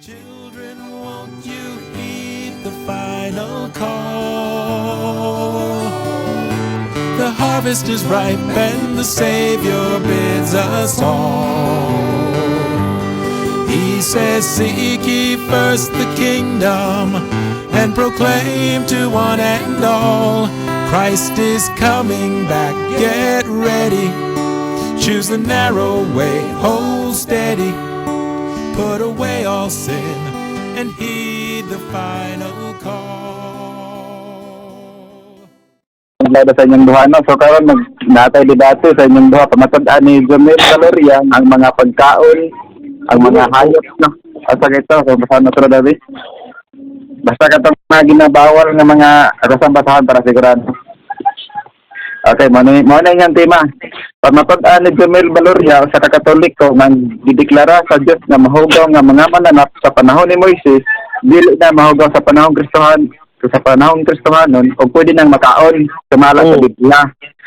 Children, won't you heed the final call? The harvest is ripe and the Savior bids us all. He says, "Seek ye first the kingdom and proclaim to one and all. Christ is coming back, get ready. Choose the narrow way, hold steady. Put away all sin and heed the final call." Adlaw sa inyong duha, no. So karon mag natay debate sa inyong duha, pamatod-an ni Jomel Valoria ang mga pagkaon, ang mga hayop, no. Asa ito, so basahan na ito, David. Basta katong mga ginabawal nga mga rasang basahan para sigurado. Okay, mo na yung tema. Pamatod-an ni Jomel Valoria sa Katoliko man gideklara sa Dios nga mahugaw nga mga mananap sa panahon ni Moises, dili na mahugaw sa panahon Kristohan, sa panahon Kristohanon o pwede nang makaon sumala sa Biblia.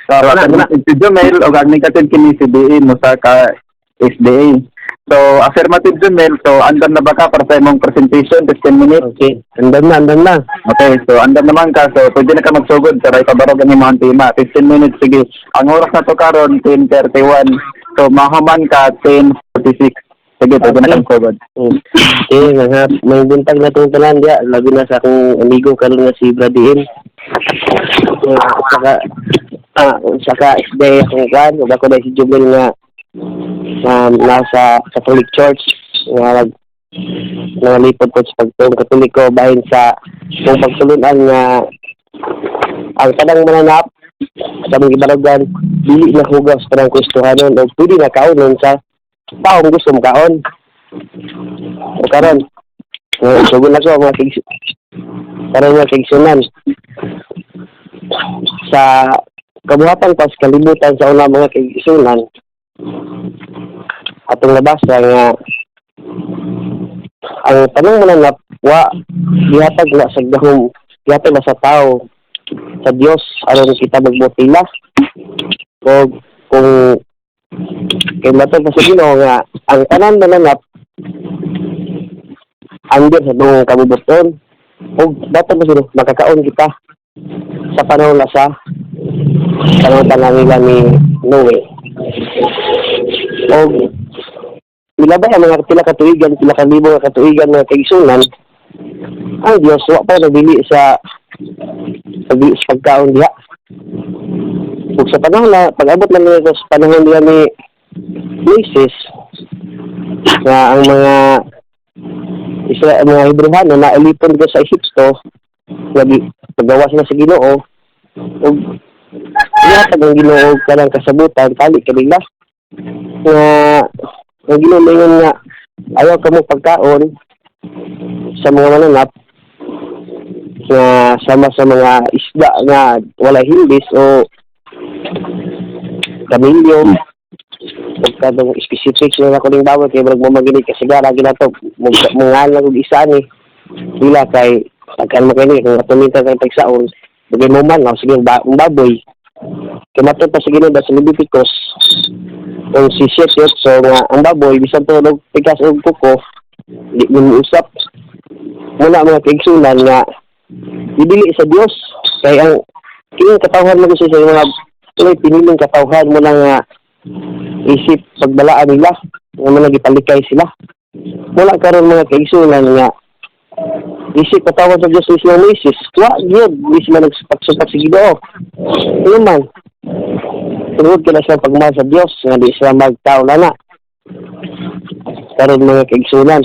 So, Wala, wala. Si Jomel o ang negative kini si DA mo sa ka SDA. So, affirmative, Jomel, so andam na ba ka para sa imong presentation, 15 minutes? Okay. Andam na, andam na. Okay, so andam naman ka. So, pwede na ka magsugod para ipabarog ang imong tema. 15 minutes, sige. Ang oras na to karon 10:31. So, mahuman ka 10:46. Sige, pwede na ka magsugod. Okay, mga may buntag na itong tanan diya. Labi na sa akong amigo karon nga si Bradiin. Saka SDA akong kan, ug ako na si Jubel nga nasa Catholic Church nga nangalipod ko sa pagtuong Katoliko bahin sa kung pagtulunan nga ang tanang mananap sa mga gibarugan dili na hugaw sa tanang Kristohanon o pwede na kaonon sa taong gusto makaon. O karon, sugod na ko mga karon mga kaigsunan sa kabuhatan pa sa kalibutan sa una, mga kaigsunan, atong nabasa nga ang tanang mananap wa gihatag na sa gahom, gihatag na sa tao sa Dios aron kita magbotila o kung kay matod pa sa Ginoo nga ang tanan mananap angger sa atong kabubuton ug dapat mo sino makakaon kita sa panahon na sa panahon pa nila ni Noe. Og milabay ang mga pila ka tuigan, pila ka libo nga katuigan, mga kaigsunan, ang Dios wa pa nabili sa pagdili sa pagkaon diha. Ug sa panahon na pag-abot na nila sa panahon diha ni Moises nga ang mga Isra mga Hebreohano na ilipon ko sa Ehipto nga di pagawa sila sa Ginoo ug gihatag ang Ginoo og kanang kasabutan tali kanila nga ang Ginoo moingon nga ayaw kamo pagkaon sa mga mananap nga sama sa mga isda nga walay himbis o kamilyo ug kadtong specific na ako ning bawal kay murag mo maginig kasigara ginato mungal og isa ni pila kay pagkan mo kini kung atuminta kay tagsaon bagay mo man, oh, sige ba, ang baboy kay matod pa sa Ginoo sa Leviticus kung si 7 so nga ang baboy bisan tulog pikas og kuko di mo usap muna. Mga kaigsunan, nga dili sa Dios kay ang kining katawhan mo gusto sa mga tuloy piniling katawhan mo na nga isip pagbalaan nila nga mga gipalikay sila. Wala karon, mga kaigsunan, nga isip katawhan sa Dios sa Moises wa gyud di sila nagsupak-supak sa Ginoo. Ano man tungod kila sa pagmahal sa Dios nga di sila magtao na karon, mga kaigsunan,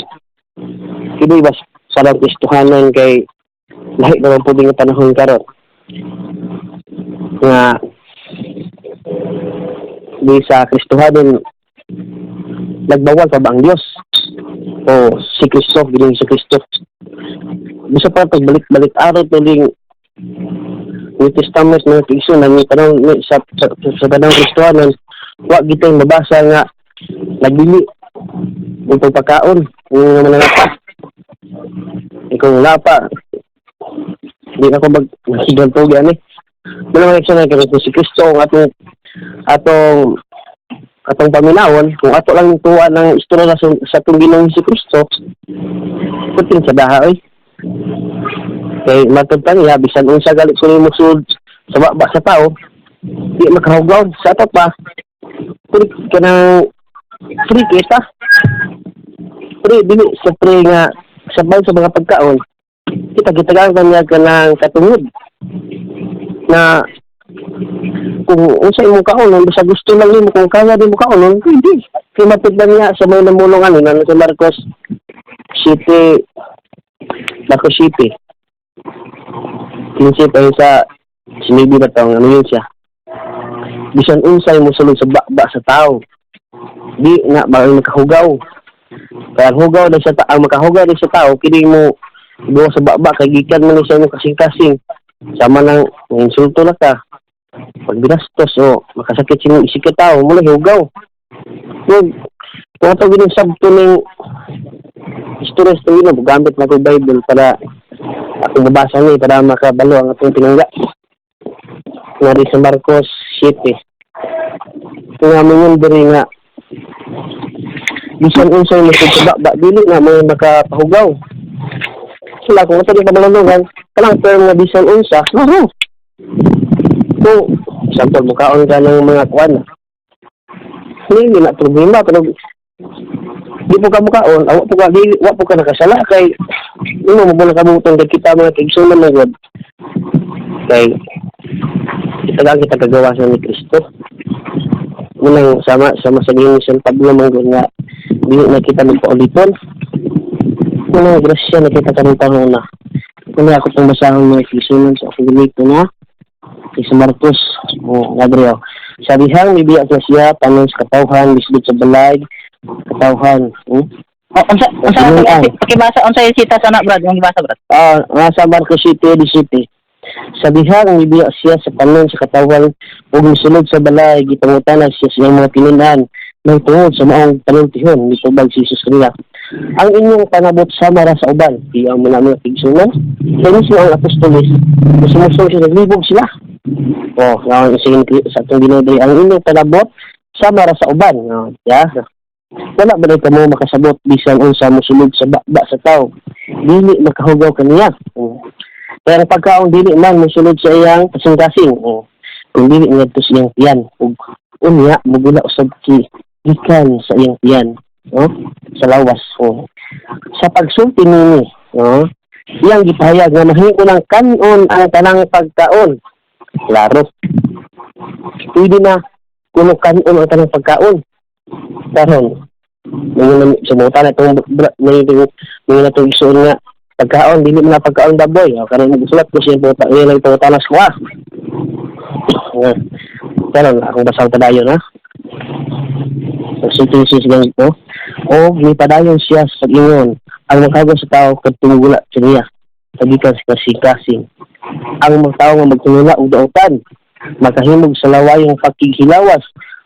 kini bas sa Kristohanon kay lahi naman po nga panahon karon nga di sa Kristohanon nagbawal pa ba ang Dios o si Kristo, Ginoong si Kristo? Bisa pa pagbalik-balik araw tuling New Testament, mga kaigsunan, ng panahon sa panahon Kristohanon wa gitay mabasa nga nagdili og pagpakaon ng mananapa. Ikaw wala pa di na ko mag ganto gani. Wala man kaigsunan kay kung si Kristo ang atong atong Atong paminawon, kung ato lang tuwa ng istorya sa atong Ginoong Kristo, puting sa daha oy. Kay matod pa niya, bisan unsa gali kuno mo sud sa baba sa tao, di makahugaw sa ato pa. Free kanang free kita. Free dili sa free nga sabay sa mga pagkaon. Kita gitagaan kanya kanang katungod na kung unsa imong kaonon, basta gusto lang nimo, kung kaya nimo kaonon, pwede. Kay matod lang niya sa may namulong ano na sa Marcos City, Marcos City 15 pa yun sa sinibi na taong ano yun siya. Bisan unsay mo sulod sa baba sa tao, di na ba makahugaw. Kaya ang hugaw na sa ang makahugaw na sa tao kini mo buwa sa baba kay gikan man ni sa imong kasing-kasing. Sama nang insulto na ka, pag binastos o makasakit sa imong isip ka tao, mula hugaw. Kung ato gining sabto ning istorya sa tuwina, gamit na ko Bible para akong mabasa niya para makabalo ang atong tinangga. Nga di sa Marcos 7. Kung nga yun diri nga bisan unsay mo sa baba, dili na may makapahugaw. Sila kung ato ni kabalandungan, kanang term nga bisan unsa, klaro. Kung example, mukaon ka ng mga kuan, hindi na problema, pero di po ka mukaon, awa po ka, di, wa po ka nakasala, kay imo mo na kabutong kay kita mga kaigsunan ng God. Kay kita lang kita kagawa sa ni Kristo. Unang sama sama sa Ginoo San Pablo man gud nga di na kita magpauliton. Unang grasya na kita karong panahon na. Una ako pong basahon mga kaigsunan sa akong ginito na kay sa Marcos o Gabriel. Sabi hang mibiya na siya panon sa katawhan bisbit sa balay katawhan. Oh, unsa unsa pakibasa unsa yung sita sana, Brad? Yung gibasa, Brad? Ah, nasa Marcos City, di City. Sa dihang mibiya siya sa panon sa katawan ug misulod sa balay, gipangutana siya sa iyang mga tinun-an nang tungod sa maong panultihon mitubag si Jesus kanila. Ang inyong panabot sama ra sa uban, di ang mga mga tigsunan. Kaya mismo ang apostoles, sumusunod sila, naglibog sila. Oh, nga sige sa atong Ginoo diri, ang inyong panabot sama ra sa uban. Oh, ya. Wala ba rin kamo makasabot bisan unsa mosulod sa baba sa tao? Dili makahugaw kaniya. Oh. Pero pagkaon dili man mosulod sa iyang kasing-kasing. Oh. Kung dili ngadto sa iyang tiyan ug unya mugula usab ki gikan sa iyang tiyan, oh, sa lawas. Oh. Sa pagsulti nini, oh, iyang gipahayag nga mahimo ng kanon ang tanang pagkaon. Klaro. Pwede na kuno kanon ang tanang pagkaon. Karon, may sumutan na itong may may na itong isuon nga pagkaon, dili man na pagkaon baboy. O, karon nagsulat ko siya puta, yun ang pangutanas ko ah. Nga. Karon akong basang padayon ha. Pagsulti siya sa ganito, o gipadayon siya sa pag-ingon, ang makago sa tao kadtong gula sa niya, pagikan sa kasing-kasing. Ang mga tao nga magtinula og dautan, makahimog sa lawayong pakighilawas,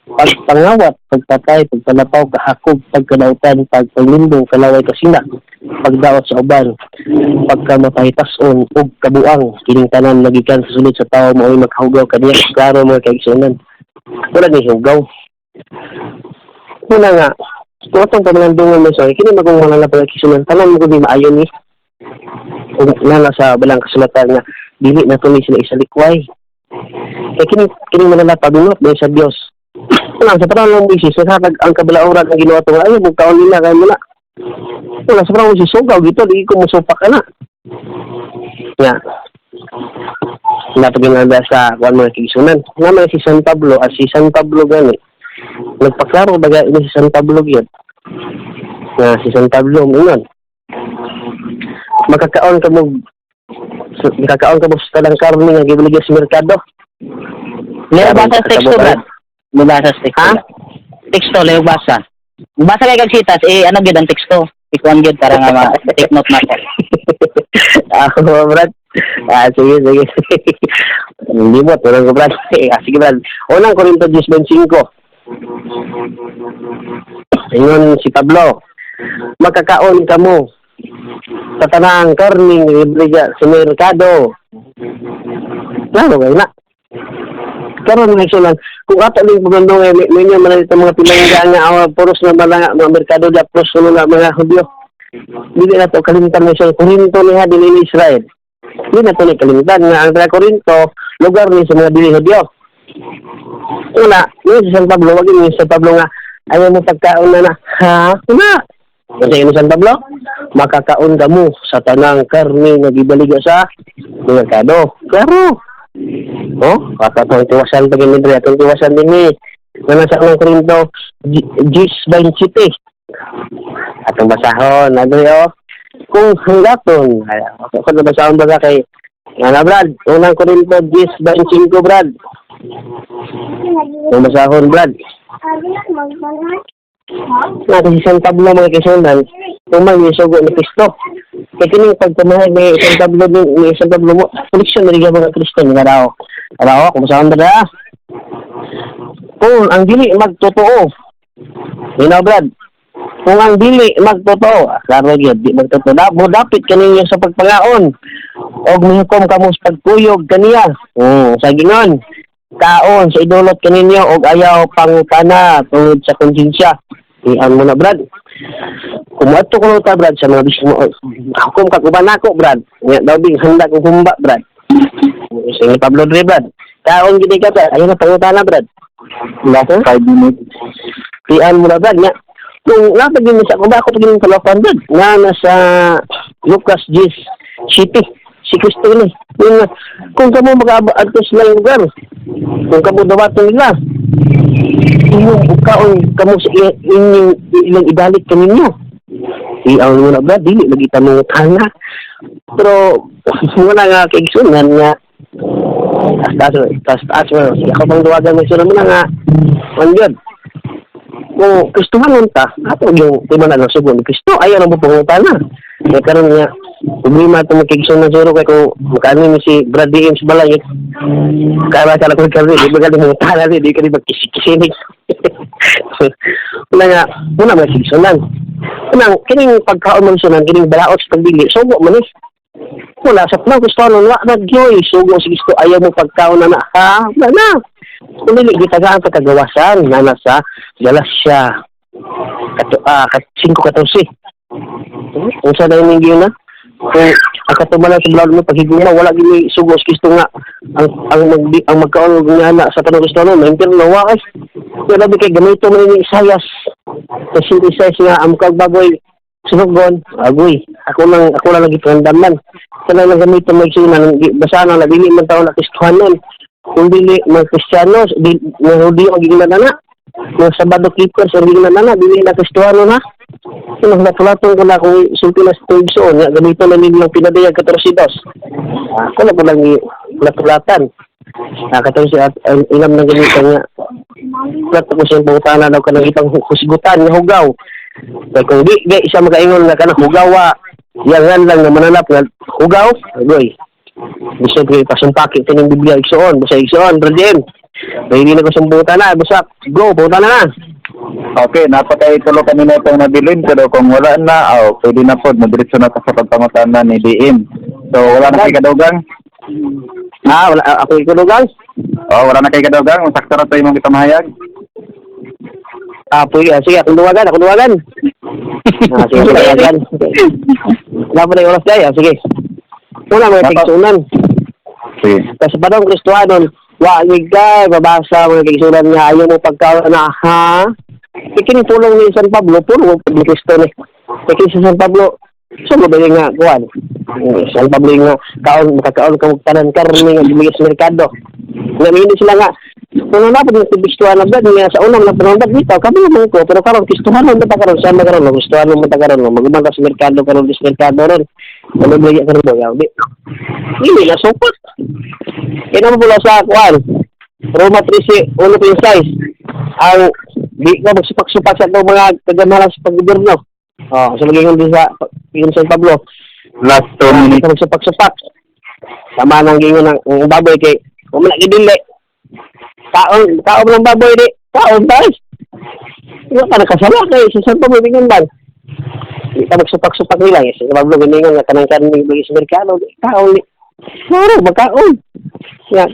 pagpangawat, pagpatay, pagpalapaw, kahakog, pagkadautan, pagpaglimbong, kalaway kasina, pagdaot sa uban, pagkamapahitason, ug kabuang, kining tanan magikan sa sulod sa tao mao'y makahugaw kaniya, klaro mga kaigsunan. Wala ni hugaw. Una nga, kung atong pamalandungan mo sa kini magong mga pagkisunan, tanan mo gud maayo ni. Ug nana sa balang kasulatan nga dili na tuloy sila isalikway. Kay kini kini manala pabinot dahil sa Dios. Wala sa panahon ng Moises, sa ang kabalauran ang ginawa to, ay bugkaon nila kay muna. Wala sa panahon Moises, sugaw gito, di ko musupak ka na. Nga. Napaginganda sa kuan mga kaigsunan. Nga man si San Pablo, as si San Pablo gani. Nagpaklaro baga ini si San Pablo gyud. Nga si San Pablo ingon. Makakaon ka mo sa tanang karne nga gibaligya sa merkado. Leo basa sa teksto, Brad. Mabasa sa teksto. Ha? Teksto, leo basa. Basa kay kag sitas, eh ano gyud ang teksto? Ikuan gyud para nga ma take note na ko. Ako, Brad. Ah, sige, sige. Hindi mo, tulong ko, Brad. Ah, sige, Brad. Unang Korinto 10:25. Ingon si Pablo, makakaon ka mo sa tanang karning libre sa merkado. Klaro kayo na. Karon mga igsunan, kung ato ning pagandong eh, ninyo man ito mga pinangga nga awa puros na mga mga merkado da puros na mga Hudyo. Dili na to kalimtan mo siya Korinto ni ha dili ni Israel. Dili na to ni kalimtan nga ang taga Korinto lugar ni sa mga dili Hudyo. Una, yun si San Pablo, wag yun si San Pablo nga ayaw mo pagkaon na na ha? Una. Kasi yun si San Pablo, makakaon ka mo sa tanang karne nga gibaliga sa merkado. Klaro. Oh, kakatong tiwasan pa gini dre, atong tiwasan din ni. Nga nasa unang Korinto, Gis 27. Atong basahon, adre oh. Kung hanggaton, ay, ako na basahon ba kay nga na Brad, unang Korinto 10:25, Brad. Kung basahon, Brad. Na kasi San Pablo mga kisunan, kung may isugo ni Kristo. Kaya kining pagpamahay ni San Pablo ni San Pablo mo, koleksyon na rin mga Kristo nga daw. Raw, kung saan ba? Kung ang dili magtotoo, Hinaw, Brad, kung ang dili magtotoo, klaro gyud, di magtotoo, da, mo dapit kaninyo sa pagpangaon, og mihukom kamo sa pagkuyog kaniya. Sa gingon, kaon sa idulot kaninyo og ayaw pangutana tungod sa konsensya. Ian mo na, Brad. Kung moadto ko ta, Brad, sa mga bismo, hukom ka kuban nako, Brad. Nga daw bing handa kong humba, Brad. Sige, Pablo Dre, Brad. Kaon gid ka, Brad. Ayaw na pangutana, Brad. Last 5 minutes. Ian mo na, Brad. Nga, kung napagin sa kung ba ako pagin kalokan, Brad, nga nasa Lucas 10 City, si Kristo ni. Yun nga, kung kamo mag-aadto sa ilang lugar, kung kamo dawaton nila, inyong ukaon kamo sa inyong ilang ibalik kaninyo. Iang mo na, Brad, dili lagi ta mo tana. Pero wala nga kaigsunan nga taas taas taas taas mo. Sige, ako pang duwagan mo mo na nga man yun. Kung Kristohanon ta, ato yung timan na sugo ni Kristo, ayaw na mo pangutana. Kaya karon nga, problema ito magkigsunan siguro kay kung makaano ni si Brad DM sa balay, kaya ka na kung kami, di ba galing mong tala, di ka di magkisik-kisinig. Una nga, una mga sigsunan. Una, kining pagkaon man sunan, kining balaot sa pagdili, sugo man eh. Wala sa plano, gusto ano, wala na gyoy, sugo si Kristo, ayaw mo pagkaon na na, ha? Wala na. Kung dili, gitagaan pagkagawasan, na nasa Galacia, kato, 5:14. Kung sa dahil yung na, kung ang katumalan sa bulalo mo, paghiguma, wala gini sugo sa Kristo nga, ang magkaon nga na sa tanong Kristo, no, na wa ay. Kaya labi kay ganito man ni Isayas, kasi Isayas nga, ang mukha baboy, sunugon, agoy, ako lang lagi pangandaman. Kana lang gamito may sina, basa na dili man taon na Kristohanon. Kung dili mga Kristiyano, di, mga Hudiyo ang gignan na, mga Sabado keepers ang gignan na, dili na Kristiyano na. Kung natulatong ko na kung sulti na sa tuig soon, nga ganito na nilang pinadayag 14:2. Ako na po lang natulatan. 14 at ang ilam na ganito nga. Plato ko siyang pangutana daw kanang ipang husgutan nga hugaw. Kaya kung di isa makaingon nga kanang hugawa, yan lang nga mananap nga hugaw, agoy. Gusto ko ipasumpaki ito ng Biblia igsoon, basta igsoon, brother. Hindi na ko sumbutan na, basta go, punta na na. Okay, napatay tulo kami na itong nabilin, pero kung wala na, oh, pwede na po, madiretso na ta sa pagpangutana ni DM. So, wala na kay kadugang? Ah, wala ako ikulugan. Oh, wala na kay kadugang? Sakto na tayo mong kitamahayag? Ah, pwede, sige, akong duwagan, akong duwagan. Ah, sige, duwagan. Wala pa na yung oras tayo, sige. Una, mga tigsunan. Sige. Kasi panong Kristohanon, wa ka, babasa mga tigsunan nga, ayaw mo pagkaon na, ha? Ikining pulong ni San Pablo, pulong ni Kristo ni. Ikining sa San Pablo, so ba yung nga, kuwan? San Pablo yung nga, kaon, makakaon ka tanan karne nga bumigay sa merkado. Nga, hindi sila nga, kung nga dapat yung Kristohanon ba, nga sa unang na panahon ba, dito, kami naman ko, pero karon Kristohanon ba ta karon, saan ba karon, Kristohanon ba ta karon, magumang ka sa merkado karon, sa merkado ron, ano ba yung karon, yaw, di, hindi na supot. Kaya naman pula sa kuwan, Roma 13, 1.6, ang di ka magsupak-supak sa itong mga kagamalan sa paggobyerno. Oh, sa magiging din sa yung San Pablo. Last 2 Di minutes. ka magsupak-supak. Sama nang gingon ng ang baboy kay kung wala gidili. Kaon, kaon ng baboy di. Kaon ba? Wala ka nakasala kay sa San Pablo dingon man. Di ka magsupak-supak nila. Sa San Pablo giningon nga kanang karne bagi sa merkado. Kaon di. Moro, magkaon. Nga,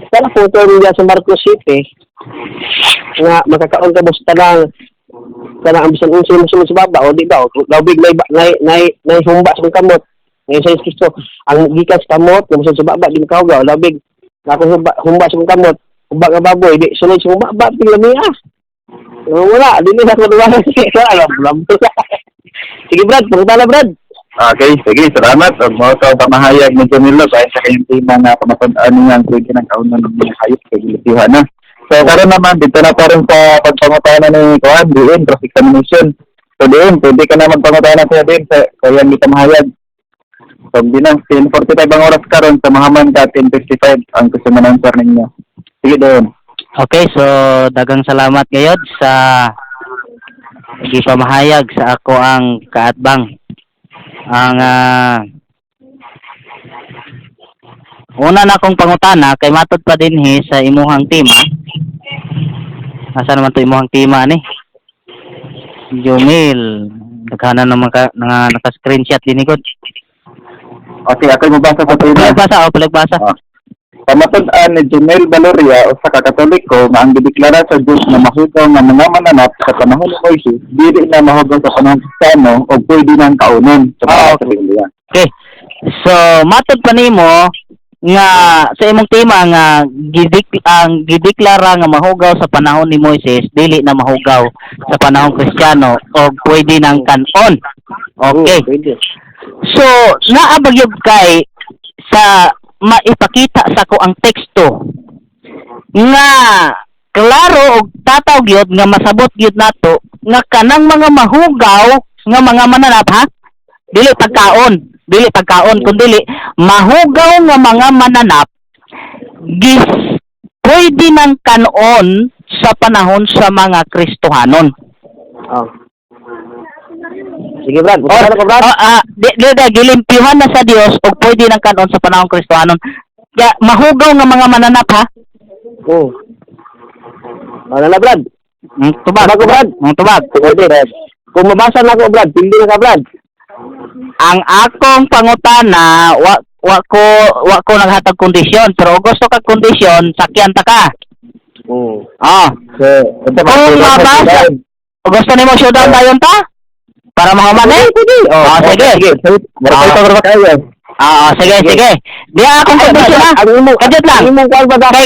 Sana po ito niya sa Marcos City nga makakaon ka mo sa tanang kanang ang bisan unsa mo sulod sa baba o di ba o lawbig nay nay humba sa kamot ngayon sa Kristo ang gikan sa kamot nga mosulod sa baba di makahugaw. Lawbig na ako humba, humba sa kamot, humba nga baboy di sulod sa baba pila niya wala di nila ko duwa. Alam alam. Sige, Brad, pangutana, Brad. Okay, sige, salamat. Ug mao ka pamahayag ni Jamilo dahil sa kayong tema nga pamatud-an niya ang pwede ng kaunon ng mga hayop kay gilipihan na. So karon naman dito na pa rin sa pagpangutana ni Kuan, diin cross examination. So diin, pwede ka na magpangutana sa diin sa kayang gipamahayag. So di na 10:45 ang oras karon, sa mahaman ka 10:55 ang question and answer ninyo. Sige doon. Okay, so dagang salamat ngayon sa gipamahayag sa ako ang kaatbang. Ang una na akong pangutana kay matod pa dinhi sa imuhang tema. Asa naman to imuhang tema ni? Jumil, daghanan naman ka nga naka-screenshot dinhi gud. Okay, ako mabasa sa tema. Palig-basa oh, palig-basa. Ah. Pamatud-an ni Jumel Valoria, usa ka Katoliko, nga ang gideklara sa Diyos na mahugaw nga mga mananap sa panahon ni Moises dili na mahugaw sa panahon Kristiyano o pwede nang kaunon sa sa Biblia. Okay. So, matod pa nimo nga sa imong tema nga ang gideklara nga mahugaw sa panahon ni Moises dili na mahugaw sa panahon Kristiyano o pwede nang kanon. Okay. Oo, pwede. So, naa ba gyud kay sa maipakita sa ko ang teksto nga klaro og tataw gyud nga masabot gyud nato nga kanang mga mahugaw nga mga mananap, ha, dili pagkaon, dili pagkaon, kundi mahugaw nga mga mananap gis pwede nang kanon sa panahon sa mga Kristohanon? Oh. Sige, Brad, pangutana ko, Brad. Oh, di, gilimpyuhan na sa Dios og pwede nang kanon sa panahon Kristohanon. Ya, mahugaw nga mga mananap, ha. Oo. Ano na, Brad? Tubag. Tubag ko, Brad. Tubag. Pwede. Kung mabasa na ako, Brad, pili na ka, Brad. Ang akong pangutana, wa ko naghatag kondisyon, pero kung gusto kag kondisyon, sakyan ta ka. Ah, So, ito kung mabasa, kung gusto nimo showdown dayon ta? Para mahuman eh? Pwede. Oh, sige. Sige, Ah. ah. Kayo. Ah, sige, sige. Di akong kondisyon ha. Ang imong Kadiyot lang. Ang imong kuan ba? Kay,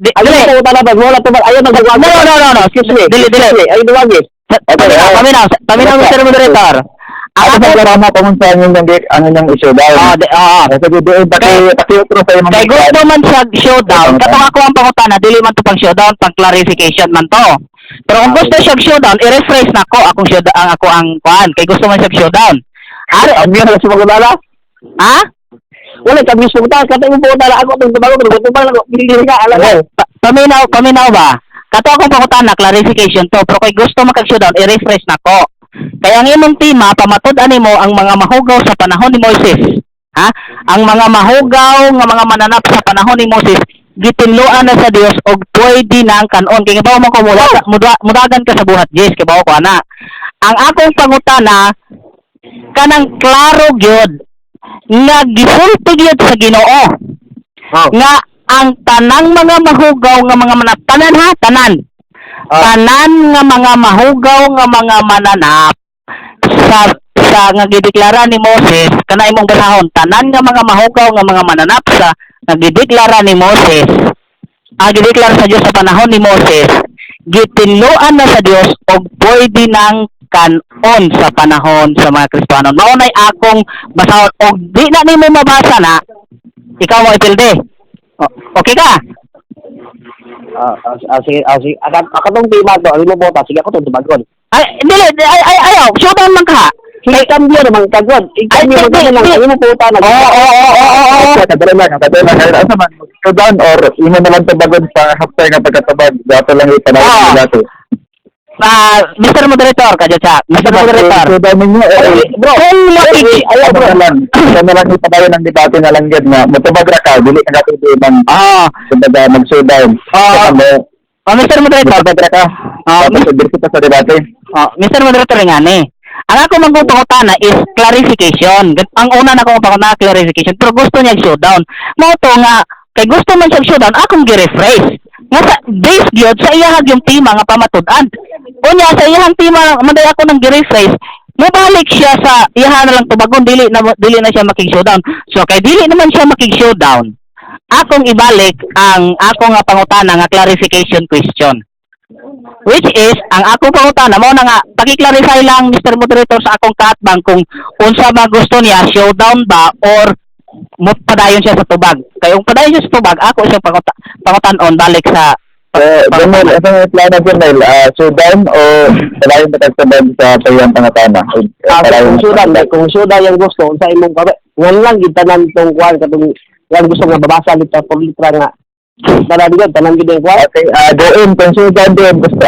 di, Ang dili. imong pangutana ba? Wala to ba? Ayaw nagduwag. No. Excuse me. Dili, dili. Excuse me. Ayaw duwag eh. Paminaw, paminaw, paminaw, Mr. Moderator. Ang Ako sa akong, programa kung sa ang inyong issue daw. oh, di, oo. Sige, doon, paki-outro sa imong Kay gusto man siya showdown, katong ako ang pangutana, dili man to pang showdown, pang clarification man to. Pero kung gusto siya showdown, i-rephrase na ko akong showdown, ang ako ang kuan, kay gusto man siya showdown. Ari, ang na sa pangutana. Ha? Wala ka mismo pangutana. Katong imong pangutana ako itong tubago pero tubag lang ako. Pili ka alam mo. Paminaw, paminaw ba? Kato akong pangutana, clarification to, pero kay gusto man kag showdown, i-refresh na ko. Kaya ang imong tema, pamatud-an nimo ang mga mahugaw sa panahon ni Moises. Ha? Ang mga mahugaw nga mga mananap sa panahon ni Moses, gitinluan na sa Dios og pwede na ang kanon. Kay bawo mo ko mudagan ka sa buhat Jess, kay bawo ko ana. Ang akong pangutana kanang klaro gyud nga gisulti gyud sa Ginoo nga ang tanang mga mahugaw nga mga mananap, tanan ha, tanan, tanan nga mga mahugaw nga mga mananap sa nga gideklara ni Moses, kana imong basahon, tanan nga mga mahugaw nga mga mananap sa nga gideklara ni Moses, ang gideklara sa Dios sa panahon ni Moses, gitinluan na sa Dios og pwede nang kanon sa panahon sa mga Kristiyano. Mao nay akong basahon og di na nimo mabasa na ikaw mo ipilde. Okay ka? Ah, sige, sige. Ako tong tema to, ang imong bota, sige ako tong tubagon. Ay, dili, ay, ay, ayaw, showdown man ka. Sige, cambio naman kagod. I-cambio Ay, man di, ka lang. di. Ang imong pangutana. Oo. Kadali lang, kadali lang. Kaya asa man, showdown or imo na lang tubagon sa after nga pagkatabag, dato lang ipanawag Ah. nila dato. Ah, Mr. Moderator, kadyo sa Mr. Moderator. Showdown ninyo, eh, Bro, kung makiki ayaw bro. Na lang, ito na lang ipadayon ng debate na lang gid na mutubag ra ka, dili ka katulad ibang kumbaga mag-showdown. Ah. Saka mo, Oh, Mr. Moderator. mutubag ra ka. Ah, Tapos diretso pa sa debate. Oh, Mr. Moderator nga ni. Ang ako man kong pangutana is clarification. Ang una na akong pangutana clarification, pero gusto niya showdown. Mao to nga Kay gusto man siya showdown, akong gi-rephrase. Nga sa base gyud sa iyahag yung tema nga pamatud-an. Unya sa iyahang tema man ako nang gi-rephrase, mobalik siya sa iyaha na lang tubagon, dili na siya makig-showdown. So kay dili naman siya makig-showdown, akong ibalik ang ako nga pangutana nga clarification question. Which is, ang akong pangutana, mao na nga, paki-clarify lang, Mr. Moderator, sa akong kaatbang kung unsa ba gusto niya, showdown ba or padayon siya sa tubag. Kay kung padayon siya sa tubag, ako siyang pangutan-on balik sa So, Jomel, ito yung plano, Jomel. Showdown o palayon ba tagtubag sa payang pangatana? Ah, kung sudan, like, kung sudan yung gusto, unsa imong kabe, ngan lang gid tanan tong kuan katong yan gusto nga babasa litra por litra nga. Tanan gid, tanan gid yung kuan. Okay, doon, kung showdown doon, gusto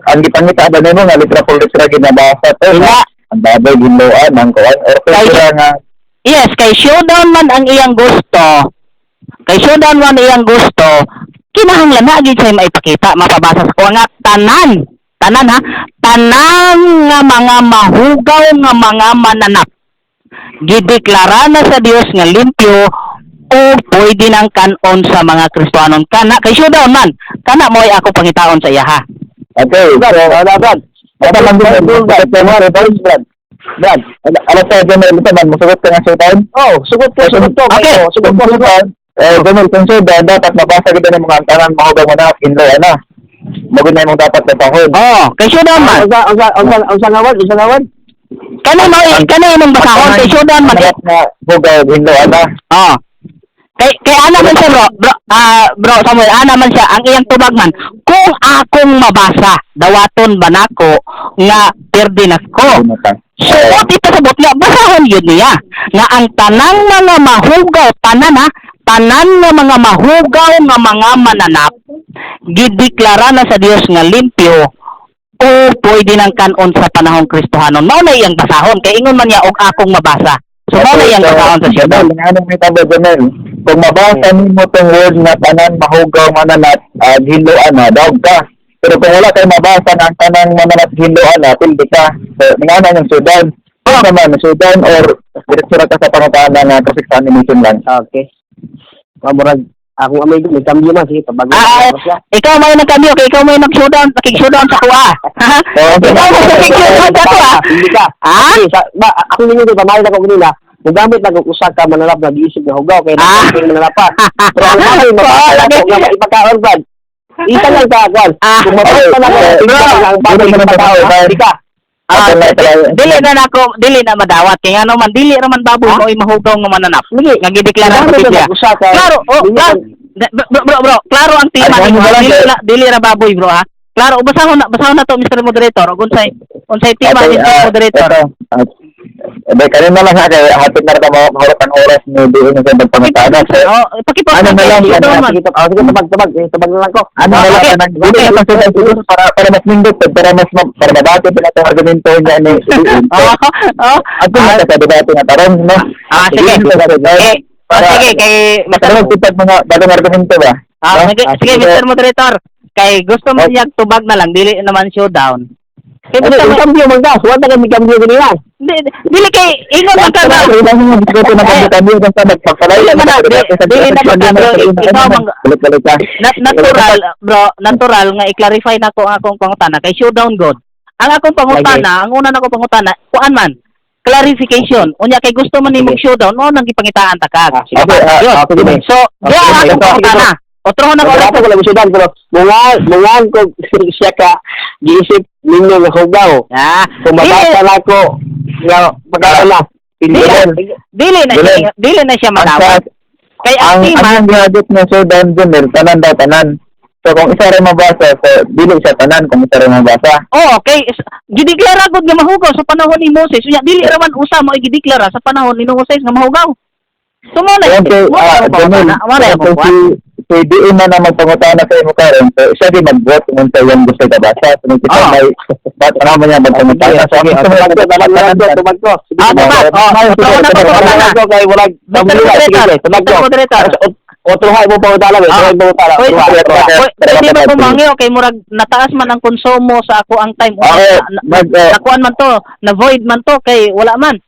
ang gipangita ba nimo nga litra por litra ginabasa to? Wala. Ang baboy ginloan, ang kuan, or kung sila nga, Yes, kay showdown man ang iyang gusto. Kay showdown man iyang gusto, kinahanglan na gid siya maipakita, mapabasa sa kuha nga tanan. Tanan ha, tanan nga mga mahugaw nga mga mananap. Gideklara na sa Dios nga limpyo o pwede nang kanon sa mga Kristohanon. Kana kay showdown man, kana mo'y ako pangitaon sa iya ha. Okay, so, Brad, Brad, Brad. Basta lang din, Brad, Brad, Brad, Brad, Brad. Brad. Alas sa Jomel, ito man, musugot ka nga showdown? Oh, sugot ko, sugot ko. Okay. Oh, sugot ko, Kung sugot. showdown, Jomel, kung showdown, dapat mabasa kita ng mga tanan, mahugaw mo na, inloan na. Magod na imong dapat basahon. Oh, kay showdown man. Unsa unsa unsa unsa nga word? Unsa nga word? Kana mo'y kana imong basahon kay showdown man. Manat na hugaw, hinloan na. Oh. Kay ana man siya, bro, bro, bro Samuel, ana man siya ang iyang tubag man. Kung akong mabasa, dawaton ba nako nga perdi nako. Suot ipasabot nga basahon yun niya nga ang tanang mga mahugaw, tanan ha, tanan nga mga mahugaw nga mga mananap gideklara na sa Dios nga limpyo o pwede nang kanon sa panahong Kristohanon. Mao na iyang basahon kay ingon man niya og akong mabasa. So mao na iyang basahon sa siya. Jomel, nga anong may tabo, Jomel? Kung mabasa nimo tong word nga tanan mahugaw mananat, hinloan na, dawg ka. Pero kung wala kay mabasa nga ang tanan mananat hinloan na, pildi ka. So, nga na yung showdown. Ano naman, showdown or diretso ra ka sa pangutana nga cross-examination lang. Okay. Murag akong amigo may cambio man, sige tabagon ko siya. Ikaw may nagkambyo, kay ikaw may nag-showdown, nakig-showdown sa kuha. Oo. Ikaw may nag-showdown sa kuha. Hindi ka. Ah? Sige, sa, ba, ako ninyo di ba, mahal ako kanina, mugamit na kung usa ka mananap nag-iisip nga hugaw kay nag-iisip mananap pa. Pero ang mahal mabasa Oo, ako nga maipakaon, Brad. Isa lang ka, Kwan. Kung mabasa na ko, Okay, tingnan bro. nga ang bagay Dili ng na tao, madawat. hindi ka. Dili na nako, dili na madawat kay ngano man dili ra man baboy Ha? mo'y mahugaw nga mananap. Sige. Nga gideklara sa Mugamit na Biblia. kung usa ka. Klaro, oh, Dili klaro. Bro, bro, bro, klaro ang tema Ay, nimo. ano ba lang, Dili eh? na dili ra baboy, bro, ha. Klaro, basahon na to, Mr. Moderator. Og unsay tema, Okay, Mr. Moderator. Ito, eh, kanina lang ha, kaya hapit na rin mahurot ang oras ni Diin sa pagpangutana. So, Oh, pakipag ano na lang, showdown ano, man. Sige, sige, tabag, tabag. Eh, tabag na lang ko. ano na lang, kanang, dili na lang sila siguro para mas nindot, para mabati pa natin ang argumento niya ni Diin. So, Oh, oh. ato na ka sa debate nga karon, no? Ah, sige. Sige. Eh, oh, sige, kay Para magtipad mga bagong argumento ba? Ah, No? sige, Ah, sige, Mr. Moderator. Kay gusto mo niyang tubag na lang, dili naman showdown. Kay Ano, basta yung cambio man ka. Wala ka may cambio kanina. dili kay ingon man ka nga. Dili na ka, bro. Ikaw Balik-balik ka. Natural, bro, natural nga i-clarify na ko ang akong pangutana kay showdown god. Ang akong pangutana, ang una na ko pangutana, kuan man, clarification. Unya kay gusto man nimong showdown, mo nang gipangitaan ta kag. Ah, sige. Okay, Yun. sige. So, diya ang sige, akong sige. pangutana. Otrohon na ko Wala ulit. ko wala sudan pero mungan ko siya ka giisip ninyo nga hugaw. Kung mabasa na ko nga pagkaon na. Dili, dili na siya, dili na siya malawat. Kay ang Ang tema, ang gihadot ng showdown, Jomel, tanan daw tanan. So kung isa rin mabasa, so dili siya tanan kung isa rin mabasa. Oo, kay gideklara gud nga mahugaw sa panahon ni Moses. Unya dili ra man usa mo gideklara sa panahon ni Moses nga mahugaw. So mo na, Okay, mo na akong Jomel, pangutana, mo na akong so kuwan. si di man na magpangutana sa imo karon, so siya di mag-vote kung unsa iyang gusto kabasa. So kita may ba't ano man niya magpangutana. So ang gusto mo Tubag ko, tubag na lang ko, tubag ko. Sige, Tubag. Oh, otro na ko pangutana. Tubag ko kay walag Mr. Moderator, tubag ko. Mr. Moderator. Otro ha mo pangutana, Ah. otro mo pangutana. Pwede, Otro, otro. pwede ba kumangyo kay murag nataas man ang konsumo sa ako ang time. Okay, Na, nakuan man to, na void man to kay wala man.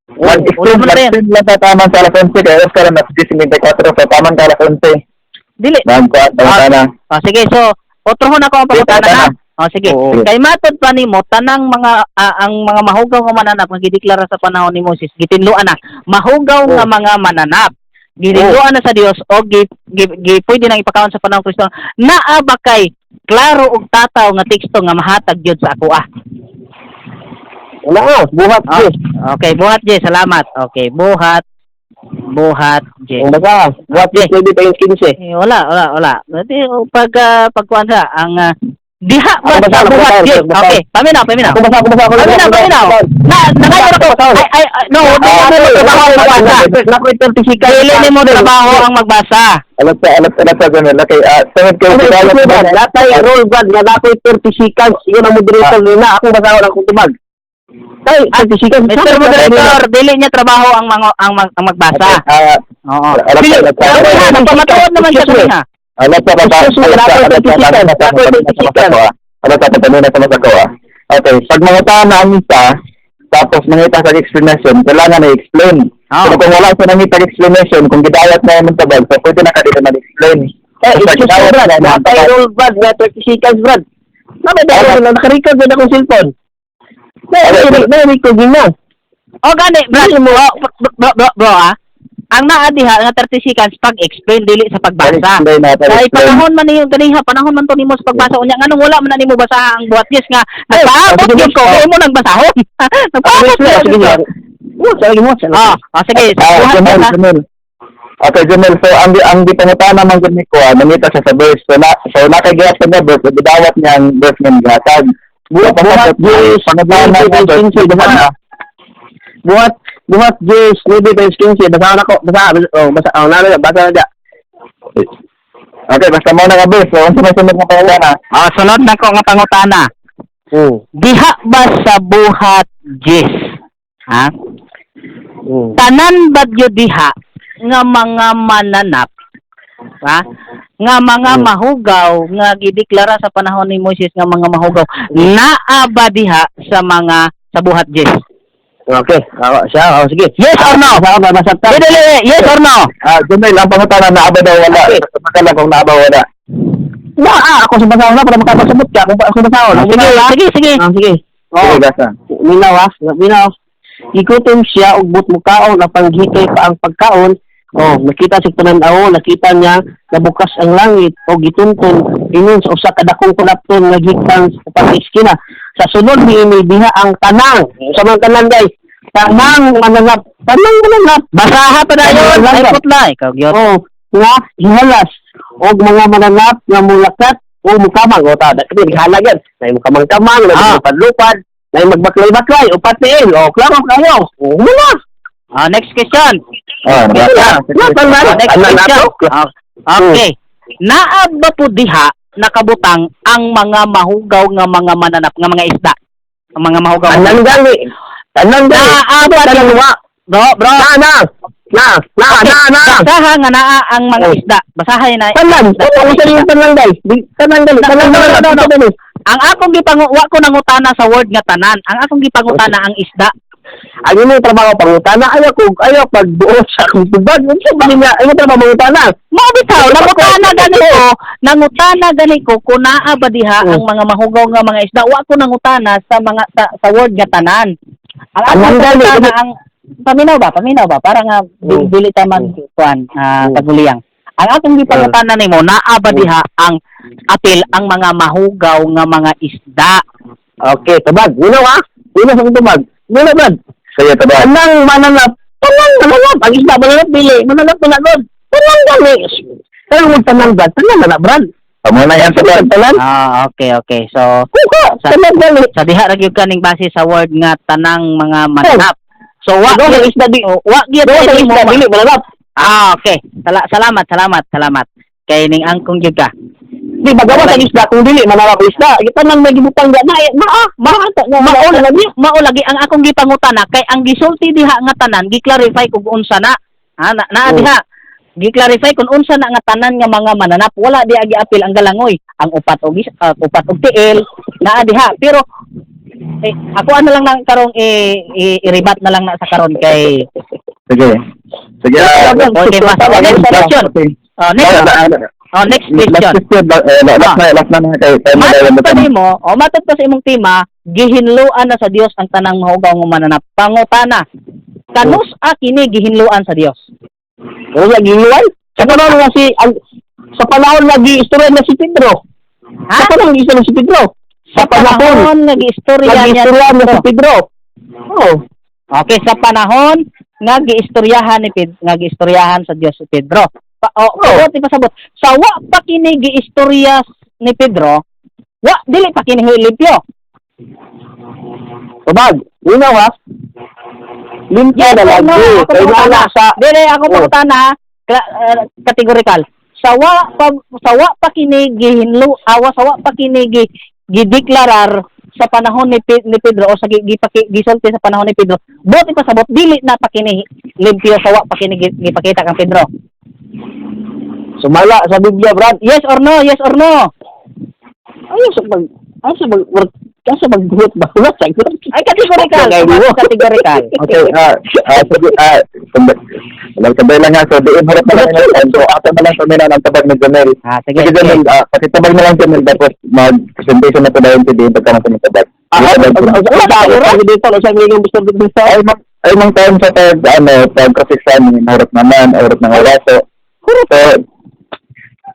Mag-extend Wala man rin. Mag-extend lang ta taman sa alas 11 kay oras karon nas 10:54, so taman ka alas 11. Dili. Nagkuan na. Ah, sige, so otrohon ako ang pangutana Sige, ha. tama. Oh, sige. Oo. Kay matod pa nimo tanang mga ang mga mahugaw nga mananap nga gideklara sa panahon ni Moses, gitinluan na mahugaw nga mga mananap. Gitinluan na sa Dios o gi pwede nang ipakaon sa panahon Kristo. Naa ba kay klaro og tataw nga teksto nga mahatag gyud sa ako ah? Wala ah, buhat Ah, Jess. okay, buhat J, salamat. Okay, buhat buhat J. Ang basa, buhat Jess, 9 times 15. Eh, wala, wala, wala. Di, oh, pag pagkuan sa ang diha ba Ako basa, sa ako buhat basa, J? ako basa. Okay, paminaw, paminaw. Ako basa, ako basa, ako basa. Paminaw, paminaw. Na, nangayon ako. Ay, ay, ay, no, dili mo trabaho ang magbasa. Nakoy 30 seconds. Dili mo trabaho ang magbasa. Alas sa Jomel. Okay, sunod kay Ano, Sidayat excuse me, Brad. Natay roll Brad nga nakoy 30 seconds. Yun ang moderator nila. Ako basa ko akong tubag. Tay, 30 seconds. Mr. Moderator, dili niya trabaho ang mga ang magbasa. Oo. Alas Dili, alas pero ha, nagpamatuod naman siya Excuse me. kanina. Alas sa baba. Excuse me, nakoy 30 seconds. Nakoy 30 seconds. Alas sa patamina sa masagawa. Okay, pag mangutana ang isa, tapos mangita sa explanation, kailangan na i-explain. Ah. Pero kung wala sa nangita explanation, kung gidayat na yung tabag, so pwede na ka dito mag-explain. Eh, Basta excuse me, gidayat Brad. na yung Natay tabag. roll Brad nga 30 seconds, Brad. Namay dahil na naka-record na akong cellphone. Na-record din na. O gani, bro, oh, bro, bro, bro, bro, ah. Ang naa diha nga 30 seconds pag-explain dili sa pagbasa. Explain na, Kay explain. panahon man niyo ganiha, panahon man to nimo sa pagbasa unya nganong wala man na nimo basaha ang buhat yes nga nagpaabot sige, gyud ko oh. kay mo nang basahon. Nagpaabot Sige, gyud sige, ko. sige. Mo, sige. Ah, ah, sige, Ah, buhat Jomel, yes, ha. Jomel. Okay, Jomel. So, ang gipangutana man gud ni ko, nangita siya sa verse. So nakagiyat sa nga verse, so, gidawat niya ang verse nga gihatag. Buhat, buhat, yes. Pangutana Buhat, nga verse, yes, gidawat na. Buhat, buhat, Jess, 9 times 15. Basa na ko, basa, oh, basa, oh, nalo na, basa na dya. Okay, basta mo na nga verse. So, unsa may sunod nga pangutana? Ah, sunod na ko nga pangutana. Diha ba sa buhat yes? Ha? Tanan ba gyud diha nga mga mananap? Ha? Nga mga mahugaw nga gideklara sa panahon ni Moises nga mga mahugaw naa ba diha sa mga sa buhat yes? Okay, ako, siya, oh, sige. Yes or no? Basa ko, basa ta. Dili, dili, yes or no? Ah, Jomel, ang pangutana naa ba daw wala? Okay. Basta lang kung naa ba wala. Na, ako sa basahon na para makapasabot ka. Kung ako basahon. Ah, sige, sige, sige. Ah, sige. Sige, basta. Minaw ah, minaw. Gigutom siya og but mukaon apan gihikay pa ang pagkaon. Oh, nakita sa tanan-aw, nakita niya nabukas ang langit og gitunton ingon sa usa ka dakong kulapton nga gikan sa pag-iskina. Sa sunod niini diha ang tanang. Sa mga tanan guys, tanang mananap, tanang mananap. Basaha pa dayon. Tanang Ay mananap. putla ikaw gyud. Oh, nga gihalas og mga mananap nga mulakat o mukamang o ta kini gihala yan. Nay mukamang-kamang, nay lupad-lupad, nay magbaklay-baklay o patiin. O klaro kayo. O muna. Ah, next question. Ah, Na, basta. na, tanan, Ah, next tanan question. nato. Ah, okay. Naa ba po diha nakabutang ang mga mahugaw nga mga mananap nga mga isda? Ang mga mahugaw. Tanan gali. Tanan gali. Naa ba Tanan diha? wa. Bro, bro. Na na. Na, na, Okay. na, na. Basaha nga naa ang mga Oh. isda. Basaha na. Tanan. Ano sa yung tanan guys? Tanan gali. No, Tanan no, no, no, no. gali. Ang akong gipangu wa ko nangutana sa word nga tanan. Ang akong gipangutana ang isda. Ang imong trabaho pangutana ayaw ko ayaw pagbuot sa akong tubag. Unsa ba niya? Ang imong trabaho pangutana. Mao bitaw, nangutana gani ko kung naa ba diha ang mga mahugaw nga mga isda. Wa ko nangutana sa mga sa word nga tanan. Ang akong Tanan gani. pangutana ang paminaw ba? Paminaw ba? Para nga dili ta mag kuan taguliyang. Ang akong gipangutana nimo naa ba diha ang apil ang mga mahugaw nga mga isda. Okay, tubag. Minaw ah. Minaw sa akong tubag. Minaw brad. Sige, tabag. Tanang mananap. Tanang mananap. Ang isda mananap dili. Mananap na god. Tanang gali. Tanang mo tanang brad. Tanang na brad. Tama na yan, tabag. Tanan. Ah, okay, okay. So Kuka. Tanang gali. sa diha ra gyud kaning base sa word nga tanang mga mananap. So wa Wa gyud ang isda di. wa gyud Wa ang nimo isda dili mananap. Ah, okay. Salamat, salamat, salamat. Kay ning angkong gyud ka. Di bagawa sa isda kung dili mananap ang isda. Tanang may gibutang ga na na ah. Ma na Mao lagi, mao lagi ang akong gipangutana kay ang gisulti diha nga tanan gi-clarify kung unsa na. Ha, na, naa diha. Gi-clarify kung unsa na nga tanan nga mga mananap. Wala diha giapil ang galangoy, ang upat og tiil, naa diha. Pero Eh, ako ano lang nang karong i-rebat na lang na sa karon kay Sige. Sige. Okay, basta. Next question. Okay. Oh, next. Oh, next question. Last question, last na, last na na kay Matod pa nimo, o matod pa sa imong tema, gihinluan na sa Dios ang tanang mahugaw nga mananap. Pangutana. Kanus a kini gihinluan sa Dios? Wala gihiwan. Sa panahon nga si ang, sa panahon nga giistorya na si Pedro. Ha? Sa panahon giistorya si Pedro. Sa panahon nga giistorya nga niya giistorya na si Pedro. Oo. Okay, sa panahon nga giistoryahan ni Pedro, nga giistoryahan sa Dios si Pedro. Pa, o, oh, ipasabot. Sa wa pa kini giistorya ni Pedro, wa dili pa kini limpyo. Tubag, linaw ha. Limpyo Yes na or lagi. no? Ako Kay pangutana. wala sa Dili ako Oh. pangutana ha. Categorical. Sa wa pa kini gihinlo awa sa wa pa kini gideklarar sa panahon ni Pedro o sa gisulti sa panahon ni Pedro. Buot ipasabot dili na pa kini limpyo sa wa pa kini gipakita kang Pedro. Sumala sa Biblia, Brad. Yes or no? Yes or no? Ayaw sa pag ayaw sa pag ayaw sa pagguhot ba? Wala sa Ay, categorical. Okay, mo. Categorical. Okay, sige, sabay lang nga, so, diin, harap na lang yung so, ato na lang kami na ng tabag ni Jamel. Ah, sige. Sige, Sige. Jamel, pakitabag na lang Jamel, tapos mag-presentation na to dahil si Diin pagka nasa tabag. Ah, dito, sa ngayong gusto dito. Ay, mang time sa pag, ano, pag kasi sa amin, harap naman, harap ng oras, so, so,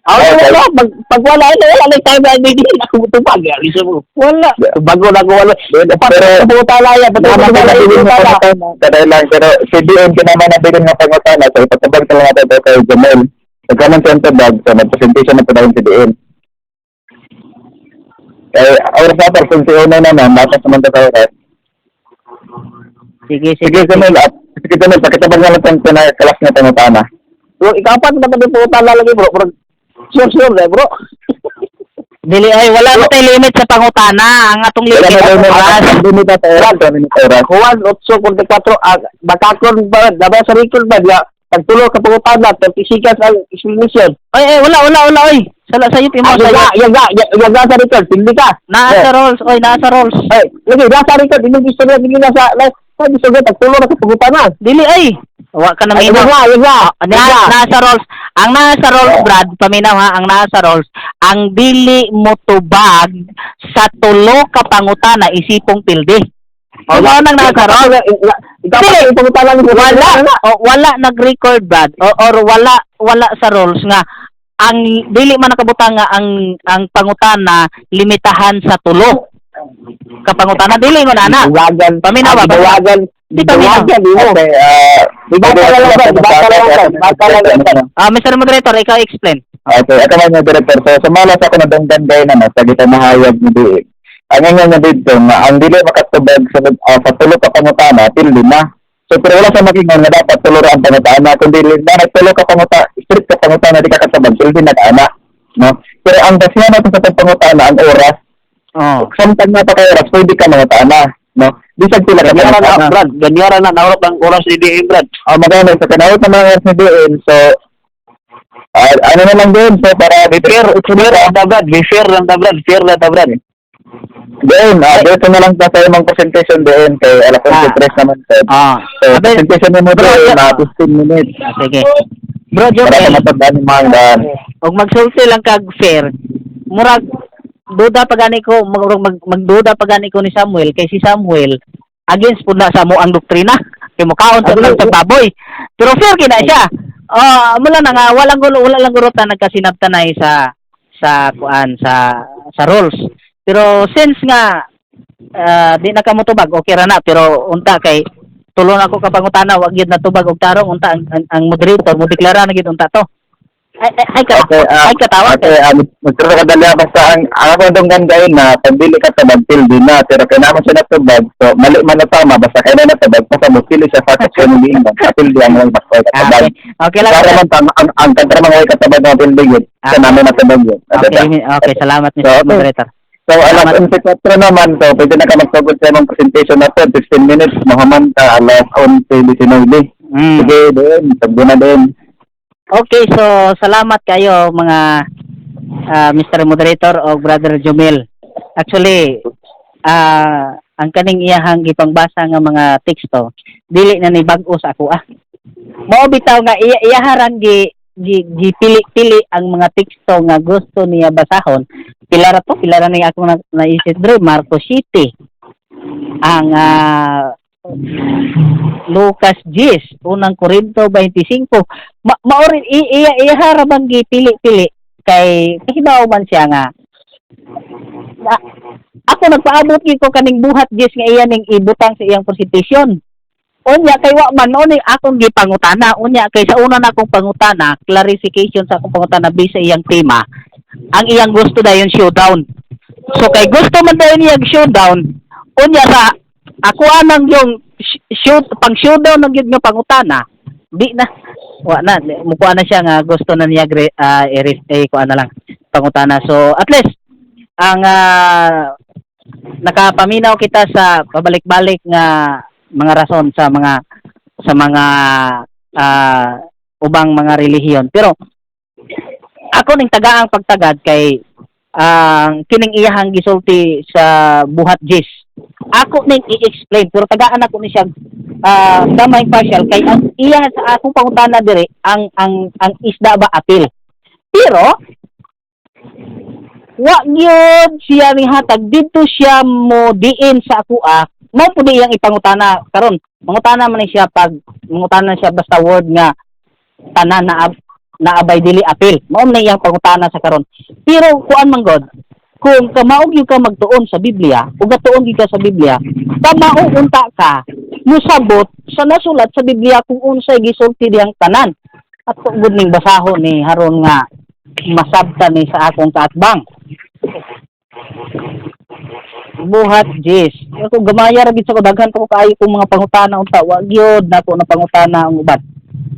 Ah, Okay. wala, pag, pag wala, wala, wala, wala, time na hindi ako tubag. Isa mo. Wala. Bago na ako wala. Pero, Pero, putala yan, naman putala ka yan, nabilin nga putala. pangutana, kaday lang, pero si Diin, ka naman nabilin nga pangutana, so, ipatabag na lang natin ito kay Jamel. Pagka man siyang tabag, so, mag-presentation na to dahil si Diin. Eh, oras na person, si Uno naman, dapat naman ito sa oras. Sige, sige. Sige, Jamel, sige, Jamel, pakitabag na lang itong pinakalas nga pangutana. Bro, ikapat na ba putala lagi, bro? Bro, sure, sure, eh, bro. Dili ay wala na tay limit sa pangutana. Ang atong Wala limit na ang limit, oras. limit na oras, limit oras. Juan 8:44, ah, bakakon ba, dabay sa record ba, ya, pagtulo ka pangutana, 30 seconds ang explanation. Ay, ay, wala, wala, wala, oy. Sala sayop imo Ah, sayop. yaga, yaga, yaga sa record, hindi ka. Naa sa rolls, oy, naa sa rolls. Ay, lagi, nasa record, hindi gusto niya, hindi nasa, nasa gusto niya, pagtulo na ka pangutana. Dili ay. Wa ka na Ay, minaw. yaga, yaga, Na, yaga. nasa rolls. Ang nasa rolls, Brad, paminaw ha, ang nasa rolls, ang dili mo tubag sa tulo ka pangutana isipong pildi. Oh, mao nang nasa rolls. Ikaw Dili. pa pangutana ni Wala o, wala nag-record, Brad, o, or wala wala sa rolls nga ang dili man nakabutang nga ang pangutana limitahan sa tulo ka pangutana dili mo na na. Duwagan. Paminaw ba? Duwagan. Di paminaw. Duwagan, di mo. Okay, Di ba pala lang, Brad? Di ba pala lang, Brad? Bata lang, Brad. Ah, Mr. Moderator, ikaw explain. Okay, ako man yung director. So, sumala sa ako na dunggan gay na no, sa gita mahayag ni Diin. Ang nga nga dito, nga ang dili makatubag sa tulo ka pangutana, til lima. So, pero wala sa makingon nga dapat tulo ra ang pangutana. Kung dili na nagtulo ka panguta, strict ka pangutana, di ka katubag, til din nag-ana. No? Pero ang basihan natin sa pagpangutana, ang oras, Oh. samtang na pa kay oras, pwede ka mangutana. No? Bisag pila ka Ganyara na, pangutana. Brad. Ganyara na, naurap ang oras ni DM, Brad. Ah, maganda sa kanawit na mga oras ni Diin. So, ano na lang din, so para dito, Fair, fair lang ta, Brad. Be fair lang ta, Brad. Fair lang ta, Brad. Doon, dito na lang pa sa imong presentation doon kay alas 11:03 naman sir. Ah. So, Sabi, presentation mo Bro, doon, yeah. mga 15 minutes. Sige. Bro, Para Jomel, matandaan yung mga daan. og magsulti lang kag fair. Murag duda pa gani ko, magduda pa gani ko ni Samuel kay si Samuel against pud na sa mo ang doktrina. Kay mukaon sa lang sa baboy. Pero fair kina siya. Ah, mula na nga walang gulo, wala lang gurota nagkasinabtanay sa kuan sa rules. Pero since nga di na ka motubag, okay ra na pero unta kay tulong ako ka pangutana wag gyud natubag og tarong unta ang moderator mo deklara na gyud unta to. Ay ay, ay, ka, Okay, ay katawag. Okay, magturo ka dali basta ang ako dunggan gayon na pag dili ka tabag tildi na pero kay naman siya natubag so mali man na tama basta kay na natubag basta mo pili siya sa siya ni Diin tildi ang mga basta Ah, katabag. okay. Okay lang. Para man tama ang kantra mga way katabag ng tildi yun. Sa namin natubag yun. Okay, okay, salamat Mr. So, okay. Moderator. So, alas 11:04 naman, so pwede na ka magsugod sa imong presentation na to, 15 minutes, mahuman ka, alas 11:19. Sige, doon, tagbo na doon. Okay, so salamat kayo mga Mr. Moderator o Brother Jumil. Actually, Ang kaning iyahang gipangbasa nga mga teksto dili na ni bag-o sa ako ah. Mao bitaw nga iya iyaharan gi gi gipili-pili ang mga teksto nga gusto niya basahon. Pila ra to, pila ra ni akong naisip dre, Marcos City. Ang Lucas 10, Unang Korinto 25. Mao rin iya iya ra bang gipili-pili kay kahibaw man siya nga na, ako nagpaabot gyud ko kaning Buhat 10 nga iya ning ibutang sa iyang presentation. Unya kay wa man mao ni akong gipangutana. Unya kay sa una na akong pangutana, clarification sa akong pangutana based sa iyang tema. Ang iyang gusto dayon showdown. So kay gusto man dayon niya showdown, unya sa ako anang yung shoot pang showdown ng gyud nga pangutana, di na wa na mukuha na siya nga gusto na niya eh, kuha na lang pangutana. So at least ang nakapaminaw kita sa pabalik-balik nga mga rason sa mga ubang mga relihiyon. Pero ako ning tagaang pagtagad kay ang kining iyahang gisulti sa Buhat 10. Ako ning i-explain pero tagaan ako ni siya gamay partial kay ang iya sa akong pangutana diri ang isda ba apil. Pero wa gyud siya ni hatag didto siya mo diin sa ako ah. Mao pud iyang ipangutana karon. Mangutana man ni siya pag mangutana siya basta word nga tanan na naabay dili apil. Mao man iyang pangutana sa karon. Pero kuan man god, kung kamao gyud ka magtuon sa Biblia, ug gatuon gyud ka sa Biblia, kamao unta ka musabot sa nasulat sa Biblia kung unsay gisulti diyang tanan. At gud ning basahon ni haron nga masabtan ni sa akong kaatbang. Buhat 10. Ako gamaya ra gid sa ko, daghan pa ko kaayo kong mga pangutana unta, wa gyud nako na pangutana ang uban.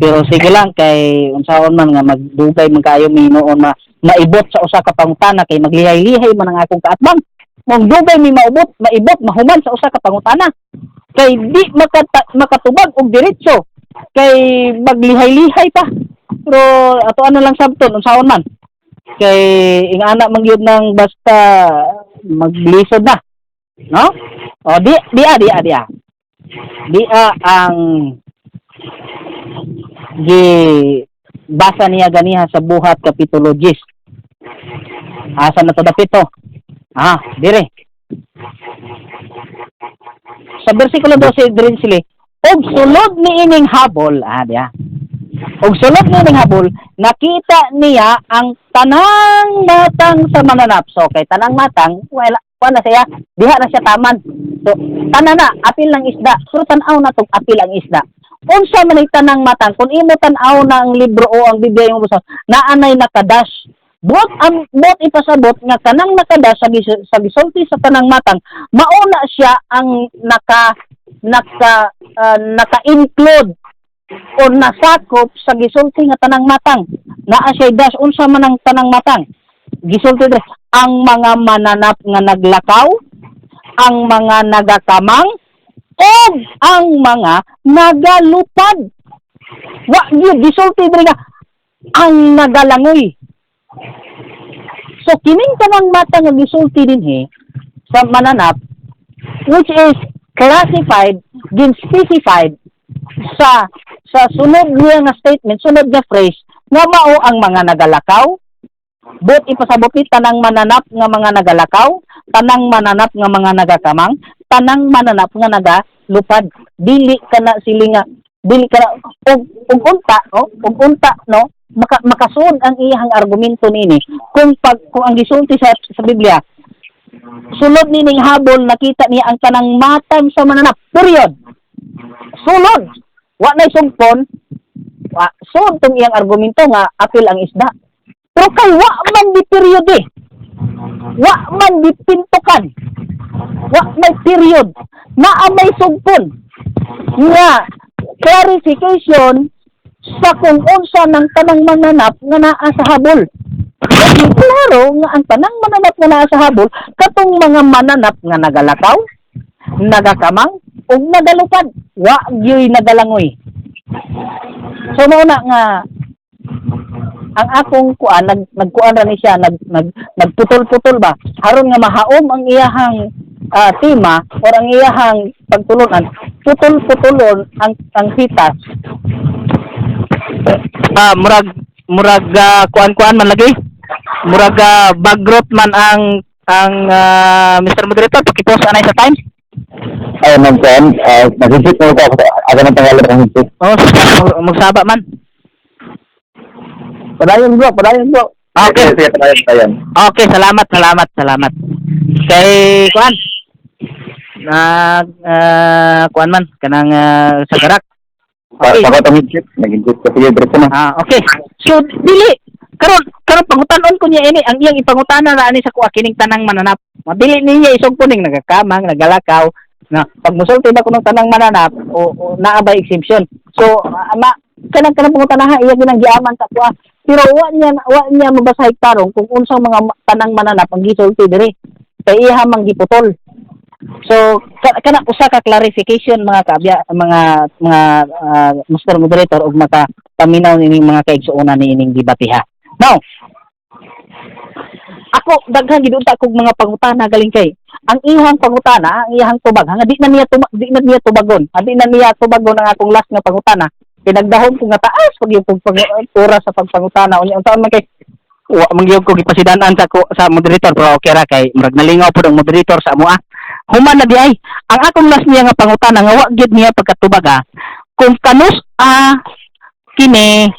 Pero sige lang kay unsaon man nga magdugay man kaayo mi noon ma maibot sa usa ka pangutana kay maglihay-lihay man ang akong kaatbang. Magdugay mi maubot, maibot, mahuman sa usa ka pangutana. Kay di makatubag og diretso kay maglihay-lihay pa. Pero ato ano lang sabton unsaon man. Kay ingana man gyud nang basta maglisod na. No? O di di a di a di a. Di a ang gi basa niya ganiha sa Buhat kapitulo 10. Asa na to dapit to? Ah, dire. Sa bersikulo 12 diri sila, og sulod ni ining habol, ah diya. Og sulod ni ining habol, nakita niya ang tanang matang sa mananap. So kay tanang matang, wala wala na siya, diha na siya taman. So tanan na apil lang isda, pero tan-aw na tong apil ang isda. Unsa man ay tanang matang kung imo tan-aw na ang libro o ang Biblia imong basa, naanay nakadash. Buot ang buot ipasabot nga kanang nakadash sa gisulti sa tanang matang, mauna siya ang naka naka naka-include o nasakop sa gisulti nga tanang matang. Naa siya dash. Unsa man ang tanang matang? Gisulti diri ang mga mananap nga naglakaw, ang mga nagakamang, ug ang mga nagalupad. Wa gyud gisulti diri nga ang nagalangoy. So kining tanang matang nga gisulti dinhi sa mananap, which is classified, gin specified sa sunod niya nga statement, sunod nga phrase nga mao ang mga nagalakaw. But ipasabot ni tanang mananap nga mga nagalakaw, tanang mananap nga mga nagakamang, tanang mananap nga nagalupad. Dili ka na sili nga dili ka na og unta, no, og unta, no, makasunod ang iyang argumento nini kung ang gisulti sa Biblia, sulod nining habol nakita niya ang tanang matang sa mananap, period, sulod, wa nay sugpon, wa sud tong iyang argumento nga apil ang isda. Pero kay wa man di period eh, wa man di pintukan, wa may period, naa may sugpon nga clarification sa kung unsa ng tanang mananap nga naa sa habol. Kasi klaro nga ang tanang mananap nga naa sa habol katong mga mananap nga nagalakaw, nagakamang ug nagalupad, wa gyuy nagalangoy. So mao na nga ang akong kuan nagkuan ra ni siya, nag nag nagputol-putol ba aron nga mahaom ang iyahang tema or ang iyahang pagtulunan, putol-putulon ang pitas. Murag kuan-kuan man lagi. Murag bagrot man ang Mr. Moderator, paki-pause anay sa time. Ay, ma'am Ken, nag-hit mo ko. Ako ng pangalan ng hit. Oh, magsaba man. Padayon, bro, padayon, bro. Okay. Sige, tayo, tayo. Okay, salamat, salamat, salamat. Kay kuan. Nag kuan man kanang sa garak. Okay. Okay. Pagkat ang hit, nag-hit ko. Sige, diretso na. Ah, okay. So dili karon karon pangutan-on ko niya ini ang iyang ipangutana ra ani sa kuha kining tanang mananap. Madili niya isugpo ning nagakamang, nagalakaw na pag musulti ba kuno tanang mananap o naa ba exemption. So ma kanang kanang pangutana ha iya ginang giaman sa kuha. Pero wa niya mabasahi tarong kung unsang mga tanang mananap ang gisulti diri. Kay iya mang giputol. So kana usa ka clarification, mga kaabya, mga Mr. Moderator, ug maka paminaw nining mga kaigsuonan niining debate ha. Now, ako daghan gid unta kog mga pangutana galing kay ang iyang pangutana, ang iyang tubag, nga di na niya tubagon. Di na niya tubagon ang akong last nga pangutana. Pinagdahom ko nga taas pag yung pag, oras sa pagpangutana unya untaon man kay wa man gyud ko gipasidan-an sa ko sa moderator, pero okay ra kay murag nalingaw pud ang moderator sa amoa. Human na di ay ang akong last niya nga pangutana nga wa gyud niya pagkatubag kung kanus a kini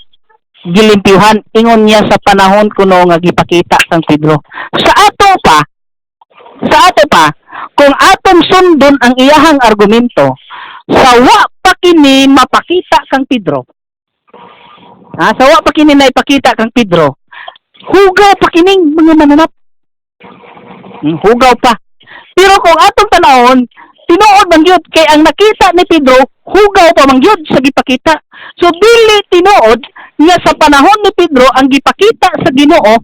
gilimpyuhan. Ingon niya sa panahon kuno nga gipakita sang Pedro. Sa ato pa, kung atong sundon ang iyahang argumento, sa wa pa kini mapakita kang Pedro, ha, sa wa pa kini naipakita kang Pedro, hugaw pa kining mga mananap. Hugaw pa. Pero kung atong tanawon, tinuod man gyud kay ang nakita ni Pedro, hugaw pa man gyud sa gipakita. So dili tinuod nga sa panahon ni Pedro ang gipakita sa Ginoo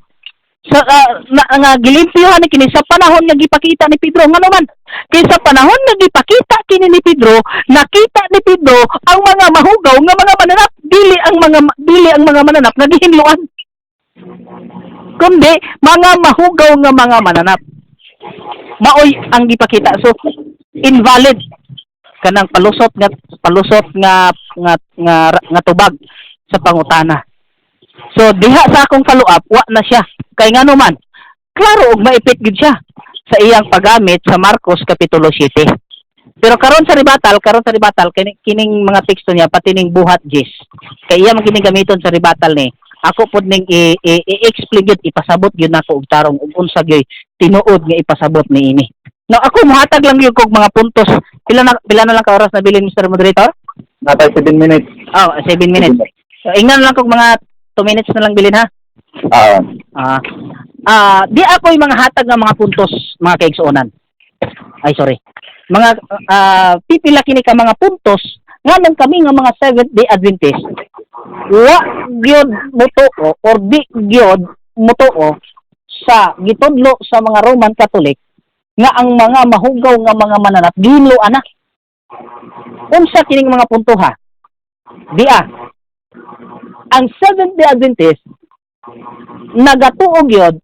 sa na, nga gilimpyuhan ni kini sa panahon nga gipakita ni Pedro. Ngano man kay sa panahon nga gipakita kini ni Pedro, nakita ni Pedro ang mga mahugaw nga mga mananap, dili ang mga mananap nga gihinloan kundi mga mahugaw nga mga mananap maoy ang gipakita. So invalid kanang palusot nga tubag sa pangutana. So diha sa akong follow up, wa na siya kay ngano man klaro og maipit gid siya sa iyang paggamit sa Marcos kapitulo 7. Pero karon sa rebuttal kining mga teksto niya, pati ning Buhat 10 kay iya man kining gamiton sa rebuttal ni ako pod ning i-explain gyud, ipasabot gyud nako og tarong ug unsa gyud tinuod nga ipasabot niini. No, ako muhatag lang gyud kog mga puntos. Pila na lang ka oras na bilin, Mr. Moderator? Natay 7 minutes. Oh, 7 minutes. So, ingnan lang kog mga 2 minutes na lang bilin ha. Ah. Ah, di ako yung mga hatag nga mga puntos, mga kaigsuonan. Ay, sorry. Mga pipila kini ka mga puntos nganong kami nga mga Seventh Day Adventist wa gyud mutuo or di gyud mutuo sa gitudlo sa mga Roman Catholic nga ang mga mahugaw nga mga mananap gihinlo ana. Unsa kining mga punto ha? Di ang Seventh Day Adventist nagatuo gyud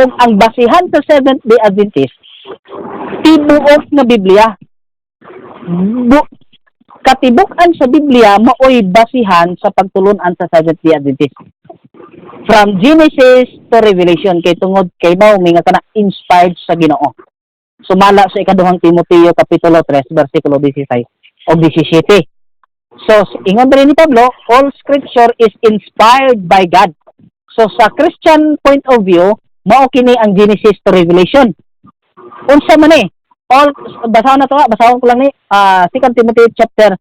og ang basihan sa Seventh Day Adventist tibuok nga Biblia. Katibuk-an sa Biblia maoy basihan sa pagtulunan sa Seventh Day Adventist. From Genesis to Revelation kay tungod kay mao may nga kana inspired sa Ginoo. Sumala sa Ikaduhang Timoteo kapitulo 3 bersikulo 16 o 17. So, ingon rin ni Pablo, all scripture is inspired by God. So, sa Christian point of view, mao kini ang Genesis to Revelation. Unsa man eh? All basahon na to, ha? Basahon ko lang ni 2 Timothy chapter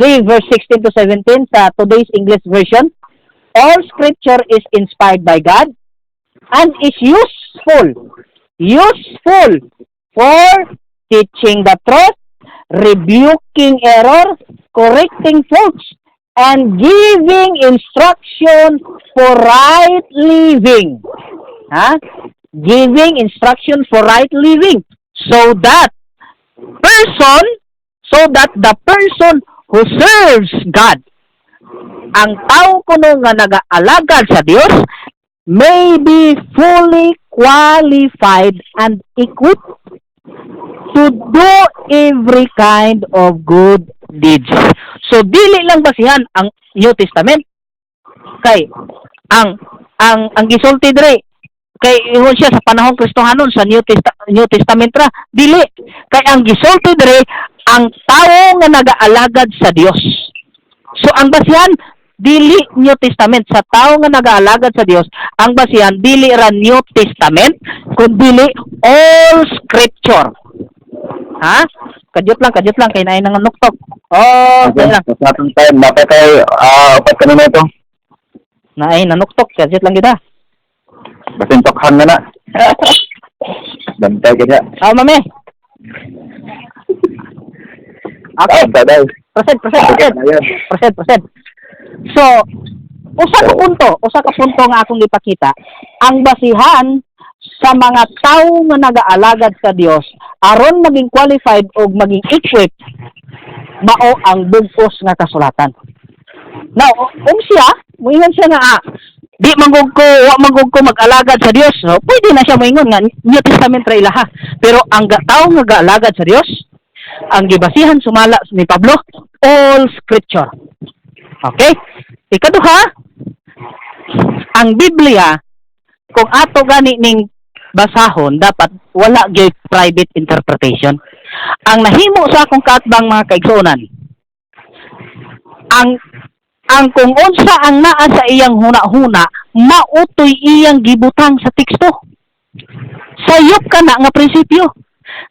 3 verse 16 to 17 sa Today's English Version. All scripture is inspired by God and is useful. Useful for teaching the truth, rebuking error, correcting faults, and giving instruction for right living. Ha? Giving instruction for right living so that the person who serves God, ang tao kuno nga nagaalagad sa Dios, may be fully qualified and equipped. To do every kind of good deeds. So dili lang basihan ang New Testament kay ang gisulti diri kay ingon siya sa panahong Kristohanon sa New Testament ra. Dili, kay ang gisulti diri, ang tawo nga nagaalagad sa Dios. So ang basihan dili New Testament. Sa tawo nga nagaalagad sa Dios, ang basihan dili ra New Testament kun dili all scripture, ha. Kadyot lang, kadyot lang, kay naay nang nuktok. Oh, okay lang. Sa atong time, dapat kay 4 ka minuto. Naay nanuktok, kadyot lang gid ha. Basin tokhan na na. Bantay ka niya. Ah, mami. Okay. Ah, daw. Proceed, proceed, proceed. Ayun. Proceed, proceed. So, usa ka punto nga akong ipakita, ang basihan sa mga tao nga nagaalagad sa Dios aron maging qualified o maging equipped, mao ang bugos nga kasulatan. Now, kung siya, muingon siya nga, di manggug ko, wa manggug ko mag-alagad sa Dios, no? Pwede na siya moingon nga New Testament ra ilaha. Pero ang tao nga gaalagad sa Dios, ang gibasihan sumala ni Pablo, all scripture. Okay? Ikaduha, ang Biblia, kung ato gani ning basahon, dapat wala gyud private interpretation. Ang nahimo sa akong kaatbang, mga kaigsuonan, ang kung unsa ang naa sa iyang huna-huna, mautoy iyang gibutang sa teksto. Sayop ka na nga prinsipyo.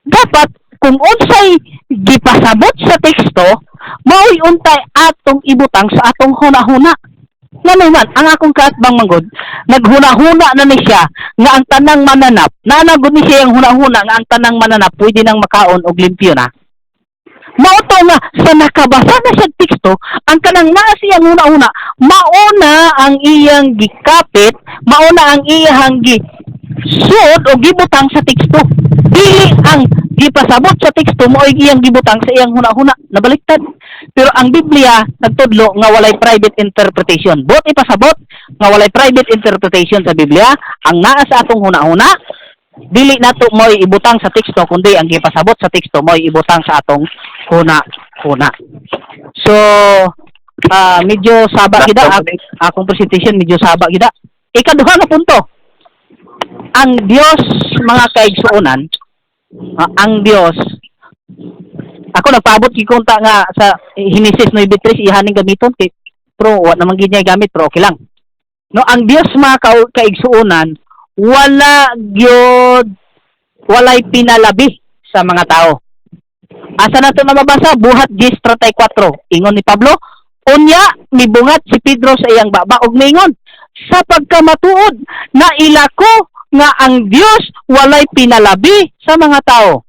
Dapat kung unsay gipasabot sa teksto, mao'y untay atong ibutang sa atong huna-huna. Ngano man, ang akong kaatbang manggod, naghuna-huna na ni siya nga ang tanang mananap, naanagod ni siya ang huna-huna nga ang tanang mananap pwede nang makaon og limpyo na. Mao to nga sa nakabasa na siya teksto, ang kanang naa siyang huna-huna, mauna ang iyang gikapit, mauna ang iyang gi suod o gibutang sa teksto. Dili ang gipasabot sa teksto mo iyang gibutang sa iyang huna-huna, nabaliktad. Pero ang Biblia nagtudlo nga walay private interpretation. Bot ipasabot nga walay private interpretation sa Biblia, ang naa sa atong huna-huna dili nato mo'y ibutang sa teksto, kundi ang gipasabot sa teksto mo'y ibutang sa atong huna-huna. So, medyo saba gida akong presentation, medyo saba gida. Ikaduha nga punto. Ang Dios, mga kaigsuonan, ang Dios, ako nagpaabot gi kunta nga sa Henesis 9:3 ihaning gamiton kay pero wa naman gid niya gamit, pero okay lang. No, ang Dios, mga kaigsuonan, wala gyud walay pinalabi sa mga tao. Asa na to na mabasa? Buhat 10:34. Ingon ni Pablo, unya mibungat si Pedro sa iyang baba ug miingon, "Sa pagkamatuod naila ko nga ang Dios walay pinalabi sa mga tao."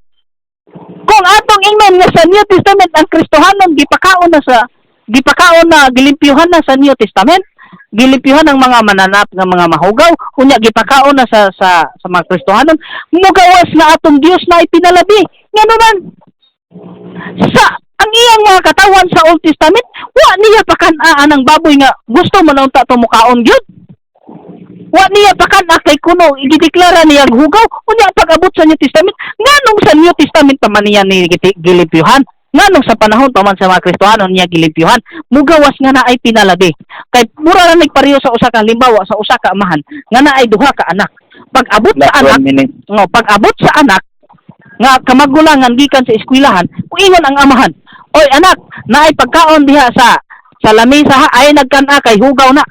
Kung atong ingnon nga sa New Testament ang Kristohanon gipakaon na, gilimpyuhan na sa New Testament, gilimpyuhan ang mga mananap nga mga mahugaw, unya gipakaon na sa mga Kristohanon, mugawas na atong Dios na ipinalabi. Ngano man sa ang iyang mga katawan sa Old Testament, wa niya pakan-aan ang baboy nga gusto mo na unta to mukaon gyud. Wa niya pakan-a kay kuno igideklara niya ang hugaw. Unya pag-abot sa New Testament, nganong sa New Testament pa man niya ni gilimpyuhan? Nganong sa panahon pa man sa mga Kristohano niya gilimpyuhan? Mugawas nga na ay pinalabi. Kay mura na nagpareho sa usa ka halimbawa sa usa ka amahan nga na ay duha ka anak. Pag abot sa Last anak, 1 minute. No, pag abot sa anak nga kamagulangan gikan sa eskwelahan, muingon ang amahan, "Oy anak, naay pagkaon diha sa lamesa ha, ay nagkan-a kay hugaw na."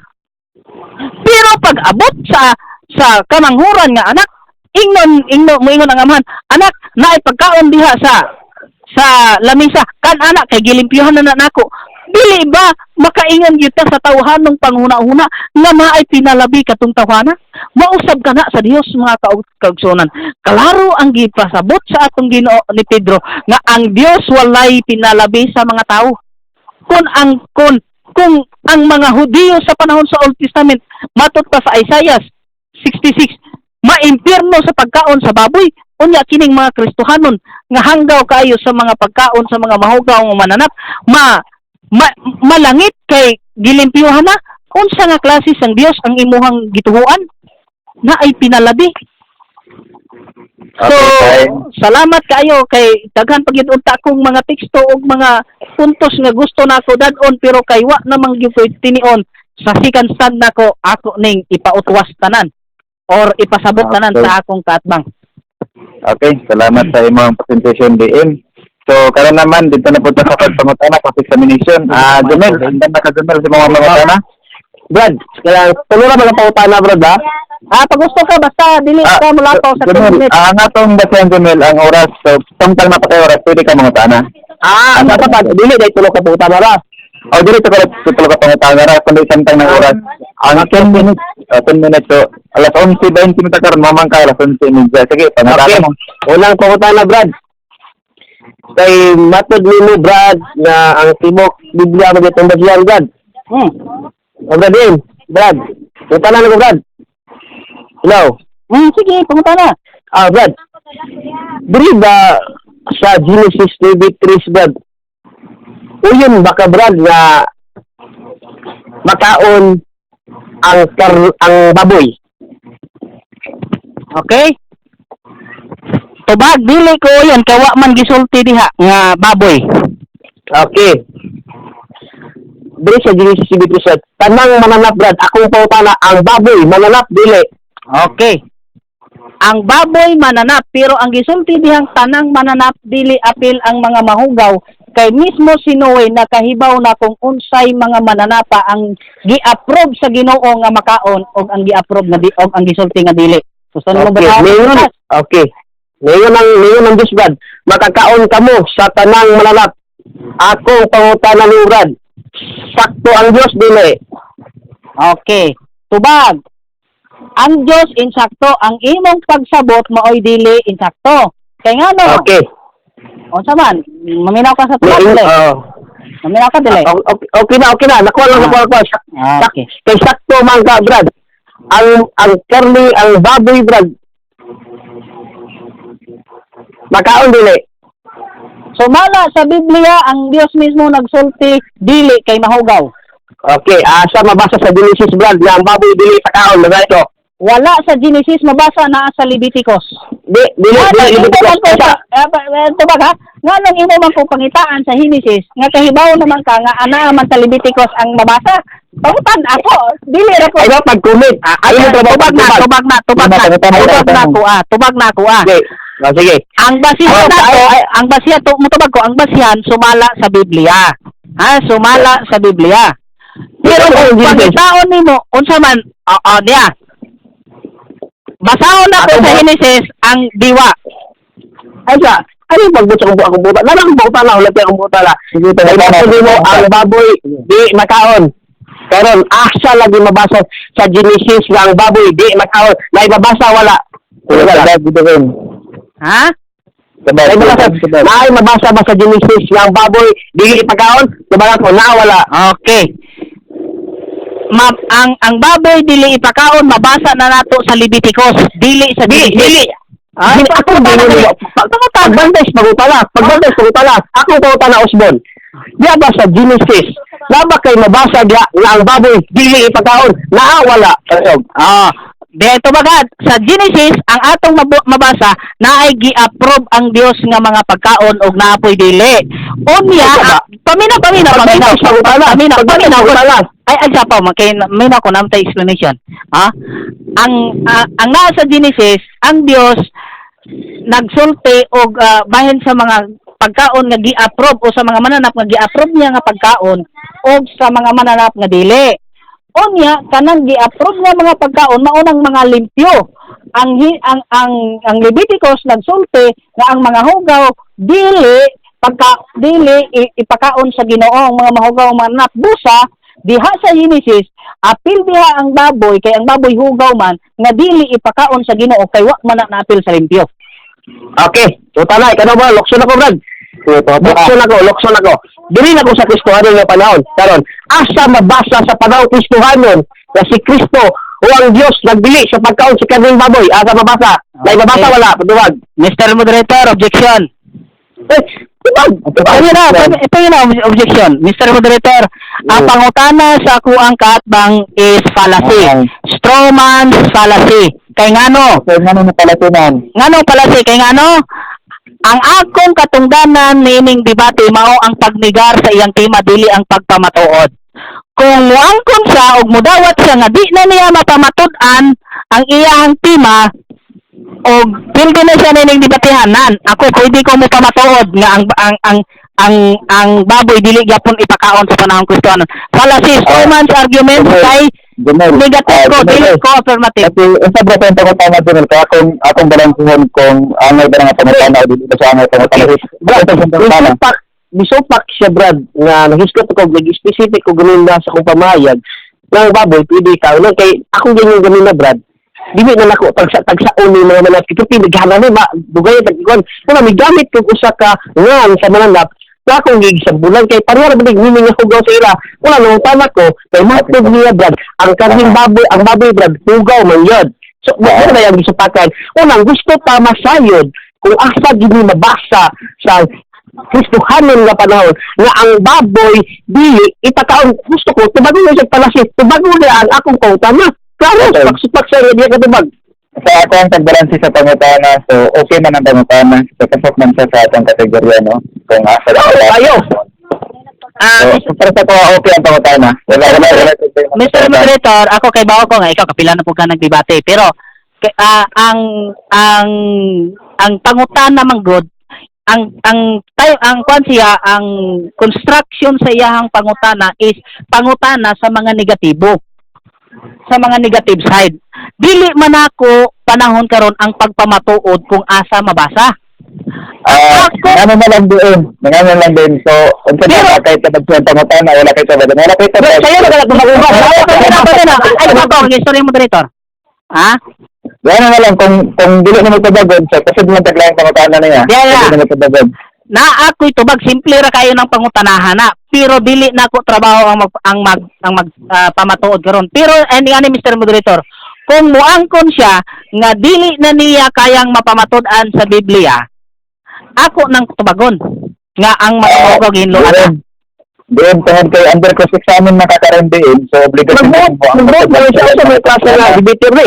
Pero pag abot sa kamanghuran nga anak, ingnon ingno moingon ang amahan, "Anak, naay pagkaon diha sa lamesa, kan anak kay gilimpyuhan na na nako." Dili ba makaingon gyud ta sa tawhanong panghuna-huna nga naay pinalabi katong tawhana? Mausab ka na sa Dios, mga kaugsonan. Klaro ang gipasabot sa atong Ginoo ni Pedro nga ang Dios walay pinalabi sa mga tao. Kung ang mga Hudiyo sa panahon sa Old Testament, matod pa sa Isaiah 66, maimpierno sa pagkaon sa baboy, unya kining mga Kristohanon nga hanggaw kaayo sa mga pagkaon sa mga mahugaw nga mananap, ma malangit kay gilimpyuhan na, unsa nga klase sang Dios ang imuhang gituhuan na ay pinalabi? So, Okay, salamat kaayo kay daghan pa gyud unta akong mga teksto ug mga puntos nga gusto nako dad-on, pero kay wa namang gyud ko'y tinion sa second stand nako, ako ning ipautwas tanan or ipasabot tanan sa akong kaatbang. Okay, salamat sa imong presentation, DM. So, karon naman dito na po ta sa pagpangutana, cross examination. Ah, Jumel, andan na ka, Jumel, sa mga pangutana? Brad, kailangan tulo ra ba ang pangutana, Brad, ba? Ah, pag gusto ka, basta dili ka mulapaw sa 10 Jumel, minutes. Ah, nga tong basihan, Jumel, ang oras. So, tungtang na pa kayo oras, pwede ka mangutana. Ah, sa pa dili dai tulo ka pangutana ra. O, dili to ka tulo ka pangutana ra, kundi samtang ng oras. Ang 10 minutes, 10 minutes, so, alas 11:20 minutes karon, mamang ka, alas 11:30. Sige, pangutana mo. Unang pangutana, Brad. Kay matod nimo, Brad, nga ang tibok Biblia mo gitong basihan, Brad. O, Brad, din. Brad. Pangutana na ko, Brad. Hello. Sige, pangutana. Ah, Brad. Dili ba sa Genesis 3, Brad? Uyon baka, Brad, nga makaon ang baboy? Okay? Tubag, dili ko yan kay wa man gisulti diha nga baboy. Okay. Dili sa Genesis 3, Brad. Tanang mananap, Brad. Akong pangutana, ang baboy mananap dili? Okay. Ang baboy mananap, pero ang gisulti dihang tanang mananap, dili apil ang mga mahugaw, kay mismo si Noe nakahibaw na kung unsay mga mananapa ang gi-approve sa Ginoo nga makaon og ang gi-approve nga di og ang gisulti nga dili. Gusto nimo Okay. ba? Ngayon, okay. Ngayon ang Diyos, Brad. Makakaon kamo sa tanang mananap. Akong pangutana ni Brad. Sakto ang Diyos dili? Okay. Tubag. Ang Diyos insakto, ang imong pagsabot maoy dili insakto. Kay ngano? Okay. Unsa man? Maminaw ka sa tubag Ngayon, dili. oh. Maminaw ka dili. Okay, okay na, okay na. Nakuha lang, nakuha, nakuha. Kay sakto man ka, Brad. Ang karni, ang baboy, Brad. Makaon dili? Sumala sa Biblia, ang Dios mismo nagsulti dili kay mahugaw. Okay, asa mabasa sa Genesis, Brad, nga ang baboy dili pakaon, mga ito? Wala sa Genesis mabasa, naa sa Leviticus. Di, dili, Nga dili, nang imo Leviticus. man ko Asa? Tubag ha, nga nang imo man ko pangitaan sa Genesis, nga kahibaw naman ka nga ana man sa Leviticus ang mabasa. Pangutan ako, dili ra ko. Ay, no, pag-commit. Ay, mo trabaho, Tubag na, pag-tubag. tubag na, tubag na, Tama, tama, tubag na tama. ko ah, tubag na ko ah. Okay. Ah, sige. Ang basihan nato, ang basihan to, mutubag ko, ang basihan sumala sa Biblia. Ha, sumala sa Biblia. Pero Ito, kung ang Genesis. pangitaon nimo, unsa man, oo, niya. Basahon na ko Ako sa ba? Genesis ang diwa. Ay, sa, ano yung pagbutsa kong akong buta? Lala akong buta na, ulit akong buta na. Sige, Kay pangutana. matod mo ang baboy di makaon. Karon asa lagi mabasa sa Genesis nga ang baboy di makaon? Na ibabasa wala? Sige, Wala. tubag, tubag. Ha? Tubag, Na ibabasa, tubag, tubag. na ay mabasa ba sa Genesis nga ang baboy di ipakaon? Tubagan ko na wala? Okay. Ma ang baboy dili ipakaon, mabasa na nato sa Leviticus, dili sa Di, Genesis. dili. Ah, Dili, ako pangutana dili. dili. Pagbantay sa pangutana, pagbantay sa pangutana, akong pangutana, Osborn. Diya ba sa Genesis, na ba kay mabasa diya nga ang baboy dili ipakaon? Naa wala? Ah, di bagad sa Genesis ang atong mabasa na ay gi-approve ang Dios nga mga pagkaon og naapoy dili. Unya, Asa ba? Paminaw, paminaw, paminaw. Pagbantay sa pangutana, Paminaw, pagbantay sa paminaw. pangutana. Ay, ay sa pa, kay minaw ko namtay explanation. Ha? Ang naa sa Genesis, ang Dios nagsulti og bahin sa mga pagkaon nga gi-approve o sa mga mananap nga gi-approve niya nga pagkaon og sa mga mananap nga dili. Unya, kanang gi-approve nga mga pagkaon maunang mga limpyo. Ang hi- ang Leviticus nagsulti nga ang mga hugaw dili pagka dili ipakaon sa Ginoo ang mga mahugaw ang mananap, busa diha sa Genesis apil diha ang baboy kay ang baboy hugaw man nga dili ipakaon sa Ginoo kay wa man na naapil sa limpyo. Okay, tuta na, ikaw ba, lokson ako, Brad. Lokson ako, lokson ako. Dili na ko sa Kristohanon nga panahon. Karon, asa mabasa sa panahon Kristohanon na si Kristo o ang Diyos nagbili sa pagkaon sa karning baboy? Asa mabasa? May mabasa wala? Patuwag. Mr. Moderator, objection. Eh, tubag. Ito yun na, objection. Mr. Moderator, ang pangutana sa kuang kaatbang is fallacy. Strawman's fallacy. Kay ngano? So, ngano na palatinan? Ngano pala si kay ngano? Ang akong katungdanan niining debate mao ang pagnegar sa iyang tema, dili ang pagpamatuod. Kung muangkon siya og mudawat siya nga di na niya mapamatud-an ang iyang tema og pildi na siya nining debatehanan, ako pwede ko mopamatuod nga ang baboy dili gyapon ipakaon sa panahon Kristiyano. Fallacy, man's argument kay Jomel, negative ko, Jomel, dili ko affirmative. Kasi, unsa ba itong pangutana, Jomel? Kaya akong balansihon kung angay ba nga pangutana o dili ba siya angay pangutana. Brad, Ito ang pangutana. Misupak siya, Brad, nga nahisgot ko, nag-specific ko ganun na sa akong pamayag, ng baboy, pwede ka. Unang kay, akong ganyan ganun na, Brad, dili na nako tagsa tagsaon ni mga mananap kay naghanan ni ma dugay tagkuan wala mi gamit kog usa ka ngan sa mananap na akong gisambulan kay pareha ra man meaning nga hugaw sa ila. Wala nang tama ko kay matug niya, Brad, ang karning baboy, ang baboy, Brad, hugaw man yun. So mo na yung gisupakan. Unang gusto pa masayod kung asa gini mabasa sa Kristohanon nga panahon nga ang baboy dili ipakaon. Gusto ko tubagon na siya palasi, tubagon na ang akong pangutana. Klaro. Okay. Pagsupak sa niya katubag. Sa ako ang pagbalansi sa pangutana, so okay man ang pangutana. So, pasok man siya sa atong kategorya, no? Kung asa Klaro kayo. So, para sa ko, okay ang pangutana. Wala, wala, wala. Mr. Moderator, ako kay bawo ko nga ikaw kapila na po ka nagdebate, pero ang pangutana man gud, ang tayo ang kwan siya, ang construction sa iyahang pangutana is pangutana sa mga negatibo, sa mga negative side. Dili man ako panahon karon ang pagpamatuod kung asa mabasa. Ngano na lang doon. Ngano na lang doon. So, unsa na kay tabag sa pangutana, wala kay tabag. Wala kay tabag. Sa'yo na ka tumaguba. Ay, na, ay, ba ang istorya, moderator? Ha? Ngano na lang kung dili na magtabagon, so kasi man taglayan pangutana niya. Yeah. Dili na magtabagon. Na ako'y tubag, simple ra kayo ng pangutanahan na, pero dili na ako trabaho ang mag pamatuod karon. Pero ani ani Mr. Moderator, kung muangkon siya nga dili na niya kayang mapamatud-an sa Biblia, ako nang tubagon nga ang mga ginluan na. Doon, tungod kay under cross examine na kakaroon din, so obligasyon Nag-vote, mo ang nag-vote na siya sa may klase nga debater ni.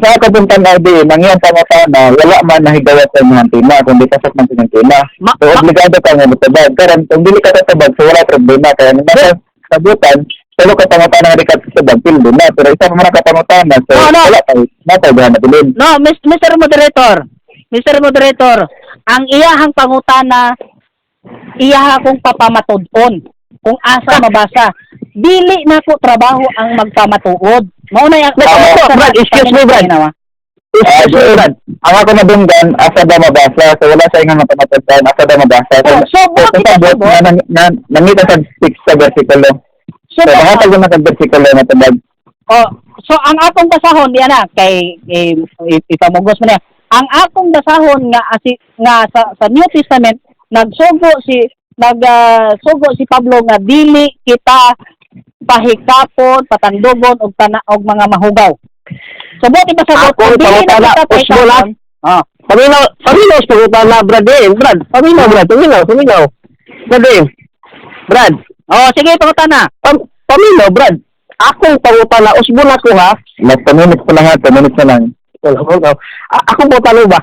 Sa ako pong tanaw din, ang iyang pangutana, wala man nahigawa sa inyong tema, kundi pasok man sa inyong tema. So, obligado ka nga matabag. Karon, kung dili ka tatabag, so wala problema. Kaya nung nasa sabutan, solo ka pangutana nga di ka tatabag, pildo na. Pero isa pa man ang kapangutana, so No, no. wala tayo, na tayo na bilin. No, Mr. Moderator. Mr. Moderator, ang iyahang pangutana, iyaha kong papamatud-on kung asa mabasa. Dili na ko trabaho ang magpamatuod. Mao na yung Brad, excuse me, Brad. Excuse me, Brad. Ang ako nabunggan, asa ba mabasa? So wala sa ingon mapamatudan, asa ba mabasa? So, Oh, so, bakit sa sabot? na, nangita sa 6 sa versikulo. So, So, mahatag naman sa versikulo na tabag. Oh, so ang akong basahon diyan na kay eh, ipamugos mo niya. Ang akong basahon nga asi, nga sa New Testament nagsugo si Pablo nga dili kita pahikapon, patandugon og tana og mga mahugaw. So buti ba sa Ako, dili na pangutana, kita Osmo. pahikapon. Oh. Paminaw, paminaw sa pangutana, Brad eh. Brad, paminaw, Brad, paminaw, paminaw. Brad eh. Brad, Oh, sige, pangutana. Paminaw, Brad. Akong pangutana, usbo na ko ha. Last 2 minutes pa lang ha, 2 minutes na lang. Wala, wala. Ako po tanong ba,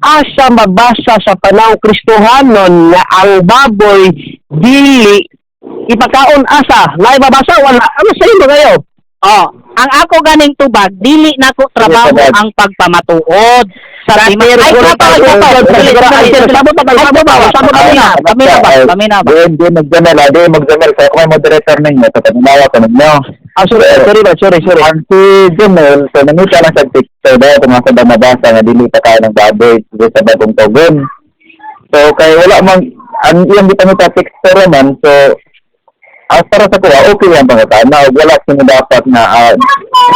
asa mabasa sa panahon Kristohanon nga ang baboy dili ipakaon asa? Naay mabasa? Wala. Ano sa inyo kayo? Oh, ang ako ganing tubag dili nako trabaho Sige, tubag. ang pagpamatuod sa Sa tema. Ay, sabot, Sabot, sabot, sabot, sabot, sabot, paminaw, paminaw ba? Paminaw ba? Diyan, mag-jamel, ha? Diyan, mag-jamel. Kaya kung may moderator ninyo, so paminawa ko ninyo. Ah, sorry, sorry, Brad, sorry, sorry. Ang si Jamel, so nangita lang sa picture daw kung asa ba mabasa nga dili pa kaya ng baboy sa bagong tugon. So, kay wala mang, ang iyang gipangita picture man, so, as para sa kuha, okay ang pangutana. Ug wala sino dapat na,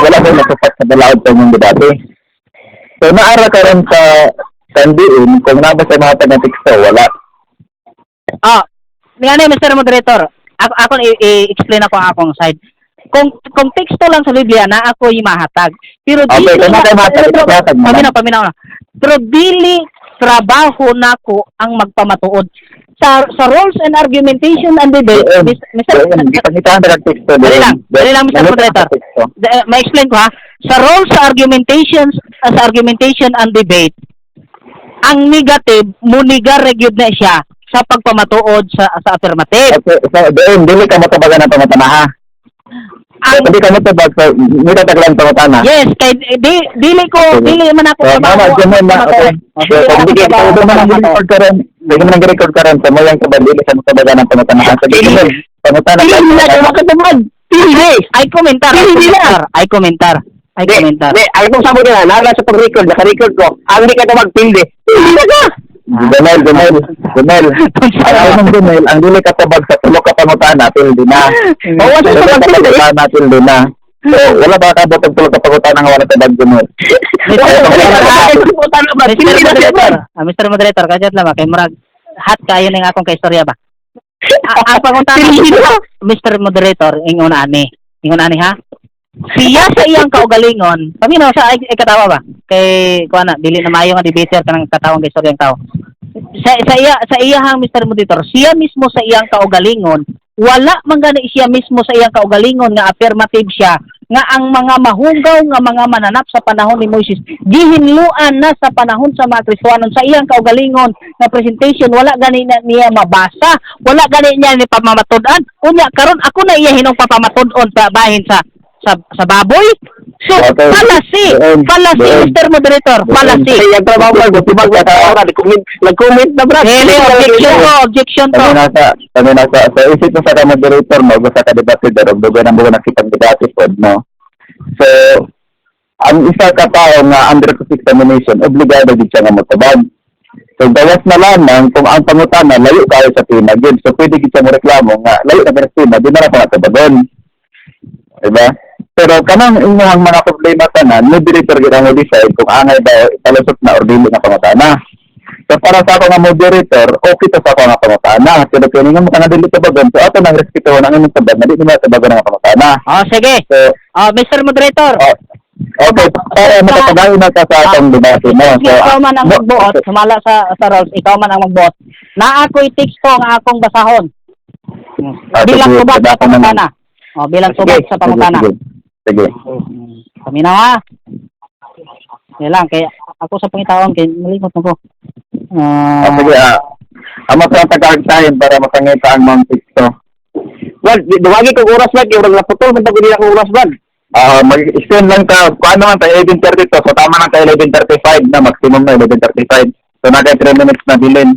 wala mo nasupat sa balaod sa inyong debate. So, naara karon sa kandiin, kung naba sa mga taga teksto, wala. Ah, nga ni Mr. Moderator, ako i-explain ako ang akong side. Kung teksto lang sa Biblia na ako mahatag. Pero Okay, dili kung na mahatag, mahatag mo lang. paminaw, paminaw na. Pero dili Trabaho nako ang magpamatuod. Sa rules and argumentation and debate, Doon, Mr. doon, gipangitaan na teksto Dali doon. lang, dali lang, Mr. Moderator. Ma-explain ko ha. Sa rules sa argumentations, sa argumentation and debate, ang negative munigar gyud na siya sa pagpamatuod sa affirmative. Okay, so doon, dili ka matabagan ng pangutana ha. Ang Dili ka matabag, so hindi ka tagalan pangutana. Yes, kay di dili ko Sige. dili man ako So, trabaho mama, ang ganun na, okay. pagpamatuod. So, Dili man kung ako di trabaho kung ang man ang pagpamatuod. record karon, dili man ang record karon sa mo yang kabad dili sa matabagan ng pangutana. So, dili man pangutana. Dili na kay makatubag. Dili. Ay komentar, ay Dili na. komentar, ay komentar, ay Di, komentar. di, ang itong sabon nila, nara sa pag-record, naka-record ko, ang di ka tubag, pilde. Dili na ka. Gumel, gumel, gumel. Ang anong gumel, ang dili ka tabag sa tulo ka pangutana, pildi na. Oo, sa Tulo ka tubag, pildi. pangutana, pildi na. So, wala ba ka botog tulo ka pangutana nga wala tabag gumel? Mr. Mr. Mr. Moderator, Mr. Moderator, kajat lang ba kay murag hot kayo ning akong kaistorya ba. Ang pangutana Mr. Moderator, ingon ani. Ingon ani ha. Siya sa iyang kaugalingon, paminaw sa ay katawa ba? Kay kuan na dili na maayo nga debater kanang katawang kay ang tao. Sa iyahang Mr. Moderator, siya mismo sa iyang kaugalingon, wala man gani siya mismo sa iyang kaugalingon nga affirmative siya nga ang mga mahugaw nga mga mananap sa panahon ni Moises gihinluan na sa panahon sa mga Kristohanon. Sa iyang kaugalingon nga presentation, wala gani na niya mabasa, wala gani niya ni pamamatud-an. Unya karon ako na iya hinong papamatud-on pa bahin sa baboy. So fallacy, Doon, fallacy, doon. Mr. Moderator, Doon. fallacy. Ay, ang trabaho ko, tubag na tao, nag-comment, nag-comment na, Brad. Dili, objection to, objection to. Kami nasa, so isip mo sa ka moderator mo, gusto ka debate, pero dugay na mo nakitang debate pod, no? So, ang isa ka tao nga under cross-examination, obligado gid siya nga motubag. So, gawas na lamang kung ang pangutana layo kayo sa tema, gid. So, pwede gid siya mo reklamo nga layo na sa tema, di na lang pangatubagon. Diba? Pero kanang inyong mga problema tanan, moderator gid ang mo decide kung angay ba ipalusot na or dili nga pangutana. So para sa ako nga moderator, okay to sa ako nga pangutana. Pero kung nga mo ka na dili tubagon, so ato nang respeto ang imong tubag na di mo tubagon ang pangutana. Oh, sige. So, Oh, Mr. Moderator. oh, okay, para makapagayon na ka sa atong debate mo. So, ikaw man ang magbuot, sumala sa roles, ikaw man ang magbuot. Naa ko'y teksto nga akong basahon. Ah, Bilang sige, tubag sa babasa na lang. pangutana. Oh, bilang tubag Sige, sa pangutana. Sige, sige. Kami na ha. Yan lang, kay ako sa pangitaon kay malimot mo ko. Ah, sige, amo pa ang tagaagtahin para makangita ang mga teksto. Well, duwagi kong oras, Brad, yung naputol, man tagod akong oras, Brad. Ah, mag-extend lang ka. Kung ano man tayo 11:30 to, so tama lang tayo 11:35 na, maximum na 11:35. So naka 3 minutes na bilin.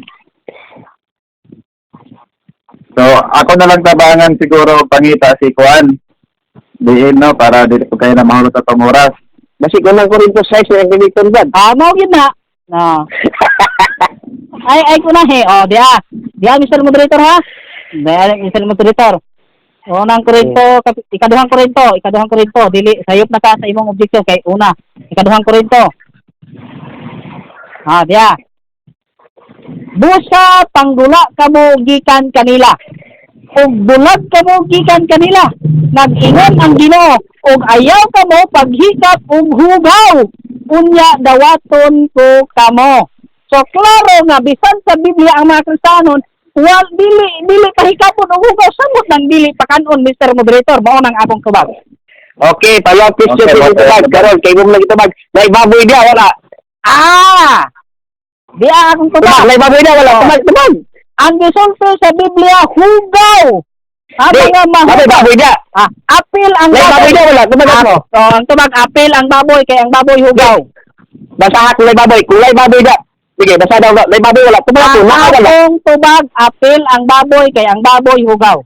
So ako na lang tabangan siguro pangita si Kuan. Diin no para dili ko kayo na mahulog sa tong oras. Basi ko lang ko rin to size ng gamiton, Brad. Ah, mao gyud na. No. Ay ay ko na he. Oh, diya. Diya Mr. Moderator ha. Diya Mr. Moderator. Unang Korinto, ikaduhang Korinto, dili sayop na ka sa imong objection kay una, ikaduhang Korinto. Ah, diya. Busa panggula kamo gikan kanila. Ug bulag kamo gikan kanila. Nag-ingon ang Ginoo ug ayaw kamo paghikap ug hugaw. Unya dawaton ko kamo. So klaro nga bisan sa Biblia ang mga Kristiyanon wal dili dili pahikapon og hugaw, samot nang dili pakanon Mr. Moderator, mao nang akong tubag. Okay, follow up question Okay, okay, okay. tubag, karon kay mo lagi tubag. Nay baboy dia wala. Ah! Di akong tubag. Nay baboy dia wala. Oh. Tubag, tubag. Ang gisulti sa Biblia hugaw. Ang Di, mga baboy, mahugaw. baboy dia. Ah, apil ang Nay baboy dia wala. Tubag Ah, mo. oh, ang tubag apil ang baboy kay ang baboy hugaw. Basa kulay baboy, kulay baboy dia. Sige, basa daw. Nay baboy wala. Tubag Ang ko, naa wala. akong tubag apil ang baboy kay ang baboy hugaw.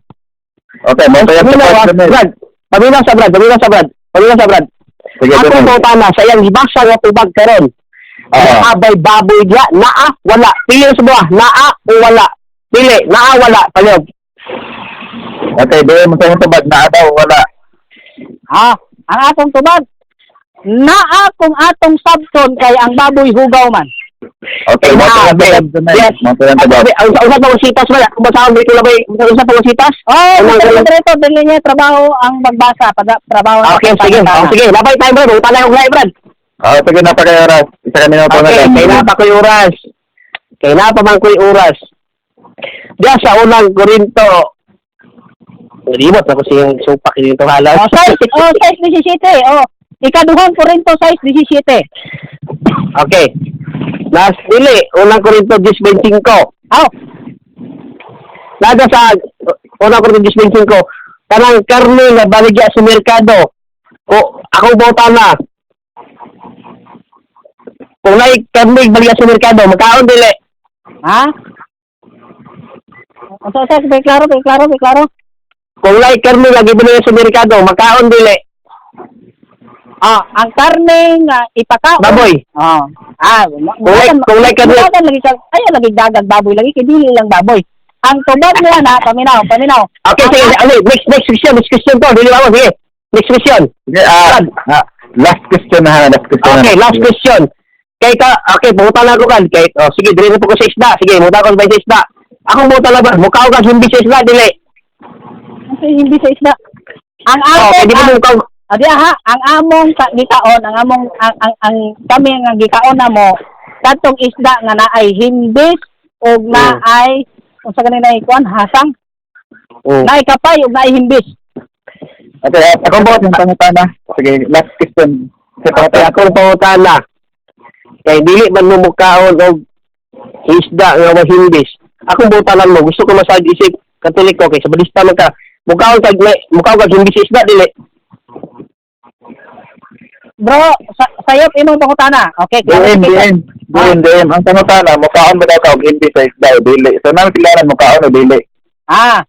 Okay, mo tayo Paminaw, ah, Brad. Paminaw sa Brad, paminaw sa Brad. Paminaw sa Brad. Sige, Ako Jomel. po tama sa iyang gibasa nga tubag karon. Ah. Abay baboy dia, naa wala. Pili sa buha, naa o wala. Pili, naa wala. Palihog. Okay, diin mo sa imong tubag na daw wala. Ah, ang atong tubag naa kung atong sabton kay ang baboy hugaw man. Okay, mo tayo Naa, be. tubag Jomel. Yes. Mo tayo tubag. Ang usa pa sitas man, kung basahon dito labay, usa pa sitas. Oh, Ano, Mr. ano? Moderator, dili niya trabaho ang magbasa, trabaho ang Okay, sige. pagpapangutana. Oh, sige, labay tayo, Brad. Utang na yung Brad. Ah, sige na pa kayo oras. Isa ka minuto na Okay, lang. kay na pa ko yung oras. Kay naa pa man ko'y oras. Diya sa Unang Korinto, limot ako siyang supak dito halas. Oh, size, oh, 6:17. Oh, Ikaduhang Korinto 6:17. Okay. Nas dili, Unang Korinto 10:25. Oh, Nada sa Unang Korinto 10:25, kanang karne nga baligya sa merkado. O ako bota na. Kung naay karne baligya sa merkado, makaon dili? Ha? So, so, be klaro, be klaro, be klaro. Kung naay karne nga gibaligya sa merkado, makaon dili? Ah, ang karne nga ipakaon. Baboy. Oh. Ah, Kung like lagi ka, ay lagi dagat baboy lagi kay dili lang baboy. Ang tubag nila na paminaw, paminaw. Okay, sige, ano, next next question, next question to. Dili ako, sige. Next question. Sige, last question na ha, last question na. Okay, last question. Kay ka, okay, pumunta na ako kan. Kay, oh, sige, dili na po ko sa isda. Sige, pumunta ko sa isda. Akong buta na ba? Mukha ko kang hindi sa isda, dili? Kasi hindi sa isda. Ang Oh, among kay di mo mukha. Adi ha, ang among gikaon, ang among ang kami nga gikaon na mo kadtong isda nga naay himbis ug naay unsa gani na ikuan hasang, naay kapay ug naay himbis. Okay, ako ba yung pangutana? Sige, last question. Sige, Okay, akong pangutana. Kay dili man mo mukaon og isda nga mahimbis. Akong butalan mo, gusto ko masag isip Katoliko kay sa balista man ka. Mukaon kag himbis sa isda, dili? Bro, sayop imong pangutana. Okay, DM, DM. DM, DM. Ang pangutana, mukhaon ba daw ka og hindi sa isda o dili? So, namin kailangan mukhaon o dili. Ah.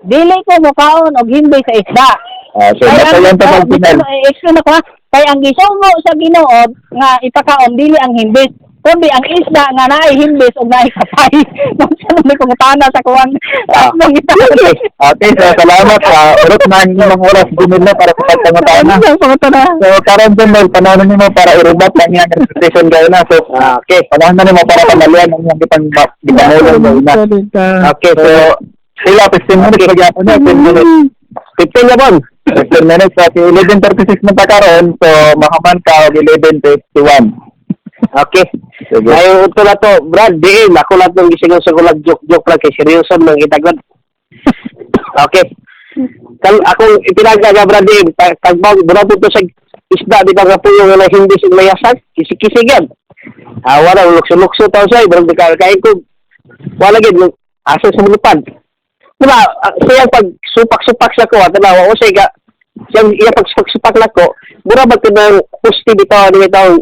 Dili ko mukaon og himbi sa isda. Ah, so, Kay basta ang yan pa oh, final. Explain ako ha. Kay ang gisugo sa Ginoo nga ipakaon dili ang himbis, kundi ang isda nga naay himbis ug naay kapay. Unsa man ni pangutana sa kuwang tatlong isda. Okay, so salamat sa urot na ang imong oras gumil na para sa pagpangutana. Ano ang pangutana? So, karon din dahil panahon nimo para i-rebat ang iyang reputation gaya na. So, Ah, okay. panahon na nimo para pamalian ang iyang gipanulong gaya na. Okay, So, so sila, 15 minutes, magyapon na, 10 minutes. 15 na bon. 15 minutes, okay, 11:36 na ta karon, so mahaman ka og 11:51. Okay. Sige. Ay, ito na to, Brad, diin, ako lang itong gising sa gulag, joke-joke lang, kay seryoso nang itagad. Okay. Kal akong ipinagaga, Brad, diin, tagbag, mura po to sa isda, di ba nga po yung na hindi sa mayasan, kisi-kisi yan. Ah, wala, lukso-lukso tao siya, bro, di kain ko, wala gid, asa sa mulupad. Diba, siya pag supak-supak sa ko, at tanawa ko siya, siyang iya pag supak-supak na ko, mura ba ito ng pusti bitaw ni bitaw,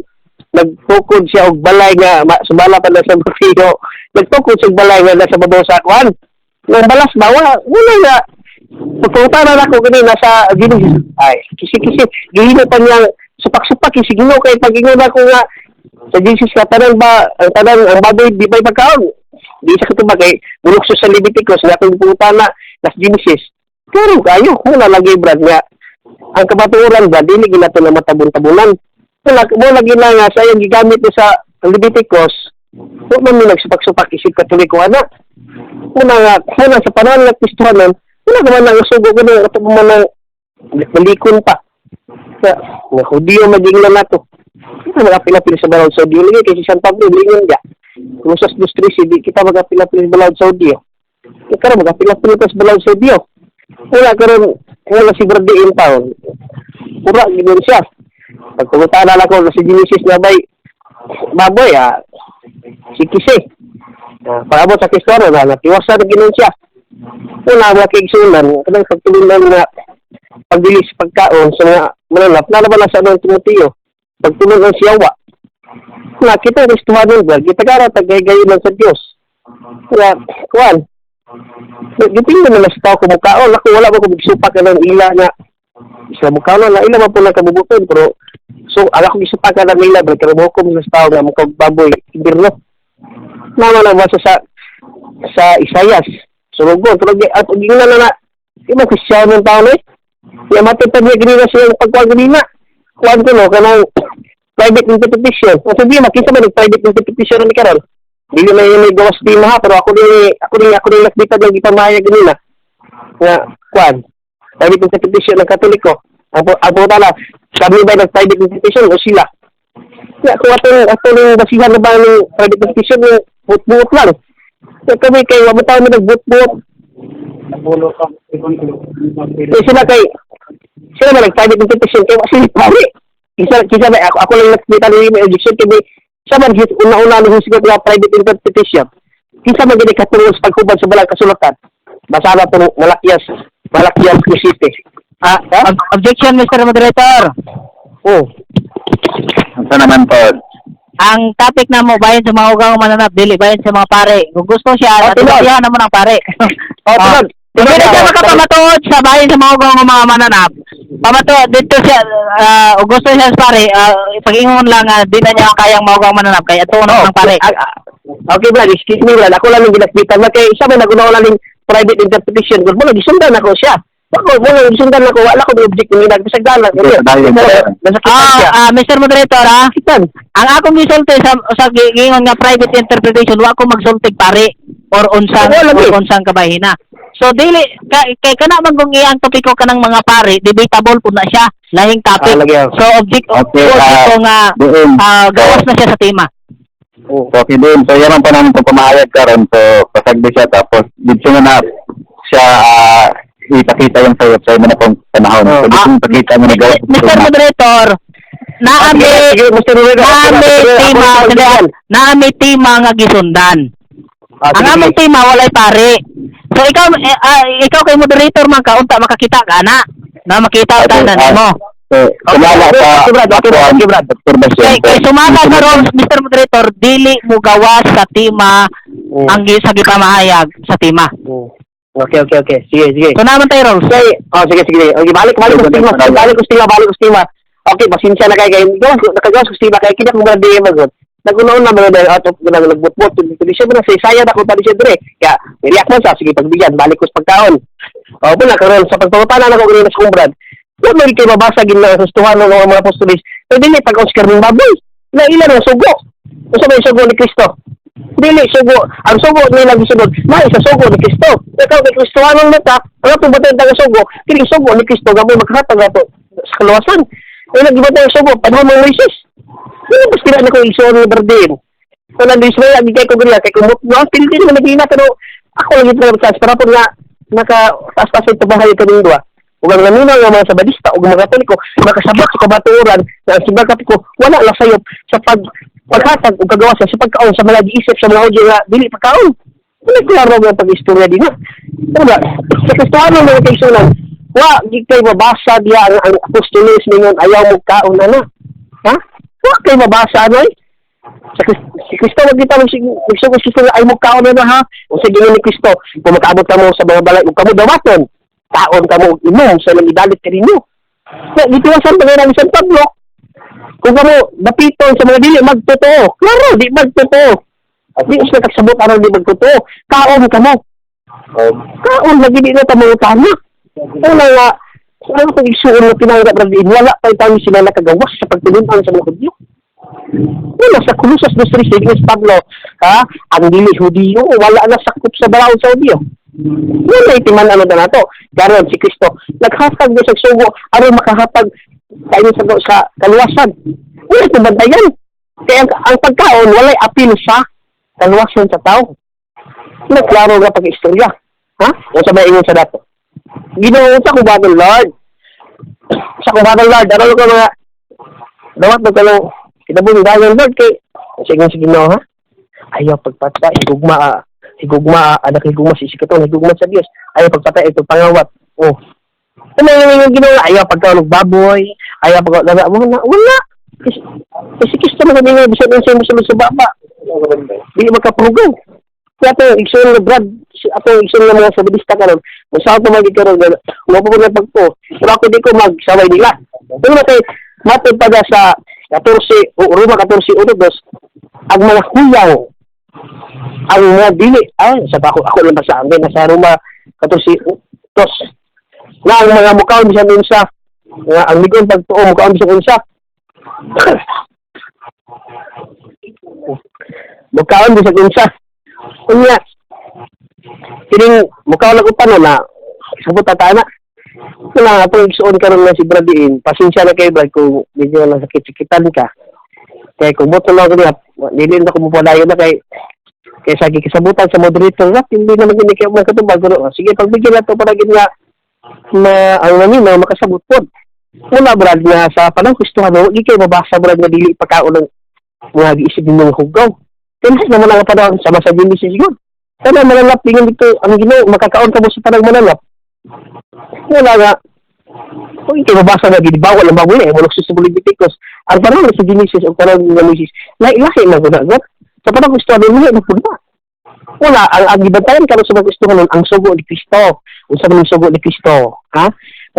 nagtukod siya og balay nga sumala pa na sa Mateo, nagtukod siya og balay nga nasa babaw sa akuan nang balas ba, wala wala nga pagpunta na ako gani nasa Ginoo, ay kisi-kisi gihimo pa niyang supak-supak kisi Ginoo kay pag-ingon ako nga sa Jesus ka tanan ba ang tanan ang baboy di ba pagkaon di sa katubag kay bulukso sa Leviticus nga akong punta na nas Genesis pero kayo wala lagi, Brad, nga ang kamatuoran ba dili ginato na matabon-tabunan wala mo lagi na nga sa iyang gigamit ni sa Leviticus wa man mi nagsupak-supak isip Katoliko ana muna nga muna sa panahon ng Kristohanon wala ka man ang sugo ko ato man ang balikon pa sa nga Hudiyo maging na nato kita magapila-pila sa Balaod Saudi lagi kay si San Pablo lingon dia Cruzas dos Tres di kita magapila-pila sa Balaod Saudi kaya karon magapila-pila pa sa Balaod Saudi wala karon wala si Brady in town pura gid siya pagpangutana na ko si Genesis na bay baboy ah si Kise ah, paabot sa Kristiyano na natiwasan na ginon siya wala mga kaigsunan kanang pagtulunan nga pagdili sa pagkaon sa mga mananap na naman sa anong Timoteo pagtulong ang siyawa na kita Kristohanon ba kita kara tagay lang sa Dios kaya kuan gipingon na sa tao kumukaon ako wala ba ko gisupak ng ila nga sa mukaon na ila man po lang kabubuton pero so ala ko gisupak na ila bro pero mo ko sa tao nga mukaog baboy ibirno naman na basa sa Isayas surugon pero at gingnan na na di mo Kristiyano ng tao na eh ya matutod niya ganina siya yung pagkuhan ganina kuhan ko no kanang private interpretation ang problema kinsa man private interpretation ni karon dili man yun may gawas di ha pero ako din nakita ng gipamahayag ganina nga kuan private interpretation ng Katoliko ang puta na kami ba ng private interpretation o sila. Kaya kung atong basihan na ba ng private interpretation yung Buot-buot lang. Kaya kami kay wa man taon na nagbuot-buot. Kay sila kay sila man nag-private interpretation kay wa sila pare. Kisa ba ako lang nakita ni may objection kay may sa man hit una-una ni husigot nga private interpretation. Kinsa man gini katungod sa paghubad sa balang kasulatan. Basa na to Malakyas City. Ah, objection, Mr. Moderator. Oh. Unsa naman po? Ang topic na mo bahin sa mga ugang mananap, dili bahin sa mga pare. Kung gusto siya, Oh, tinuod. atiyan na mo ng pare. Oh, tinuod. Kung Tinuod dili siya ako. makapamatuod sa bahin sa mga ugang mga mananap, pamatuod dito siya, kung gusto siya sa pare, pag-ingon lang, di na niya kayang maugang mananap, kaya atuon Oh, ng pare. Okay, Brad, excuse me, Brad. Ako lang yung ginakbitan na kay isa may nagunaw lang yung private interpretation. Kung mo gisundan ako siya. Ako, mo gisundan ako, wala ko object ni nagpasagdan lang. Okay, dahil yun. Nasakitan Ah, siya. Mr. Moderator, ah, Sakitan. ang akong gisulti sa giingon nga private interpretation, wa ko magsultig pare or unsang Oo, lagi. or unsang kabahina. So dili kay kana man kung iyang topiko kanang mga pare, debatable pud na siya, lahing topic. Ah, lagi, ah. So object Okay, object ko nga doon. gawas na siya sa tema. Oh. So, okay din. So, yan ang panahon ko pamahayag karon. So, pasagdi siya. Tapos, dito na na siya ipakita yung sa website mo na pong panahon. So, dito Ah, mo ipakita mo na gawas. Mr. Moderator, naami Sige, Mr. Rivera, naami tema naami tema nga gisundan. Ah, Ang sige, among sige. tema walay pare. So ikaw ikaw kay moderator man ka unta makakita ka na. Na makita Okay, ta na nimo. So, sumala Okay, sa okay, Brad. Okay, Brad. Okay, Brad. observation. Kay sumala sa roles Mr. Moderator dili mo gawas sa tema ang sa gipamahayag sa tema. Oh. Okay. Sige. So naman tayo roles. Okay. Oh, sige. Okay, balik ko sa tema. Balik ko sa tema, balik ko sa tema. Okay, pasensya na kay gawas ko, nakagawas ko sa tema kay kina kung grabe magod. Nagunaon na mga dahil out of nag nagbutbot tuloy siya na sa Isaya na ko tali siya dire. Kaya niriyak man sa sige pagbigyan, balik ko sa pagkaon. Oh, na karon sa pagpangutana nako ganina sa kong brad. Wa man kay mabasa gin na hustuhan ng mga apostoles. Pero dili pag Oscar ng baboy. Na ilan ang sugo. Unsa may sugo ni Kristo? Dili sugo. Ang sugo nila gisunod, may sa sugo ni Kristo. Ikaw kay Kristohanon mo ta, ang atong batayan taga sugo, kini sugo ni Kristo gamay makahatag ato sa kaluwasan. Ay nagibatay ang sugo panahon ng Moises. Dili basta na ko igsoon ni Bardin. So nandito sila lagi kay ko ganiya kay kumot no, pili din naman nagina pero ako lagi talaga chance para po nga naka taas-taas ito bahay kaming duha. Ug ang naminaw nga mga Sabadista ug mga Katoliko makasabot sa kabatuoran na ang simbang Katoliko wala lang sayop sa paghatag ug kagawa sa pagkaon sa mga giisip sa mga Hudyo nga dili pagkaon. Wala klaro nga pag-istorya din na. Diba? Sa Kristohano mga kaigsunan, wa gid kay mabasa diya ang apostoles ningon ayaw mo kaon ana. Ha? Wa kay mabasa ano eh? Si Kristo wag kita magsugo si Kristo ay mo kaon na ha. O sa Ginoo ni Kristo, kung makaabot ka mo sa mga balay ug kamo dawaton, taon ka mo og inom sa ilang idalit kaninyo. Na gitiwasan pa nga ni San Pablo. Kung kamo dapiton sa mga dili magtotoo, klaro di magtotoo. At di usla kagsabot aron di magtotoo. Kaon ka mo. Kaon lagi di na ta mangutana. Una nga sa ano kung isuon na tinanggap ra din, wala pa tayo sila nakagawas sa pagtulunan sa mga Hudyo. Wala sa Colosas 2:13 ni Pablo, ha? Ang dili Hudiyo, wala na sakop sa balaod sa Hudiyo. Wala itiman ano na nato. Karon si Kristo naghatag na sa sugo aron makahatag tayo sa kaluwasan. Wala itong bantayan. Kaya ang pagkaon walay apil sa kaluwasan sa tao. Na klaro nga pag-istorya. Ha? O sa may ingon sa dato. Ginoo sa kung battle Lord. Sa kung battle Lord, ano ka mga dawat mo kalong kinabong dayon Lord kay sige sa Ginoo ha. Ayaw pagpatay higugma higugma anak higugma si sikatong higugma sa Dios. Ayaw pagpatay ito pangawat. Oh. Ano yung Ginoo ayaw pagkaon og baboy, ayaw pag wala wala. Wala. Kasi Kristo man kami nga bisan unsa mo sulod sa baba. Di makaprugaw. Kaya ito, igsoon nga Brad, ato igsoon nga mga sabadista karon. Kung saan pa magig karon, wala pa na pagto. Pero ako di ko magsaway nila. Pero na kay, matod pa na sa 14, o Roma 14:1-2, ang mga huyaw, ang mga dili, ay, sa ako, ako lang ba sa amin, nasa Roma 14:2, na ang mga mukaon bisan unsa, nga ang ligon pagtuo mukaon bisan unsa. Mukaon bisan unsa. Unya, kining mukaon lang upan na sabot ta na. Wala nga itong igsuon karon na si Bradiin. Pasensya na kayo Brad kung medyo nasakit-sakitan ka. Kaya kung buto lang ako niya, dili na ko mapalayo na kay Kaya sa gikasabutan sa moderator nga, hindi naman gini kay mga katubag. Pero, sige, pagbigyan na to para gid nga na ang naminaw makasabot pod. Wala, brad, nga sa panahon Kristohano, di kayo mabasa, brad, nga dili pagkaon ng mga giisip ninyong hugaw. Kaya naman ang panahon sama sa Genesis yun. Kana mananap dingon dito ang Ginoo, makakaon ka mo sa tanang mananap. Wala nga. Kung hindi mabasa nga gibawal ang baboy eh, mulok sa Leviticus. Ang panahon sa Genesis o panahon ng Genesis, lahi-lahi na gud na. Sa panahon Kristohano, lahi na pud na. Wala, ang gibantayan karon sa mga Kristohanon ang sugo ni Kristo. Unsa man ang sugo ni Kristo? Ha?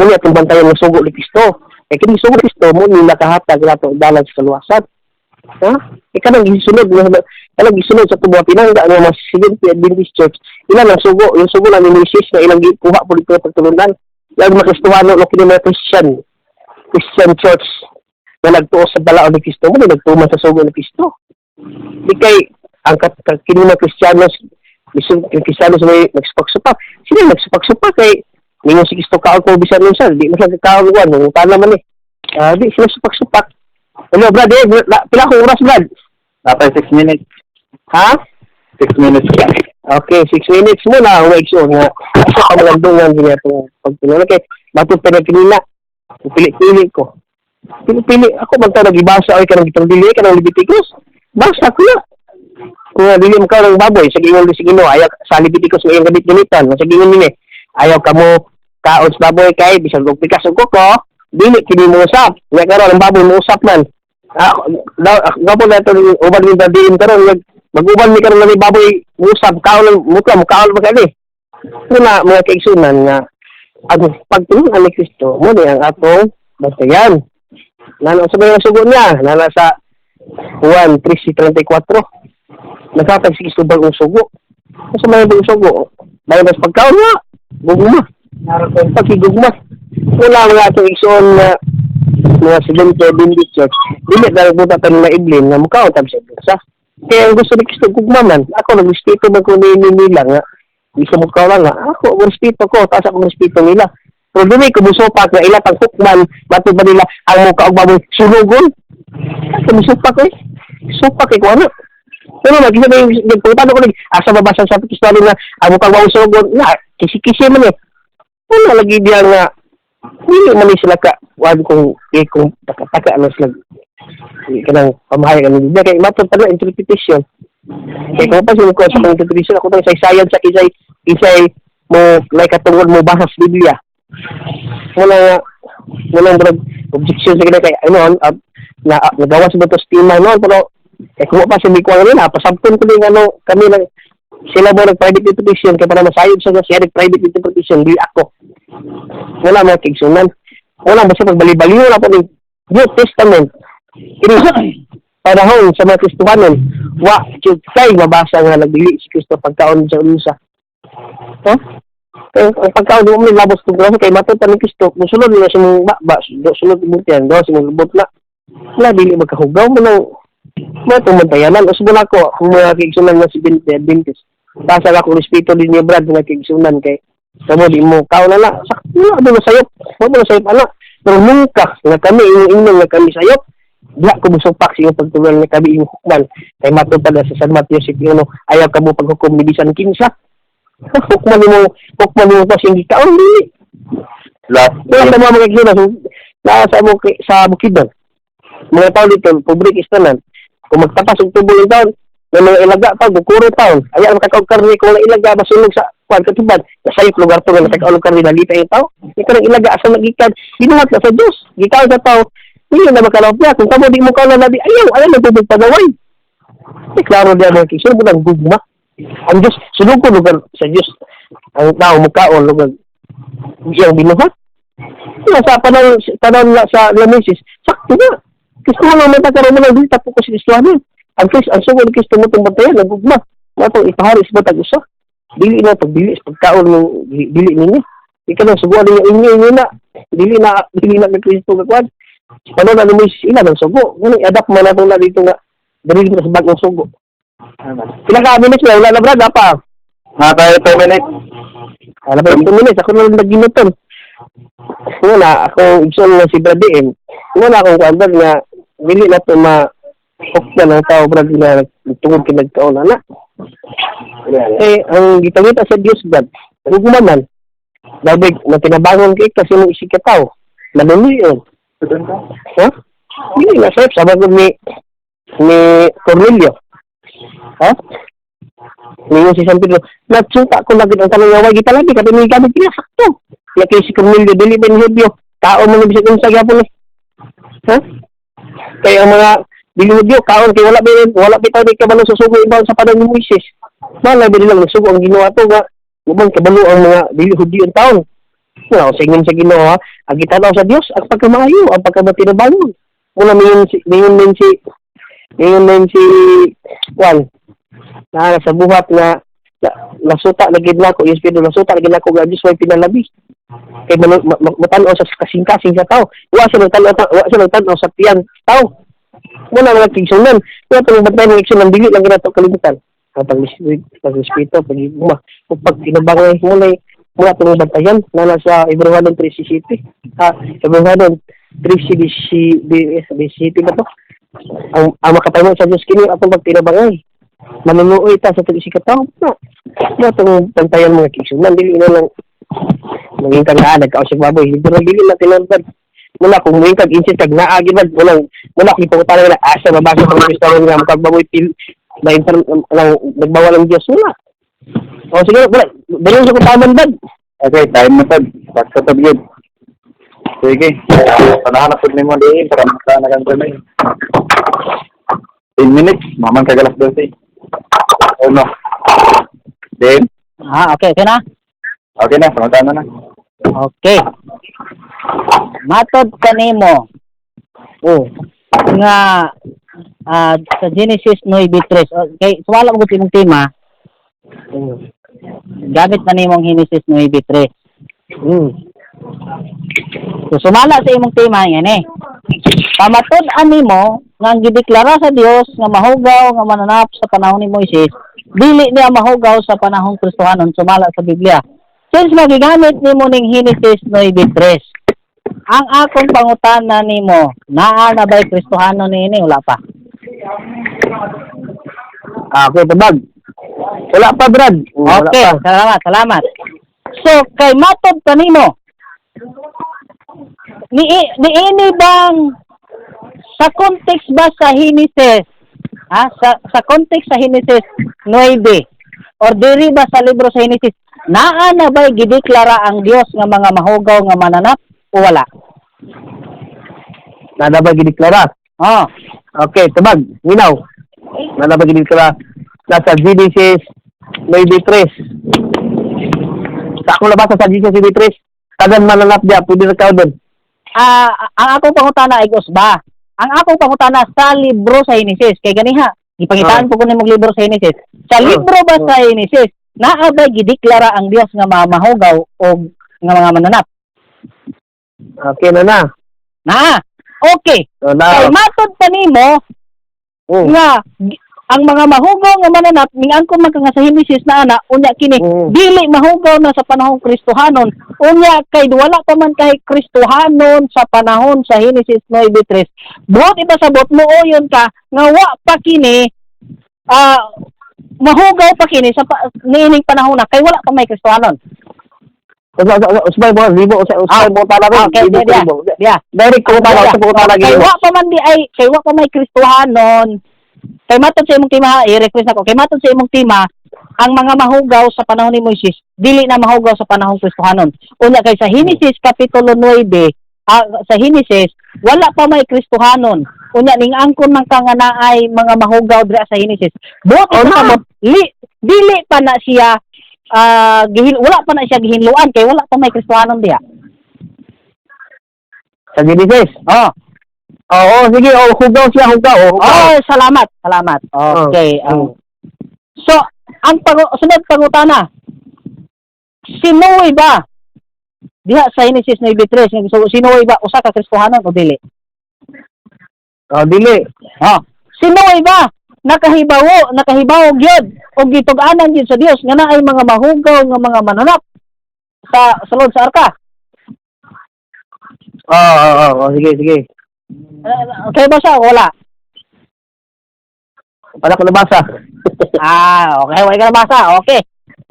Unya atong bantayan ang sugo ni Kristo. Kay kini sugo ni Kristo mo ni nakahatag nato dalan sa kaluwasan. Ha? E kanang gisunod nga kanang gisunod sa tubo pinangga nga mga Seventh Adventist Church, ilan ang sugo, yung sugo lang ni Moises na ilang gikuha po dito pagtulunan. Yang mga Kristohano no kini mga Christian Church na nagtuo sa balaod ni Kristo mo ni nagtuman sa sugo ni Kristo. Di kay ang kini mga Kristiyanos, bisan yung Kristiyanos may nagsupak-supak. Sila nagsupak-supak kay ningon si Kristo kaon ko bisan unsa, di man sila kakaon kuan, mangutana man eh. Ah, di sila supak-supak. Ano, brad, eh, pila ko oras, brad? Napay 6 minutes. Ha? 6 minutes. Okay, 6 minutes mo na, wait, so, nga, sa pamalandungan din itong pagtulong. Okay, matod pa na kanina, pili-pili ko. Pili-pili, ako man tao nag-ibasa, ay kanang gitang dili, kanang Leviticus. Basa ko na. Kung nga dili mo ka ng baboy, sa gingon sa Ginoo, ayaw sa Leviticus nga iyong gamit-gamitan, sa gingon nini, ayaw ka mo kaon sa baboy kay bisan og pikas og kuko, dili kini mo usap. Nga karon ang baboy mo usap man. Ah, daw gabo na ito uban ni dadiin karon mag-uban mi karon na may baboy usap kaon lang mutla mo kaon ba kani. Una mga kaigsunan nga ang pagtulungan ni Kristo mo ni ang atong bantayan. Nana sa mga sugo niya, nana sa Juan 3:34. Naghatag si Kristo bagong sugo. Sa mga bagong sugo, bayo mas pagkaon nga, gugma. Pagkigugma. Wala nga atong igsoon na mga Seventh Adventist Church, dili na nagbuta tayo na iblin nga mukhaon tayo sa Diyos. Kaya ang gusto ni Kristo, gugma man. Ako, nagrespeto man ko nila nga. Di sa mukha lang nga. Ako, respeto ko. Taas akong respeto nila. Pero dili ko musupak na ila pang hukman, matod ba nila ang mukha og baboy sunugon? Ako musupak eh. Supak eh ko ano. Pero mag-isa na yung nagpunta ko nag asa babasa sa Kristo nga ang mukha og baboy sunugon na kisi-kisi man eh. Wala lagi diyan nga dili man ni sila ka wag kung eh, kung taka-taka na sila kanang pamahayag ang Biblia kay matod pa na interpretation. Kay kung pa sila ko sa mga interpretation ako tang saysayan sa isay isay mo like katungod mo basa sa Biblia. Wala nga walang brad objection sa kanya kay ano na nagawa sa bato sa noon pero kay kung pa si Mikuang nila pasabton ko din ano kami lang sila mo nag private interpretation kay para masayod sa siya nag private interpretation di ako. Wala mga kigsunan. Wala basta pagbali-baliw na po ni New Testament. Kini panahon sa mga Kristohanon, wa jud kay mabasa nga nagdili si Kristo pagkaon sa unsa. Ha? Kaya ang pagkaon di mo man labos kung kay matod pa ni Kristo, musulod nila sa mong ba, sulod mo tiyan, do sa mong lubot na. Wala dili magkahugaw mo nang mo itong mantayanan. Usbo na ako, kung mga kaigsunan nga si Adventist. Basta ako respeto din niyo, brad, mga kaigsunan kay kamo di mo kao na na. Sakto na, di mo sayop. Mo mo sayop ana. Pero nungka nga kami ingon nga kami sayop, diha ko musupak sa iyong pagtulunan nga kami imong hukman. Kay matod pa na sa San Mateo 7:1, ayaw ka mo paghukom ni bisan kinsa. Hukman nimo pa siyang gikaon dili. Last. Wala sa mga kaigsunan naa sa mo sa Bukidnon. Mga tao dito, pobre kistanan. Kung magtapas og tubo yung taon, may mga ilaga pa, gukuro taon. Ayaw makakaog karne kung wala ilaga, masunog sa kuan katubad. Nasayop lugar to nga nakakaog karne nalita yung tao. Di ka nang ilaga asa nagikan, ginuhat na sa Dios. Gikaon sa tao, hindi na makalawap niya. Kung kamo di mo kaon na nabi, ayaw, ayaw nagtubig pagaway. Di klaro diyan mga kisyon, mo gugma. Ang Diyos, sunog ko lugar sa Diyos. Ang tao mukaon lugar iyang binuhat. Kaya sa panahon na sa Lamesis, sakto na. Kristo lang may pagkaroon mo ng dili tapo ko si Kristo ano. Ang Kristo, ang sugod ni Kristo mo itong bantayan, ang gugma. Matong ipahari sa matag usa. Dili na pagdili sa pagkaon ng dili ninyo. Di ka nang suguan ninyo inyo inyo na. Dili na kay Kristo kakuan. Panahon na ni Moises ila ng sugo. Ngunit i-adapt man nato na dito nga dili na sa bagong sugo. Pila ka minutes na wala na brad pa. Mga tayo 2 minutes. Wala pa 2 minutes ako na lang naginuton. Wala ako igsoon nga si Brad DM. Wala akong kuan brad nga dili na to ma hukman ang tao brad nga tungod kay nagkaon ana. Eh, ang gitangita sa Dios God, ugma man. Labig, matinabangon kay kasi mong isig ka tao. Manulion. Ha? Hindi na sir, sama ko ni Cornelio. Ha? Ningon si San Pedro, nagsuta ko lagi ang tanong nga way gitalabi kada ni gamit niya sakto. Ya kay si Cornelio dili ba ni Hudyo? Tao man bisag unsa gyapon ni. Ha? Kaya ang mga dili Hudyo kaon kay wala bitaw ni kabalo sa sugo ibaw sa panahon ni Moises. Malay ba nilang nagsugo ang Ginoo ato nga ubang kabalo ang mga dili Hudyo ang taon. Nga sa sa Ginoo ha, ang gitanaw sa Dios ang pagkamaayo, ang pagkamatinabangon. Muna mayon si Juan na sa buhat nga nasuta na gid nako yes pero nasuta na gid nako nga Dios way pinalabi kay matan-aw sa kasing-kasing sa tao, wa siya nagtan-aw sa tiyan tao. Muna mga tigsunan wa tong bantay ng igsoon dili lang ginato kalimutan ang pagrespeto, pagiguma ug pagtinabangay. Muna tong bantayan na nasa Hebrewanon 3:17, ha, Hebrewanon 3:17 ba to? Ang makapaymo sa Dios kini atong pagtinabangay, manunuoy ta sa tag ka tao na mo itong bantayan, mga kigsunan. Dili na lang mangin kang naa nagkaon siya baboy, pero dili na tinuod muna kung mangin kag insist kag naa gid muna muna kung ipangutana na asa mabasa ang mga nga makagbaboy pil na inter lang nagbawal ang Dios, wala. O sige, wala dali sa kutaman bad. Okay, time na pod. Sakto pod gyud. Sige. Panahan na pod nimo diin para maka na kang kamay. 10 minutes, maman kag alas 12. Oh no. Then, Ah, okay na? Okay na, pangutana na. Okay. Matod kanimo Oh. nga sa Genesis 9:3. Okay, so wala mo gud imong tema, gamit na nimong Genesis 9:3. So sumala sa imong tema yan eh. Pamatud-an nimo nga ang gideklara sa Dios nga mahugaw nga mananap sa panahon ni Moises, dili niya mahugaw sa panahong Kristohanon sumala sa Biblia. Since magigamit nimo ning Genesis 9:3, ang akong pangutana nimo, naa na ba'y Kristohanon niini? Wala pa. Ah, okay, tabag. Wala pa, Brad. Wala Okay, pa. Salamat, salamat. So, kay matod pa nimo, ni niini bang sa context ba sa Genesis, ha, sa context sa Genesis 9 or diri ba sa libro sa Genesis, naa na ba'y gideklara ang Dios nga mga mahugaw nga mananap o wala? Nada ba gideklara? Oh. Okay, tabag. Minaw. Nada ba gideklara? Nasa Genesis 9:3. Sa akong nabasa sa Genesis 9:3, tagan mananap diya, pwede na kao doon. Ah, ang akong pangutana ay ba? Ang akong pangutana sa libro sa Genesis kay ganiha, gipangitaan ko kuno imong libro sa Genesis. Sa libro ba sa Genesis, naa ba gideklara ang Dios nga mga mahugaw o nga mga mananap? Okay na na. Naa. Okay. So, na. Kay matod pa nimo nga ang mga mahugaw nga mananap ning-angkon man ka nga sa Genesis na ana, unya kini dili mahugaw na sa panahong Kristohanon, unya kay wala pa man kay Kristohanon sa panahon sa Genesis 9:3. Buot ipasabot mo uyon ka nga wa pa kini mahugaw pa kini sa niining panahon na kay wala pa may Kristohanon. Usa, usa, usa, usbay mo, libo, usa, usbay mo tala rin. Okay, Libo, diya, libo. diya. Direct ko tala, usa ko tala Kay gino. wa pa man di ay kay wa pa may Kristohanon. Kay matod sa imong tema, i-request ako. Kay matod sa imong tema, ang mga mahugaw sa panahon ni Moises dili na mahugaw sa panahong Kristohanon. Unya kay sa Genesis kapitulo 9, sa Genesis wala pa may Kristohanon. Unya ning angkon man ka nga naay mga mahugaw dira sa Genesis. Buot Oh, na. ipasabot, dili pa na siya wala pa na siya gihinluan kay wala pa may Kristohanon diha. Sa Genesis. Oh. Oo, sige, oh, hugaw siya, hugaw. Oh, hugaw. Oh, salamat, salamat. Okay. Oh. So, ang sunod pangutana. Si Noe ba diha sa Genesis 9:3 nga si Noe ba usa ka Kristohanon o dili? Oh, dili. Oh. Si Noe ba nakahibawo gyud og gitug-anan gyud sa Dios nga naay mga mahugaw nga mga mananap sa sulod sa arka? Oo, oh, sige, sige. Okay ba siya o wala? Wala ko nabasa. Ah, okay, wala ka nabasa. Okay.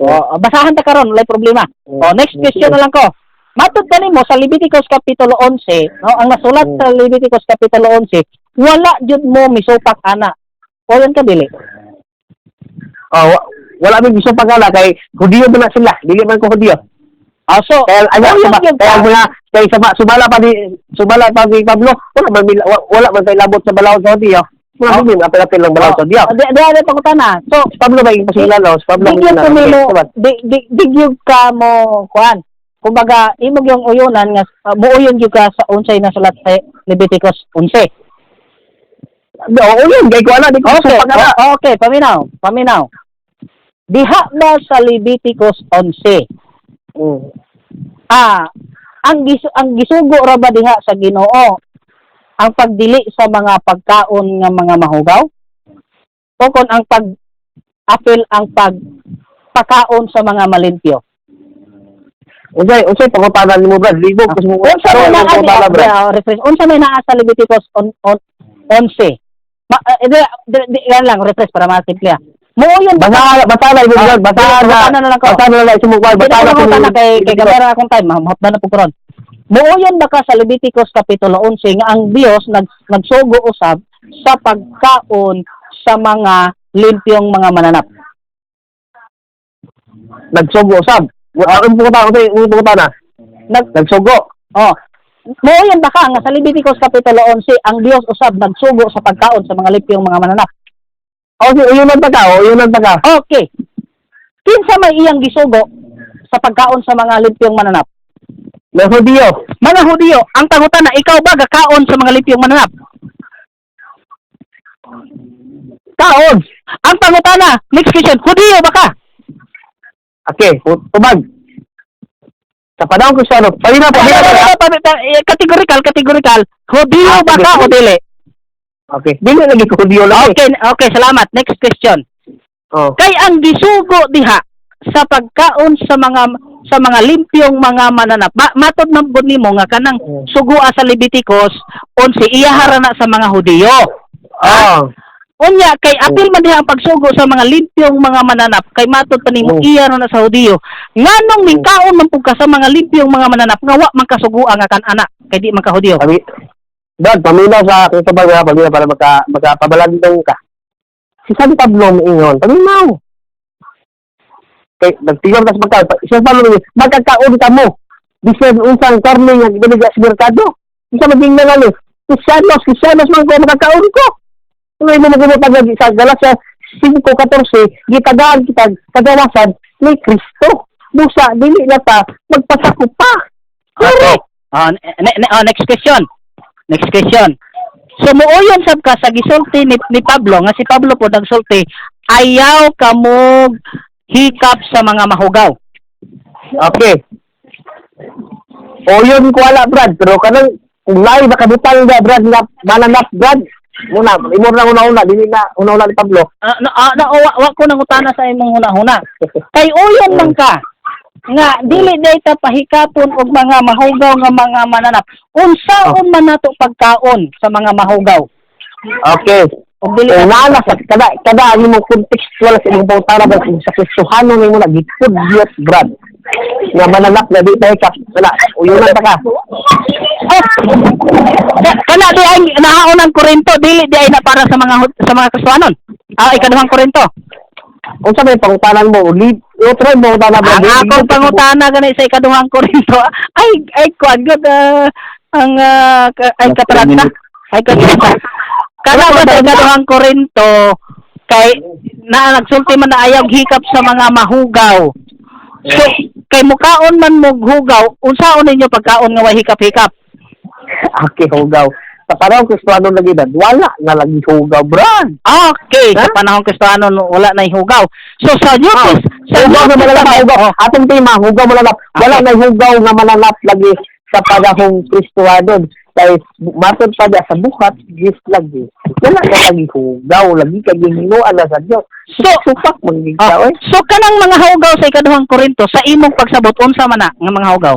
O, basahan ta karon, walay problema. O, next question na lang ko. Matod ba nimo sa Leviticus kapitulo 11, no, ang nasulat sa Leviticus kapitulo 11, wala jud mo misupak ana? O yan ka dili? Oh, wala mi gusto pagala kay Hudiyo man na sila, dili man ko Hudiyo. Ah, so, Kaya ay uyon suma, gyud kaya ka. Mga kay sumala pa ni sumala pa ni Pablo, wala man tay labot sa balaod sa Hudiyo. Wala Oh. man apel-apel lang balaod sa Hudiyo. Oh, di pangutana. So, Si Pablo ba yung pasila no? Si Pablo di gyud ang kumilo, Okay, di gyud ka mo kuan. Kumbaga, imo gyung uyunan nga muuyon gyud ka sa unsay nasulat sa Leviticus 11. Oo, yun, kay ko ana, di ko Okay, supak ana. Okay, paminaw, paminaw. Diha ba sa Leviticus 11? Ah, ang gisugo ra ba diha sa Ginoo ang pagdili sa mga pagkaon nga mga mahugaw? O kon ang pag apil ang pagpakaon sa mga malimpyo? Unsay pangutana nimo, Brad? Libog ko sa mga Unsa may naa pangutana, ni Brad. Refresh. Unsa may naa sa Leviticus on 11? Ma, di, yan lang, refresh para masimple. Muuyon ba Basa basa na imo, Ah, Brad, basa na. basa na lang ko. Basa na lang imo, Brad, Basta basa na na kay kamera akong time, mahapda na po karon. Muuyon ba ka sa Leviticus kapitulo 11 nga ang Dios nagsugo usab sa pagkaon sa mga limpyong mga mananap? Nagsugo usab. Wala akong pangutana, unsay imong pangutana? Nagsugo. Oh. Muuyon ba ka nga sa Leviticus kapitulo 11 ang Dios usab nagsugo sa pagkaon sa mga limpyong mga mananap? O, si uyunan pa ka, o uyunan pa ka. Okay. Kinsa may iyang gisugo sa pagkaon sa mga limpyong mananap? Mga Hudiyo. Mga Hudiyo, ang pangutana, ikaw ba gakaon sa mga limpyong mananap? Kaon. Ang pangutana, next question, Hudiyo ba ka? Okay, tubag. Sa panahon ko siya, no, palina, Ay, palina, ay, palina. ay, ay, ay, eh, categorical, categorical. Hudiyo Ah, ba ka o sige. dili? Okay, dili lagi ko Hudiyo lang. Okay, salamat. Next question. Oh. Kay ang gisugo diha sa pagkaon sa mga limpyong mga mananap. Matod man gud nimo nga kanang sugua sa Leviticus 11 iyahara na sa mga Hudiyo. Oh. Unya kay apil man diha ang pagsugo sa mga limpyong mga mananap kay matod pa nimo iya ra na sa Hudiyo. Nganong mingkaon man pud ka sa mga limpyong mga mananap nga wa man kasugua nga kan-ana kay di man ka Hudiyo? Sabi, Brad, paminaw sa aking tubag, ha, paminaw para makapabalagdong ka. Si San Pablo miingon, paminaw. Kay, nagtigom tas magkaon. Si San Pablo miingon, magkakaon ka mo. Bisan unsang karne nga gibaligya sa merkado. Isa maging na ano, Kristiyanos, Kristiyanos man ko, makakaon ko. Ano mo magumutag lagi sa Galatia 5:14, gitagaan kita kagawasan ni Kristo. Busa, dili na ta, magpasako pa. Okay. Oh, oh, next question. Next question. So muuyon sab ka sa gisulti ni Pablo nga si Pablo po nagsulti, ayaw kamog hikap sa mga mahugaw. Okay. O yun ko wala, Brad, pero kanang kung lahi makabutang ga, Brad, nga mananap, Brad. Muna, imo na una-una, dili na una-una ni Pablo. Ah, no, no, wa ko nangutana sa imong hunahuna. Kay uyon man ka nga dili day ta pahikapon og mga mahugaw nga mga mananap. Unsaon man nato pagkaon sa mga mahugaw? Okay. Og dili Kung na naa sa kada ang imong contextual sa imong pangutana, Brad, kung sa Kristohano nimo na gitudyot, Brad. Nga mananap na di tayo kap, wala, uyunan ta ka. Oh, kana di ay nahaon ang Korinto, dili di ay na para sa mga Kristohanon. Ah, ikaduhang Korinto. Unsa may pangutanan mo? Lead, otro mo pangutana, Brad. Ang akong pangutana gani sa ikaduhang Korinto ay kuan gud ang ay katrata. Ay katrata. Kana ba sa ikaduhang Korinto kay na nagsulti man na ayaw hikap sa mga mahugaw. So kay mukaon man mo hugaw, unsaon ninyo pagkaon nga way hikap-hikap? Okay, hugaw. Sa panahon Kristiyano lagi na, wala na lagi hugaw, Brad. Okay, sa Ha? panahon Kristiyano no, wala na hugaw. So sa New sa Hugaw New nga malalap, Testament, hugaw. Atong tema, hugaw malalap. Wala Okay. na hugaw nga malalap lagi sa panahong Kristiyano. Kay matod pa niya sa buhat, gift lagi. Wala na lagi hugaw, lagi kay gihinuan na sa Dios. So, Supak man gid ka, oh, oy. so kanang mga hugaw sa ikaduhang Korinto sa imong pagsabot unsa man na nga mga hugaw?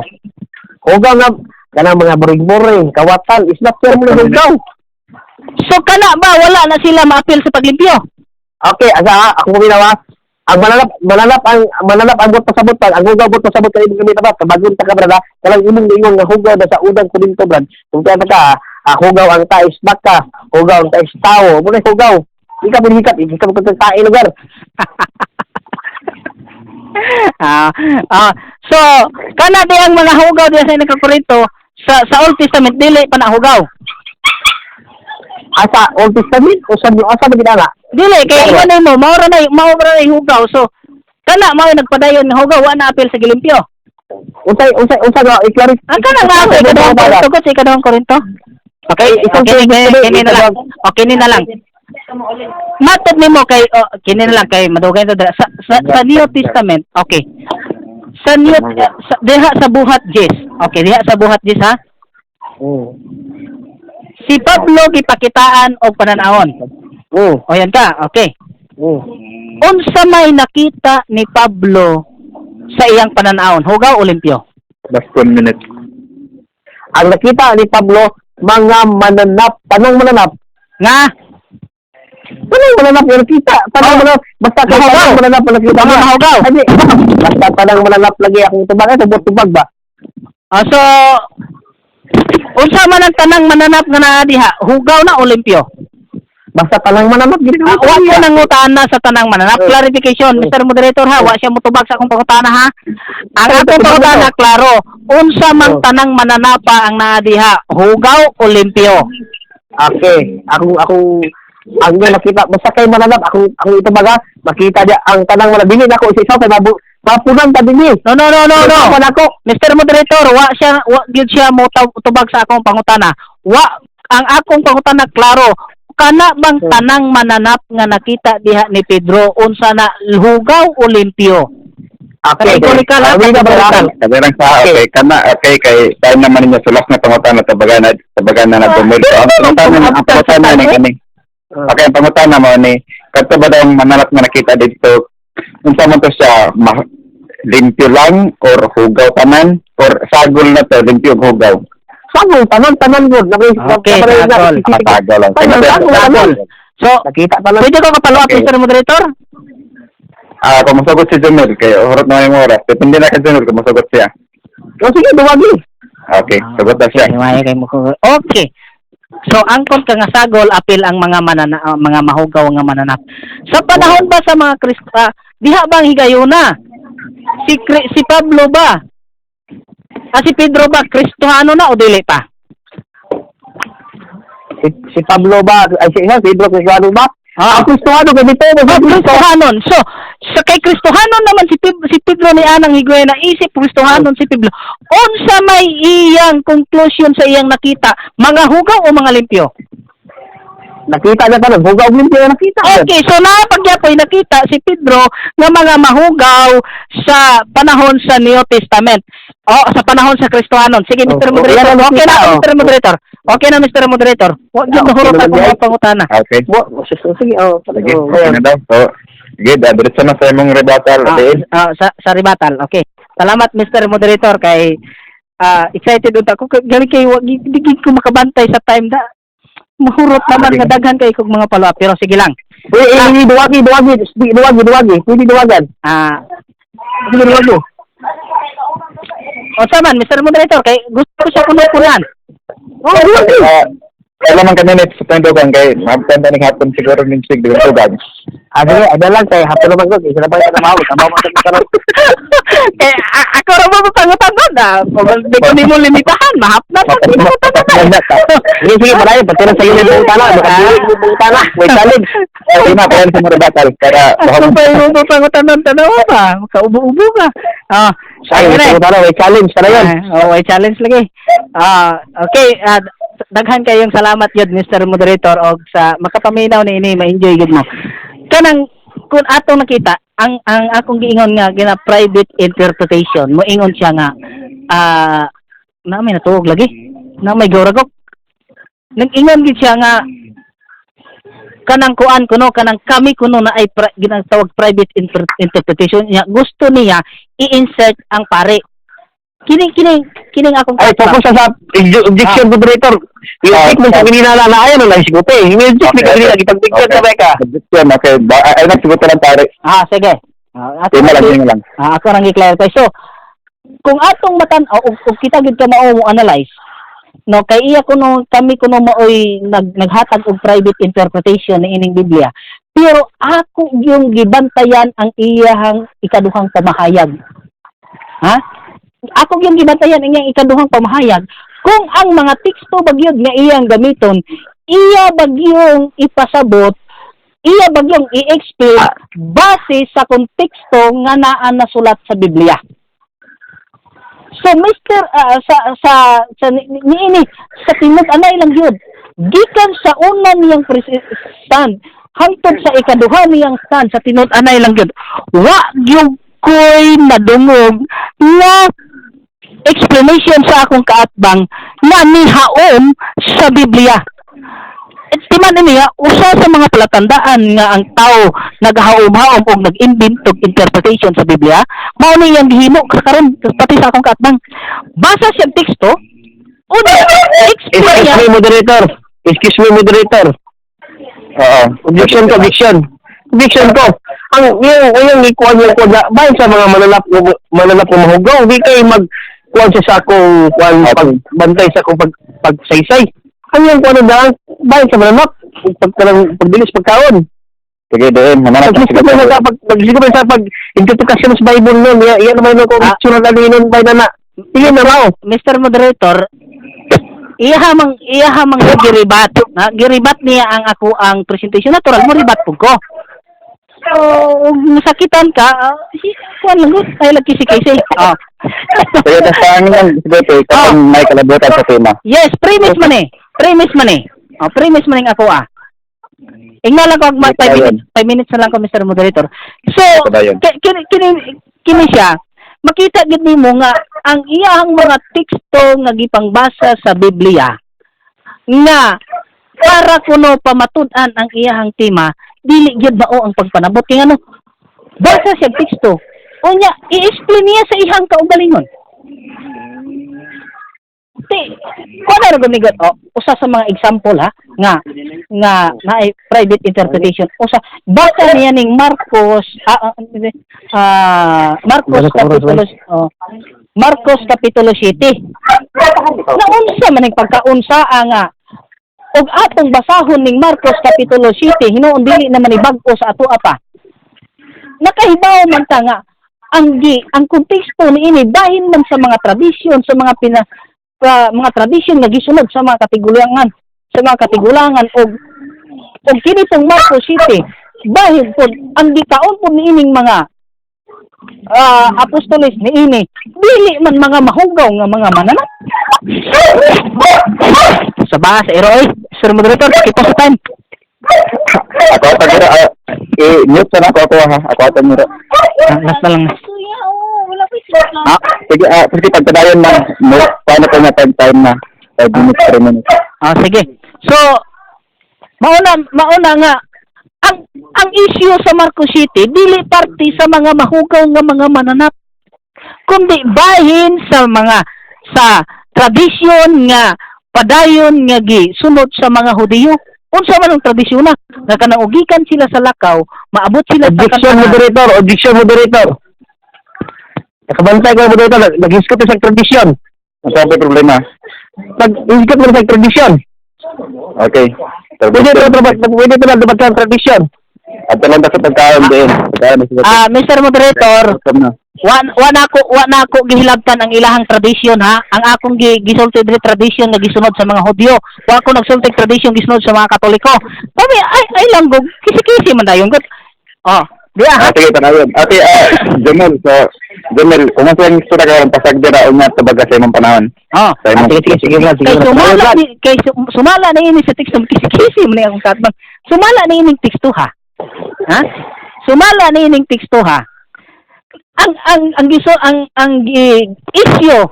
Hugaw nga kanang mga boring-boring, kawatan, is not fair mo na hugaw. So kana ba wala na sila maapil sa paglimpyo? Okay, asa ha, ako paminaw ha. Ang mananap, mananap ang mananap ang buot pasabot pa, ang hugaw buot pasabot kay imong gamit ba, kabagon ta ka, brad ha. Kanang imong giingon nga hugaw na sa Unang Korinto, brad. Kung kaya ka, ah, hugaw ang tais baka, hugaw ang tais tao, mo na hugaw. Di ka hikap, hikap ko sa tae lugar. Ah, so kana di ang mga hugaw diya sa Unang Korinto sa Old Testament dili pa na hugaw. Asa Old Testament o sa New, asa ba ginana? Dili kay Tama. ingon mo mao ra na hugaw. So kana mao nagpadayon nga hugaw, wa na apil sa gilimpyo. Unsay unsa ga i-clarify? Ang kana nga sa Ikaduhang Korinto, sa Ikaduhang Korinto. Okay, okay, kini na lang. Okay, kini na lang. Matod nimo kay, oh, kini na lang kay madugay to dira. Sa New Testament. Okay. Sa New sa, diha sa Buhat Jis. Okay, diha sa Buhat Jis ha. Si Pablo gipakitaan og pananawon. O yan ka. Okay. Unsa may nakita ni Pablo sa iyang pananawon? Hugaw o limpyo? Last 1 minute. Ang nakita ni Pablo, mga mananap, tanang mananap, Nga tanang mananap yung nakita, tanang mananap, basta kay Mahugaw. Tanang mananap ang nakita. Mga mahugaw. Ay, di, basta tanang mananap lagi akong tubag, ay, tubag, tubag ba? Ah, so unsa man ang tanang mananap nga naa diha? Hugaw na o limpyo? Basta tanang mananap, gini Ah, wa ko nangutana sa tanang mananap. Clarification, Mr. Moderator ha, wa siya motubag sa akong pangutana ha. Ang akong pangutana klaro, unsa man tanang mananapa ang naa diha? Hugaw o limpyo? Okay, akong, ang nga nakita, basta kay mananap, akong itubag ha, makita niya, ang tanang mananap, dili na ako isa-isa, kay mabu, mapunan ta dinhi. No, no, no, no, no. Man ako. Mr. Moderator, wa gyud siya mo tubag sa akong pangutana. Wa ang akong pangutana klaro. Kana bang tanang mananap nga nakita diha ni Pedro, unsa na, hugaw o limpyo? Okay, Categorical, ha? Ah, wait, Categorical. Sabi lang sa, okay, kana, okay, kay time naman ninyo, so last na pangutana, tabagan na na Jomel. So, ang pangutana ni kani. Okay, ang pangutana mo ni, kadto ba daw ang mananap nga nakita dito, unsa man to siya, limpyo lang, or hugaw tanan, or sagol na to, limpyo ug hugaw? Sagol, tanan, tanan gud. Okay, sagol. Ah, sagol lang. Tanan, sagol, Sagol. So, Nakita tanan. pwede ko ka-follow up, Mr. Moderator? Ah, kung mosagot si Jomel, kay hurot na yung oras. Depende na kay Jomel kung mosagot siya. O sige, duwagi. Okay, sagot na siya. Okay, maayo kay mo. Okay. So angkon ka nga sagol apil ang mga mga mahugaw nga mananap. Sa panahon ba sa mga Kristo, diha bang higayuna? Si Pablo ba? Ah, si Pedro ba Kristohano na o dili pa? Si Pablo ba? Ay, si Pedro Kristohano ba? Ah. Ang Kristohano, ganito. Oh, Kristohanon. So, sa kay Kristohanon naman si Pedro ni anang higayuna, isip Kristohanon si Pedro. Unsa may iyang conclusion sa iyang nakita? Mga hugaw o mga limpyo? Nakita niya tanan. Hugaw og limpyo nakita. Okay, so napagyapoy nakita si Pedro nga mga mahugaw sa panahon sa New Testament. O, sa panahon sa Kristohanon. Sige, Mr. Oh, Moderator. yan ang Okay na, nakita, oh. Mr. Moderator. Okay na, Mr. Moderator. Huwag yung Ah, okay nahurot naman akong yan. mga pangutana. Okay. Mo, sige, oh. Sige, Oh, okay na daw. So, sige, diretso na sa imong rebuttal. Ah, Dave. ah, sa rebuttal. Okay. Salamat, Mr. Moderator, kay excited unta ko gali kay wag di gid ko makabantay sa time da. Mahurot naman nga daghan kay kog mga follow up pero sige lang. Uy, eh, duwagi, duwagi, duwagi, duwagi. Pwede duwagan. Sige, duwagi. O sa man, Mr. Moderator, kay gusto ko siya kuno-kunan. Oh, duwagi. Ah, kailan man kami next sa dugang kay mabtan ni hapon siguro ning sig dugang. Ah, sige, ada lang kay hapon naman ko. Isa na ba yung namaw? Tama mo sa karon. Eh, ako ra ba pangutan na? Di ko nimo limitahan, mahapna pa Sige, sige, palayo. Pati na sa iyo yung bungtana. Makadili yung bungtana. May challenge. Okay na, kaya sa mga rebuttal. Kaya, Ako pa yung pangutan tanawa ba? Makaubo-ubo ba? Ah, Ay, sige may na. bungtana. May challenge. Tara yun. Ah, oh, may challenge lagi. Ah, okay, daghan kayong salamat yun, Mr. Moderator, og sa makapaminaw ni ini, ma-enjoy gid mo. Kanang kung atong nakita, ang akong giingon nga gina private interpretation, moingon siya nga na may natuog lagi. Na may goragok. Nag-ingon gid siya nga kanang kuan kuno, kanang kami kuno na ay ginatawag private interpretation niya, gusto niya i-insert ang pare. Kini kini kining akong Ay, kaatbang. focus sa objection, moderator. I-object mo sa kanina na ayaw na lang siguti. I-object ni kanina, gipagbigyan ka ba ka? Objection, okay. Ay, nagsigot lang, pare. Ah, sige. Ah, ako Tema lang, tema lang. Ah, ako rang gi-clarify. So, kung atong matan-aw ug kita gyud ka mao mo analyze, no, kay iya kuno kami kuno maoy naghatag og private interpretation ni ining Biblia. Pero ako yung gibantayan ang iyahang ikaduhang pamahayag. Ha? Ako yung gibantayan ang iyang ikaduhang pamahayag kung ang mga teksto bagyod nga iyang gamiton, iya bagyong ipasabot, iya bagyong i-explain base sa konteksto nga naa nasulat sa Biblia. So Mr. Sa niini sa tinud anay lang gyud gikan sa una niyang stand hangtod sa ikaduha niyang stand, sa tinud anay lang gyud, wa gyud ko'y nadungog nga explanation sa akong kaatbang nga nihaom sa Biblia. At timan niya, usa sa mga palatandaan nga ang tao naghaom-haom og nag-invent og interpretation sa Biblia, mao ni iyang gihimo karon pati sa akong kaatbang. Basa siya teksto, una explain Excuse niya. Me, moderator. Excuse me, moderator. Oo. Objection ko, objection. Objection ko. Ang yung ikuan yung kuan na bahin sa mga mananap ng mahugaw, di kay mag kuan siya sa akong kuan pagbantay sa akong pagsaysay. Ang yung kuan na bahin sa mananap pag kanang pagbilis pagkaon. Sige, doon. Mananap Pag mo sa pag pag sa pag interpretasyon sa Bible nun, iya iya naman ko objection na nun bay na na. Sige na raw. Mr. Moderator, iya hamang giribat. Na, giribat niya ang ako ang presentation. Natural mo ribat pud ko. So, ug masakitan ka, kuan lang gud, ay lagi si Casey. Oh. Sige, tas sa akin lang, sige, kapag may kalabutan sa tema. Yes, premise man eh. Premise man eh. Oh, premise man ning ako ah. Ingna lang ko 5 Ayun. minutes, 5 minutes na lang ko, Mr. Moderator. So, Ito ba yun? kini siya, makita gid nimo nga ang iyang mga teksto nga gipangbasa sa Biblia nga para kuno pamatud-an ang iyahang tema, dili gyud mao ang pagpanabot kay ngano basa siya teksto. Unya, i-explain niya sa iyang kaugalingon. Ti, kung ano gumigot, oh, usa sa mga example ha, nga, nga, na private interpretation, usa, basa niya ning Marcos, Marcos Kapitulo, oh, Marcos Kapitulo 7. Naunsa man ning pagkaunsa ang og atong basahon ning Marcos Kapitulo 7, hinuon dili naman ni bag-o sa ato pa. Nakahibaw man ta nga ang konteksto niini bahin man sa mga tradisyon, sa mga pina mga tradisyon nga gisunod sa mga katigulangan og kini pong Marcos 7 bahin pod ang gikaon pod niining mga apostoles niini dili man mga mahugaw nga mga mananap sa ba sa ero. Sir moderator, kita sa time. Ako ata giro, eh, mute na ako ako ha. Ako ata miro. Ah, last na lang. Ah, sige, sige, pagpadayon na. No, paano ko na time time na? 5 minutes, 3 minutes. Ah, sige. So, mauna nga ang issue sa Marcos City dili parte sa mga mahugaw nga mga mananap kundi bahin sa mga sa tradisyon nga padayon nga gisunod sa mga Hudiyo. Unsa man ang tradisyon na nga kanang ugikan sila sa lakaw, maabot sila sa Objection, kanang moderator. Objection, moderator. Nakabantay ko, moderator. Nag-hisgot sa tradisyon. Ang sabi problema. Nag-hisgot mo sa tradisyon. Okay. Pwede ito, pwede ito lang sa tradisyon. At lang sa pagkaon din. Pagkaon na sila. Ah, Mr. Moderator, Gutom na. wa na ako gihilabtan ang ilahang tradisyon ha. Ang akong gisulti diri tradisyon nga gisunod sa mga Hudyo. Wa ako nagsulti tradisyon gisunod sa mga Katoliko. Kami ay lang gug kisi-kisi man dayon gud. Oh, di ah, ha. Ah, sige, panayon. Ate, Jamel, so, Jamel, kung ano yung istorya karon pasag dira unya tabaga sa imong panahon. Oh. Sa imong Ah, sige, sige, sige, Brad, sige, Kay Brad. sumala ni kay sumala na ini sa teksto, kisi-kisi man ni akong katbang. Sumala na ining teksto ha. Ha? Sumala na ining teksto ha. Ang giso ang issue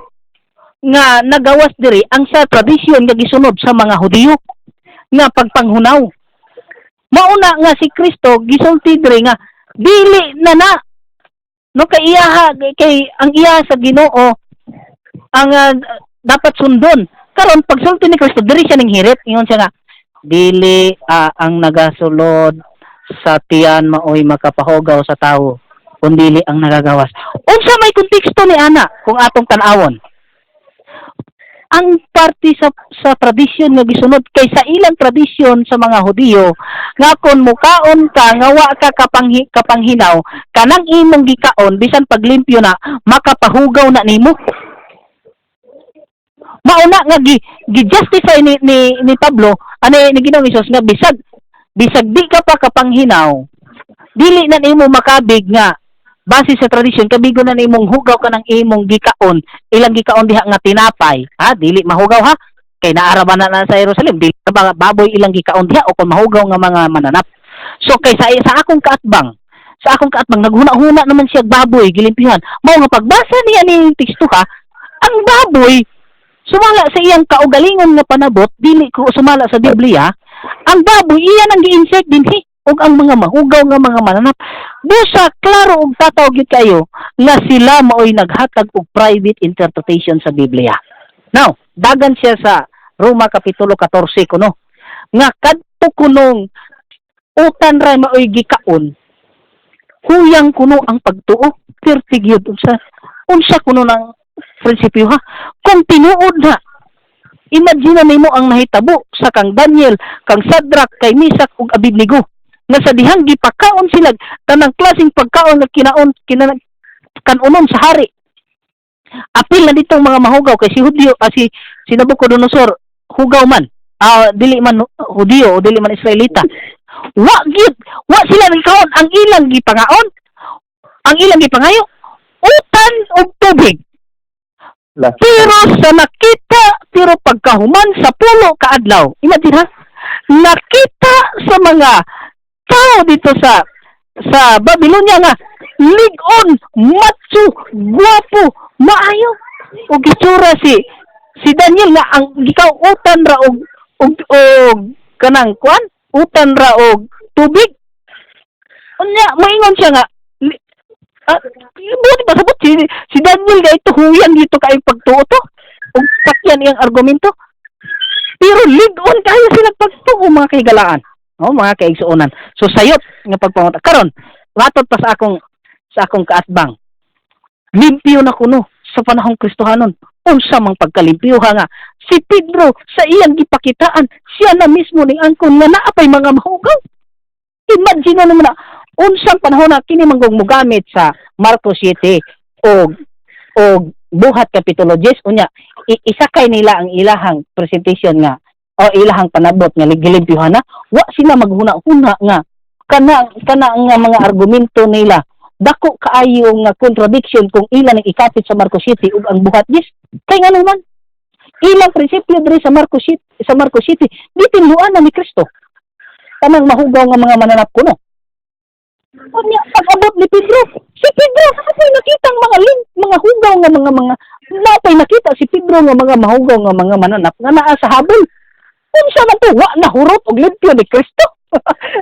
nga nagawas diri ang sa tradisyon nga gisunod sa mga Hudiyo nga pagpanghunaw. Mauna nga si Kristo gisulti diri nga dili na na no kay iyaha kay ang iya sa Ginoo. Ang dapat sundon. Karon pagsulti ni Kristo, diri siya ning hirit, ingon siya nga dili ang nagasulod sa tiyan maoy makapahugaw sa tawo, kundili ang nagagawas. Unsa may konteksto ni ana kung atong tan-awon? Ang parte sa tradisyon nga gisunod, kay sa ilang tradisyon sa mga Hudiyo nga kon mukaon ka nga wa ka kapanghinaw, kanang imong gikaon, bisan paglimpyo na, makapahugaw na nimo. Mauna nga gi gi-justify ni Pablo ani ni Ginoong Hesus nga bisag bisag di ka pa kapanghinaw, dili na nimo makabig nga base sa tradisyon, kabigo na nimong hugaw ka ng imong gikaon, ilang gikaon diha nga tinapay, ha, dili mahugaw, ha, kay naara ba na na sa Jerusalem, dili ba baboy ilang gikaon diha o kung mahugaw nga mga mananap. So kay sa akong kaatbang naghuna-huna naman siya baboy gilimpihan. Mao nga pagbasa niya ni teksto, ha, ang baboy, sumala sa iyang kaugalingon nga panabot, dili ko sumala sa Biblia, ang baboy iyan ang gi-insert dinhi ug ang mga mahugaw nga mga mananap. Busa klaro og tataw gyud kayo nga sila maoy naghatag og private interpretation sa Biblia. Now, dagan siya sa Roma kapitulo 14 kuno nga kadto kunong utan ra maoy gikaon, huyang kuno ang pagtuo. Perti gyud, unsa unsa kuno ng prinsipyo, ha? Kung tinuod na, imagine nimo ang nahitabo sa kang Daniel, kang Shadrach, kay Misak ug Abednego nga sa dihang gipakaon sila tanang klaseng pagkaon nga kinaon kina kanunon sa hari. Apil na ditong mga mahugaw, kay si Hudiyo, si si Nabucodonosor hugaw man, dili man Hudiyo o dili man Israelita. Wa gyud, wa sila nagkaon. Ang ilang gipangaon, ang ilang gipangayo, utan og tubig. Pero sa nakita, pero pagkahuman sa 10 ka adlaw, imagine ha, nakita sa mga tao dito sa Babylonia nga lig-on, matso, guwapo, maayo og itsura si si Daniel nga ang gikautan ra og kanang kuan, utan ra og tubig. Unya moingon siya nga buti pasabot si si Daniel nga ito huyan dito kay pagtuo to ug pakyan iyang argumento, pero lig-on kayo sila pagtuo, mga kahigalaan, oh, mga kaigsuonan. So sayop nga pagpanguta. Karon matod pa sa akong kaatbang, limpyo na kuno sa panahong Kristohanon. Unsa mang pagkalimpyo ha, nga si Pedro sa iyang gipakitaan, siya na mismo ning angkon nga naa pay mga mahugaw? Imagine na naman na unsang panahon na kini manggong mogamit sa Marcos 7 og Buhat kapitulo 10. Unya isakay nila ang ilahang presentation nga o ilahang panabot nga gilimpyuhan na. Wa sila maghuna-huna nga kana kana nga mga argumento nila dako kaayo nga contradiction kung ila nang ikapit sa Marcos 7 ug ang Buhat 10, kay ngano man ilang prinsipyo diri sa Marcos 7, sa Marcos 7 gitinluan na ni Kristo tanang mahugaw nga mga mananap kuno. Unya pag-abot ni Pedro, si Pedro napay nakita ang mga mga hugaw nga mga napay nakita si Pedro nga mga mahugaw nga mga mananap nga naa sa habol. Unsa man to, wa na hurot og limpyo ni Kristo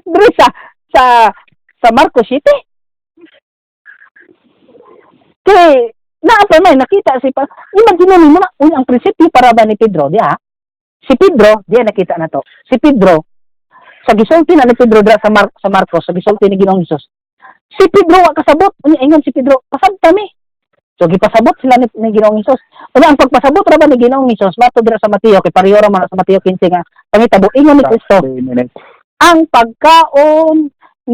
diri sa Marcos 7? Kay naa pa may nakita si pa, imagine nimo na, uy, ang prinsipyo para ba ni Pedro diha? Si Pedro diha, nakita na to. Si Pedro sa gisulti na ni Pedro dira sa Marcos, sa gisulti ni Ginoong Hesus, si Pedro wa kasabot. Unya ingon si Pedro, "Pasabta mi." So gipasabot sila ni Ginoong Hesus. Unya ang pagpasabot ra ba ni Ginoong Hesus mato dira sa Mateo, kay pareho ra man sa Mateo 15 nga pangitabo, ingon ni Kristo, 3 minutes. Ang pagkaon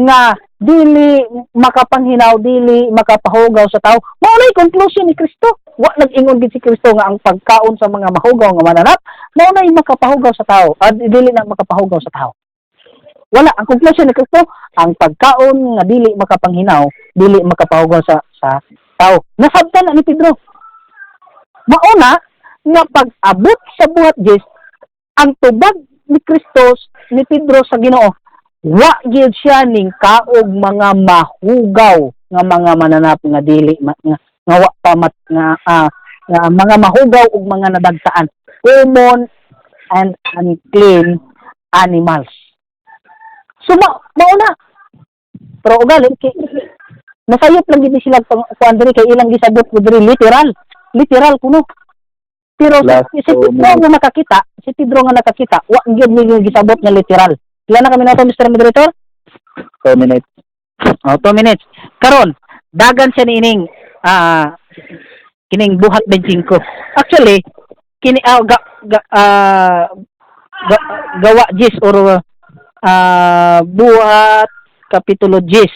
nga dili makapanghinaw, dili makapahugaw sa tao. Mao nay conclusion ni Kristo. Wa nag-ingon gid si Kristo nga ang pagkaon sa mga mahugaw nga mananap mao nay makapahugaw sa tao at dili na makapahugaw sa tao. Wala. Ang conclusion ni Kristo, ang pagkaon nga dili makapanghinaw, dili makapahugaw sa tao. Nasabtan na ni Pedro. Mauna nga pag-abot sa Buhat 10, ang tubag ni Kristo, ni Pedro sa Ginoo, wa gyud siya ning kaog mga mahugaw nga mga mananap nga dili nga wa pa mat, nga, nga mga mahugaw ug mga nadagtaan, common and unclean animals. So mauna, pero ugali kay nasayop lang gid sila pang kuan diri, kay ilang gisabot ko diri literal, literal kuno. Pero Last si 2 Pedro minutes. Nga nakakita, si Pedro nga nakakita, wa gyud ni gisabot nga literal. Pila na kami nato, Mr. Moderator? 2 minutes. Oh, 2 minutes. Karon, dagan siya niining kining Buhat 25. Actually, kini Gawa 10 or Buhat kapitulo 10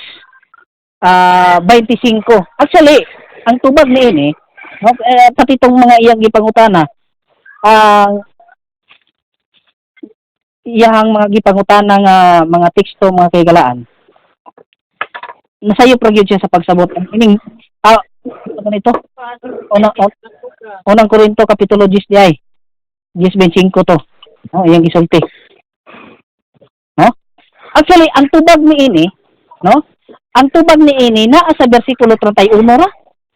25. Actually, ang tubag niini, no, eh, pati tong mga iyang gipangutana, ang iyang mga gipangutana nga mga teksto, mga kahigalaan, nasayop ra gyud siya sa pagsabot. Ang ining ano nito? Unang Korinto kapitulo 10 di ay. 10:25 to. No, iyang gisulti. No? Actually, ang tubag niini, no? Ang tubag niini naa sa bersikulo 31 ra.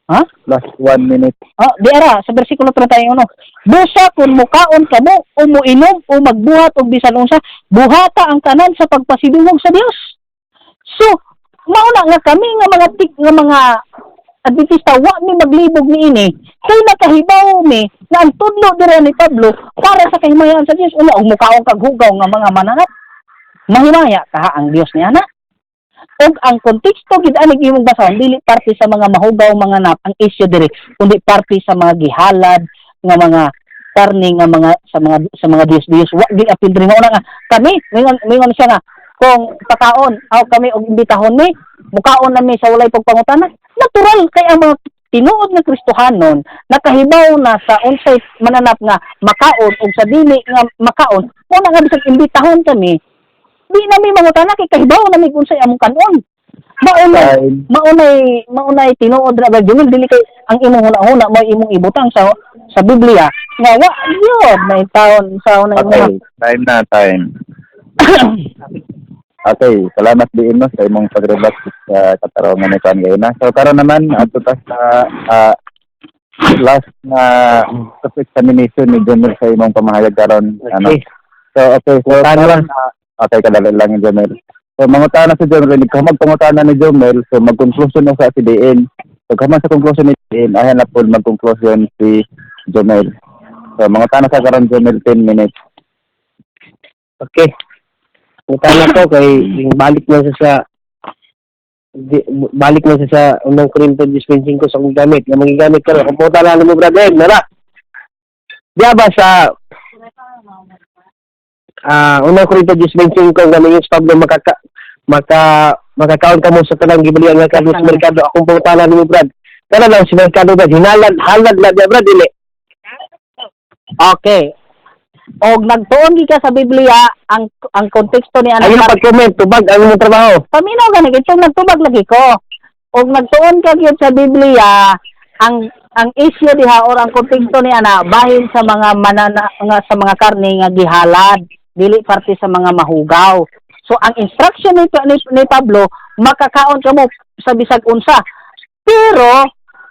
Ha? Last 1 minute. Oh, di ara sa bersikulo 31. Busa kung mukaon kamo o muinom o magbuhat og bisan unsa, buhata ang tanan sa pagpasidungog sa Dios. So, mauna nga kami nga mga nga mga Adventista, wa mi maglibog niini kay nakahibaw mi nga ang tudlo dira ni Pablo para sa kahimayaan sa Dios. Una, og mukaon kag hugaw nga mga mananap, mahimaya ka ang Dios niya na. Og ang konteksto gid ani imong basahon, dili parte sa mga mahugaw mga nap ang issue diri, kundi parte sa mga gihalad nga mga karne nga mga sa mga Diyos Diyos. Wa gid apil diri. Mao na nga kami mingon siya nga kung pakaon aw kami og imbitahon ni, mukaon na mi sa walay pagpangutana. Natural kay ang mga tinuod nga Kristohanon nakahibaw na sa unsay mananap nga makaon ug sa dili nga makaon. Mao na nga bisag imbitahon kami, di na mi mangutana kay kahibaw na mi kung unsay among kanon. Maunay Time. Maunay tinuod ra ba, Jumil, dili kay ang imong huna-huna mo imong ibutang sa Biblia nga wa yun may taon sa una. Okay, time na, time. Okay, salamat din, no, sa imong pagrebat sa katarungan ni Kuan gayon na. So karon naman adto ta sa last na self-examination ni Jomel sa imong pamahayag karon, ano. So okay, so Pangutana karon lang. Okay, kadali lang yung Jomel. So mangutana si Jomel, magpangutana ni Jomel, so mag-conclusion na sa si DN. So kaman sa conclusion ni DN, ayan na po mag-conclusion si Jomel. So mangutana sa karon, Jomel, 10 minutes. Okay. Mutana ko kay yung balik na siya sa balik na siya sa Unang Korinto 10:25 sa akong gamit. Nga magigamit karon. Kung puta na mo, brother, nara. Diya ba sa Unang Korinto 10:25 nga mingon si Pablo makakaon kamo sa tanang gibalian nga karne sa merkado? Akong pangutana nimo, brad. Kana lang si merkado, brad, hinalad halad na diya, brad, dili? Okay. Og nagtuon gi ka sa Biblia, ang konteksto ni Ayaw pag-comment, tubag ang imong trabaho. Paminaw gani kay itong nagtubag lagi ko. Og nagtuon ka gyud sa Biblia, ang issue diha or ang konteksto ni ana bahin sa mga manana nga sa mga karne nga gihalad, dili parte sa mga mahugaw. So ang instruction ni Pablo, makakaon kamo sa bisag unsa. Pero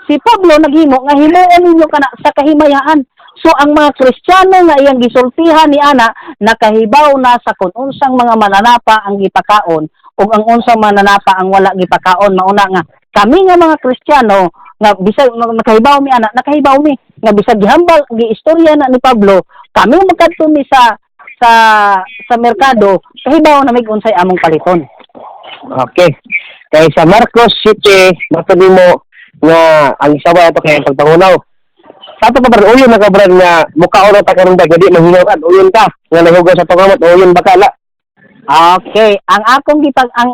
si Pablo naghimo nga himuon ninyo kana sa kahimayaan. So ang mga Kristiyano nga iyang gisultihan ni ana nakahibaw na sa kung unsang mga mananapa ang gipakaon ug ang unsang mananapa ang wala gipakaon. Mauna nga kami nga mga Kristiyano nga bisag nakahibaw mi ana, nakahibaw mi nga bisag gihambal giistorya na ni Pablo, kami magkadto mi sa merkado, kahibaw na mig unsay among paliton. Okay. Kay sa Marcos City, matod mo nga ang isawa ato kay pagpangunaw. Sa ato pa, brad, uyon na ka, brad, nga mukaon na ta karon ba di mahinaw ka, uyon ka nga nahugaw sa pangamot, uyon ba ka la? Okay, ang akong gipag ang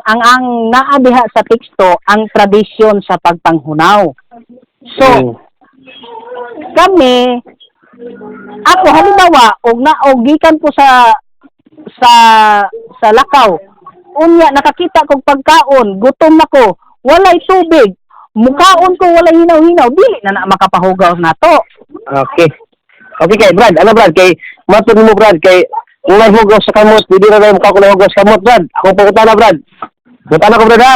naa diha sa teksto ang tradisyon sa pagpanghunaw. So, kami ako halimbawa og na og gikan ko sa lakaw. Unya nakakita kog pagkaon, gutom ako, walay tubig. Mukaon ko walay hinaw-hinaw, dili na na makapahugaw nato. Okay. Okay kay Brad, ano, Brad, kay matod mo, Brad, kay kung nahugaw sa kamot, pwede na tayo mukha ko nahugaw sa kamot, Brad. Ako pangutana, Brad. Mangutana ko, Brad, ha?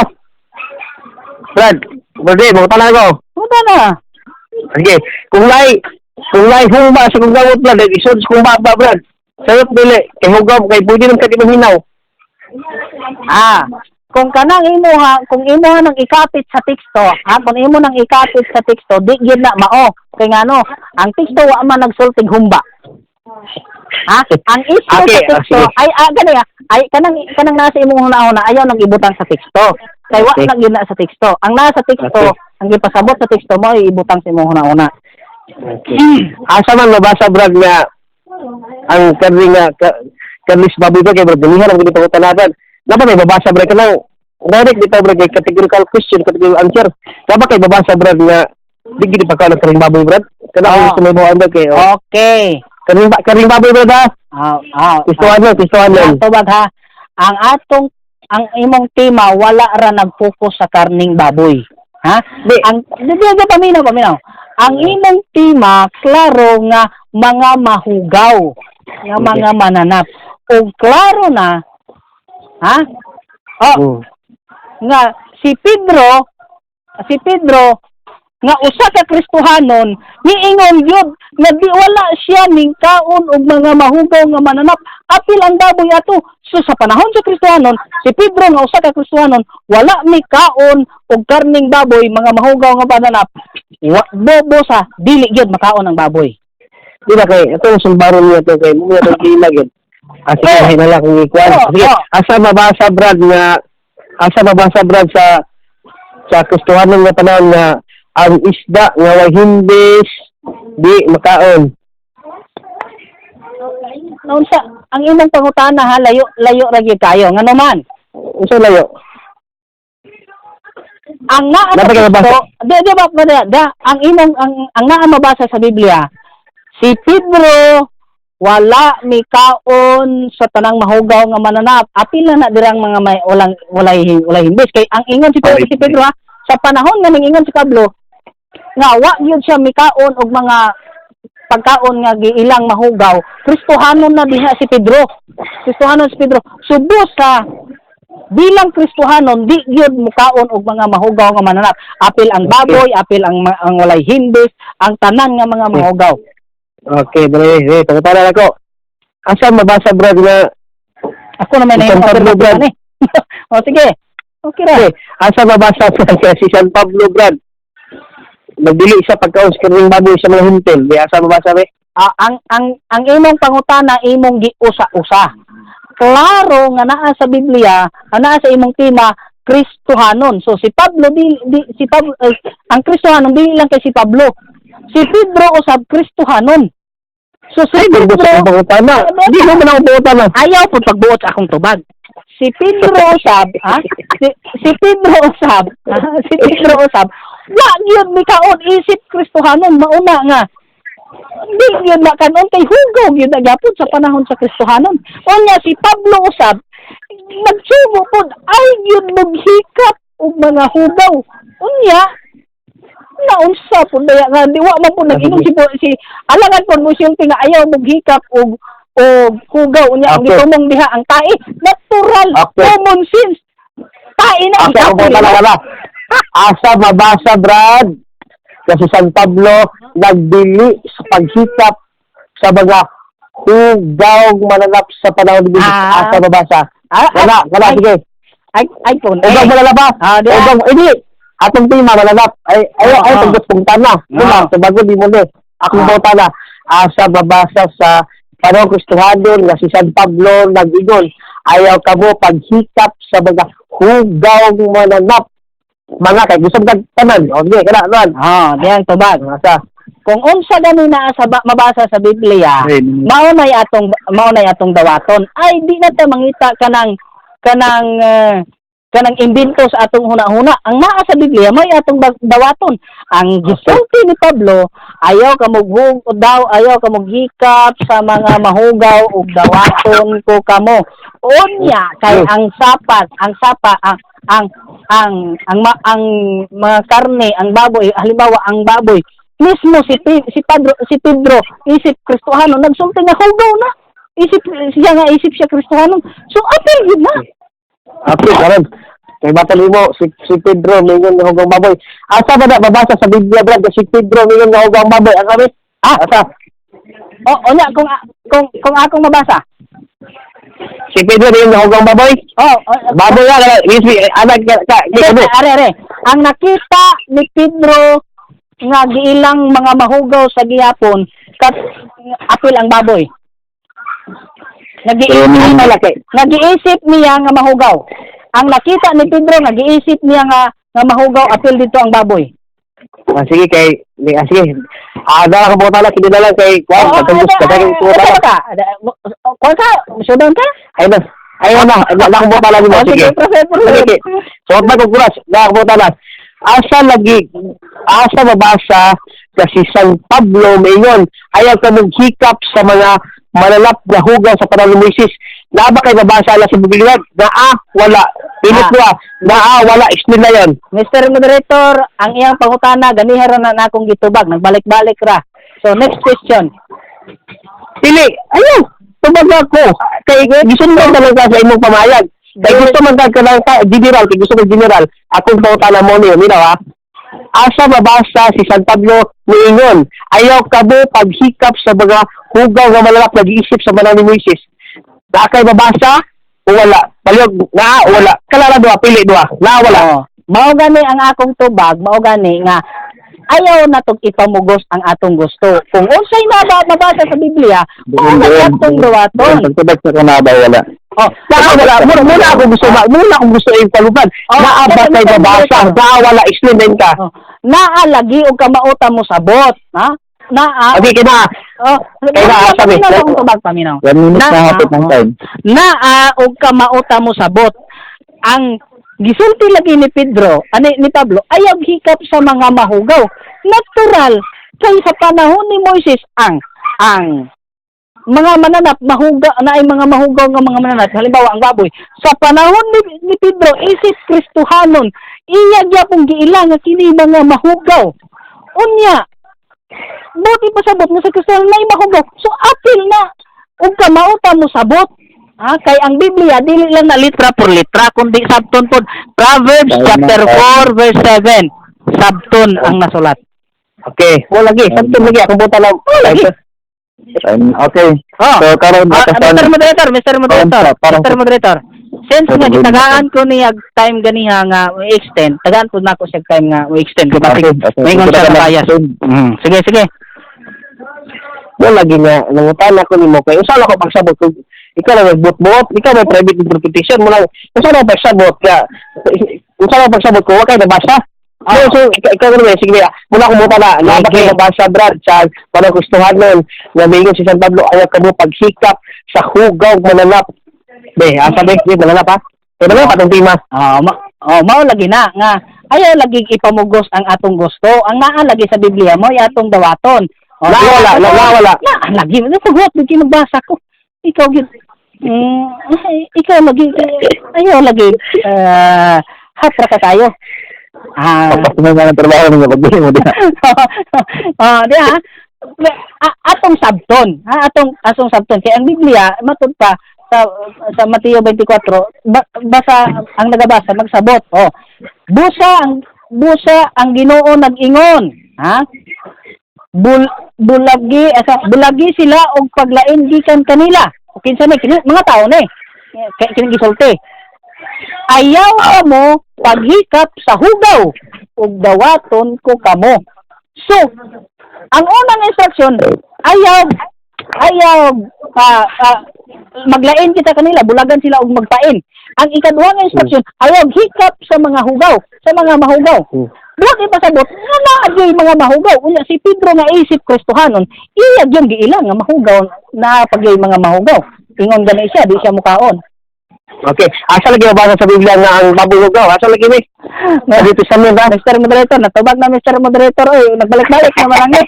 Brad, Brad, eh, mangutana ko. Muda na. Sige, kung lay humba sa kong gamot, Brad, isod sa kong baba, Brad. Sayop dili, kay hugaw kay pwede nang kadi mahinaw. Ah, Kung kanang imuha, kung imuha nang ikapit sa teksto, ha, kung imo nang ikapit sa teksto, di gyud na mao. Kay ngano, ang teksto wa man nagsultig humba. Ha? Ang issue Okay, sa teksto sige. Ay gani ay kanang kanang nasa imong hunahuna, ayaw nang ibutang sa teksto. Kay wa na gyud na sa teksto. Ang nasa teksto, ang gipasabot sa teksto mo ibutang sa imong hunahuna. Okay. Asa man mabasa, Brad, nga ang karne nga karnis baboy ba kay Brad dinihan ang gini pangutanaban. Napa may mabasa, Brad, kanang direct dito, Brad, kay categorical question, categorical answer. Napa kay mabasa, Brad, nga di gini pagkaon ng karning baboy, Brad? Kana gusto may buwan ba kay oh. Okay. Karning baboy, Brad, ha? Ah. Gustuhan lang, gustuhan lang. Ato ba ha? Ang atong ang imong tema wala ra nag-focus sa karning baboy. Ha? Di. Ang di di di paminaw paminaw. Ang imong tema klaro nga mga mahugaw, nga mga mananap. Ug klaro na, ha? Oh, nga si Pedro nga usa ka Kristohanon niingon gyud nga di wala siya ning kaon og mga mahugaw nga mananap apil ang baboy ato. So sa panahon sa Kristohanon, si Pedro nga usa ka Kristohanon wala mi kaon og karning baboy, mga mahugaw nga mananap. Wa, bobo sa dili gyud makaon ang baboy. Di ba kay ito sulbaron niya to kay mo itong tema gyud. Ah, sige, na lang kung ikuan. Sige, asa mabasa, Brad, nga asa mabasa, Brad, sa Kristohanon nga panahon nga ang isda nga way himbis di makaon? Naunsa ang imong pangutana, ha? Layo layo ra gyud kayo, ngano man? Unsa layo? Ang naa sa Dapat ka teksto, mabasa. di di ba ba da, ang imong ang naa mabasa sa Biblia, si Pedro wala mikaon sa tanang mahugaw nga mananap apil na na dirang mga may walang walay walay himbis, kay ang ingon si Pedro, si Pedro ha, sa panahon nga ningingon si Pablo nga wa gyud siya mikaon og mga pagkaon nga giilang mahugaw, Kristohanon na diha si Pedro. Kristohanon si Pedro. Subo sa bilang Kristohanon, di gyud mukaon og mga mahugaw nga mananap apil ang baboy, apil ang walay himbis, ang tanan nga mga mahugaw. Okay, dali, dali, pangutana nako. Asa mabasa, Brad, nga Ako na may Si San nahimo Pablo, Brad. ni. O sige, okay ra. Okay, asa mabasa, Brad, nga si San Pablo, Brad, nagdili siya pagkaon sa karning baboy sa mga Hentil? Di asa mabasa be? Ah, ang imong pangutana imong giusa-usa. Klaro nga naa sa Biblia, ang naa sa imong tema Kristohanon. So si Pablo di, di si Pablo eh, ang Kristohanon dili lang kay si Pablo. Si Pedro usab Kristohanon. So si Ay, Pedro sa akong pangutana. Di mo man ako pangutana. Ayaw po pagbuot sa akong tubag. Si Pedro usab, ha? Si Pedro usab, ha? Si Pedro usab, wa gyud mikaon isip Kristohanon, mauna nga. Di gyud na kanon kay hugaw gyud na gyapon sa panahon sa Kristohanon. Unya si Pablo usab nagsubo pod ay gyud moghikap og mga hugaw. Unya naunsa po daya nga di wa man po nag-inom si alangan po mo siyang nga ayaw moghikap og hugaw, unya ang gitumong diha ang tae, natural, common sense, tae na Asa ang ako pangutana ka? Asa mabasa, Brad, kasi San Pablo nagdili sa paghikap sa mga hugaw mananap sa panahon ni Jesus? Asa mabasa? Wala, wala, sige. Ay ay po. Hugaw mananap ha? Ah, di Hugaw, hindi. Atong tema mananap. Ay, ay, ay, pagkat pangutana. Diba? Sa bago, di mo ni. Akong pangutana. Asa mabasa sa panahon Kristohanon nga si San Pablo nag-ingon, "Ayaw kamo paghikap sa mga hugaw mananap"? Mga kay gusto mo tanan. O sige, kana nan. Ah, diyang tubag. Asa? Kung unsa gani naa sa mabasa sa Biblia, mao nay atong dawaton. Ay di na ta mangita kanang imbento sa atong huna-huna. Ang naa sa Biblia may atong dawaton. Ang gisulti ni Pablo, ayaw ka moghug daw, ayaw ka moghikap sa mga mahugaw ug dawaton ko kamo. Unya kay ang sapat, ang sapa, ang mga karne, ang baboy, halimbawa ang baboy, mismo si Pedro isip Kristohano nagsulti nga hugaw na. Isip siya nga isip siya Kristohano. So apil gyud na. Apil karon. Kay batol mo si Pedro mingon nga hugaw baboy. Asa ba na mabasa sa Biblia, Brad, si Pedro mingon nga hugaw baboy? Ang kami? Ah, asa? O unya kung akong mabasa. Si Pedro yung nahugang baboy? Oh, Baboy nga, kana, anak ka, ka, Hindi, kamo. are, are. Ang nakita ni Pedro nga giilang mga mahugaw sa gihapon kat apil ang baboy. So, Nagiisip niya nga mahugaw. Ang nakita ni Pedro, nagiisip niya nga mahugaw, apil dito ang baboy. Ah, sige kay, sige. Ah, dala ka po tala, kini na lang kay, kuan, Oo, katungos, ano, kadaging ano, po tala. ano ka? Kuwan ka? Sudan ka? Ay na, ay na, na ko tala nimo, Oh, sige. sige, proceed, proceed. Sige. So, bago kuras, na ko tala. Asa lagi, asa mabasa kasi San Pablo maingon, ayaw ka mong hikap sa mga malalap na hugaw sa panahon ni Moises. Naa ba kay mabasa ala sa Biblia? Naa, wala. Pilit mo ah. Naa, wala. Explain na yon. Mr. Moderator, ang iyang pangutana, ganiha ra na akong gitubag. Nagbalik-balik ra. So, next question. Pili, ayaw. Tubag ako. Kay gisundan talaga sa imong pamayag. Kay gusto man ka kanang general, kay gusto kag general, akong pangutana mo niyo, minaw ha. Asa mabasa si San Pablo niingon, ayaw kamo paghikap sa mga hugaw nga malalap nag-iisip sa manang ni Moises. Naa kay mabasa o wala? Palihog, naa o wala? Kalara duha, pili duha. Naa wala. Oo. Mao gani ang akong tubag, mao gani nga ayaw na tong ipamugos ang atong gusto. Kung unsay mabasa sa Biblia, mao na atong duwaton. Pagtubag sa kung ba wala. Oh, Naa wala. Muna ako gusto, muna akong gusto ipaluban. Oh, Naa ba kay Mr. mabasa? Moderator. Naa wala, explain din ka. Oh. Naa lagi og kamauta mo sabot, ha? Naa. Okay, kina. Oh, Kaya naa, sabi. Paminaw akong tubag, paminaw. 1 minute na hapit ng time. Naa og kamauta mo sabot. Ang gisulti lagi ni Pedro, ani ni Pablo, ayaw hikap sa mga mahugaw. Natural kay sa panahon ni Moises ang mga mananap mahuga na ay mga mahugaw nga mga mananap, halimbawa ang baboy sa panahon ni Pedro, isip Kristohanon, iya gyapon giila nga kini mga mahugaw. Unya buti pa sabot nga sa Kristohanon na mahugaw, so apil na ug kamauta mo sabot, ha? Kay ang Biblia dili lang na litra por litra kundi sabton pod. Proverbs Tama, chapter tama. 4 verse 7, sabton ang nasulat. Okay, wala lagi. Sabton lagi akong buta lang. Wala lagi. Time. Okay. Oh. So, karon Ah, Mr. Moderator, Mr. Moderator, Mr. Moderator. Since nga gitagaan ko niya time ganiha nga extend, tagaan po nako siya time nga extend ko basig. Maingon siya na bias. Sige, sige. Wala lagi nga nangutan ako nimo kay usa lang ko pagsabot kung ikaw lang nagbot-bot, ikaw may private interpretation mo lang. Usa lang pagsabot ka. Usa lang pagsabot ko wa kay nabasa. Ah. No, so ikaw naman sige muna ko mo na na ba kay Sige. nabasa, Brad, sa panang gustuhan nun nga mingon si San Pablo ayaw kamo paghikap sa hugaw mananap. Be, asa be, be mananap ha? Eh, mananap atong tema. Oh, oh, mao lagi na nga ayaw lagi ipamugos ang atong gusto. Ang naa lagi sa Biblia mo atong dawaton. Oh, Na, wala, na, na, wala. Na lagi, pagwat gyud nagbasa ko. Ikaw gyud. Ay, ikaw lagi ayaw lagi hatra ka kayo. Ah. Pagpasunan nga ng trabaho ninyo, pagbili mo din. Oh, di ha? Atong sabton, ha? Atong sabton kay ang Biblia matud pa sa Mateo 24, basa ang nagabasa magsabot. Oh. Busa ang Ginoo nag-ingon, ha? Bulagi asa bulagi sila og paglain gikan kanila. O kinsa ni kini mga tao ni. Kay kini gisulti. Ayaw kamo paghikap sa hugaw ug dawaton ko kamo. So, ang unang instruction, ayaw ayaw maglain kita kanila, bulagan sila og magpain. Ang ikaduhang instruction, ayaw hikap sa mga hugaw, sa mga mahugaw. Buhat ipasabot, nga naa gyud mga mahugaw. Unya si Pedro nga isip Kristohanon, iya gyud giila nga mahugaw na pagyoy mga mahugaw. Ingon gani siya, di siya mukaon. Okay, asa lagi mabasa sa Biblia nga ang baboy hugaw? Asa lagi ni? Na, Dito sa mga Mr. Moderator, natubag na Mr. Moderator, oy, nagbalik-balik naman ang eh.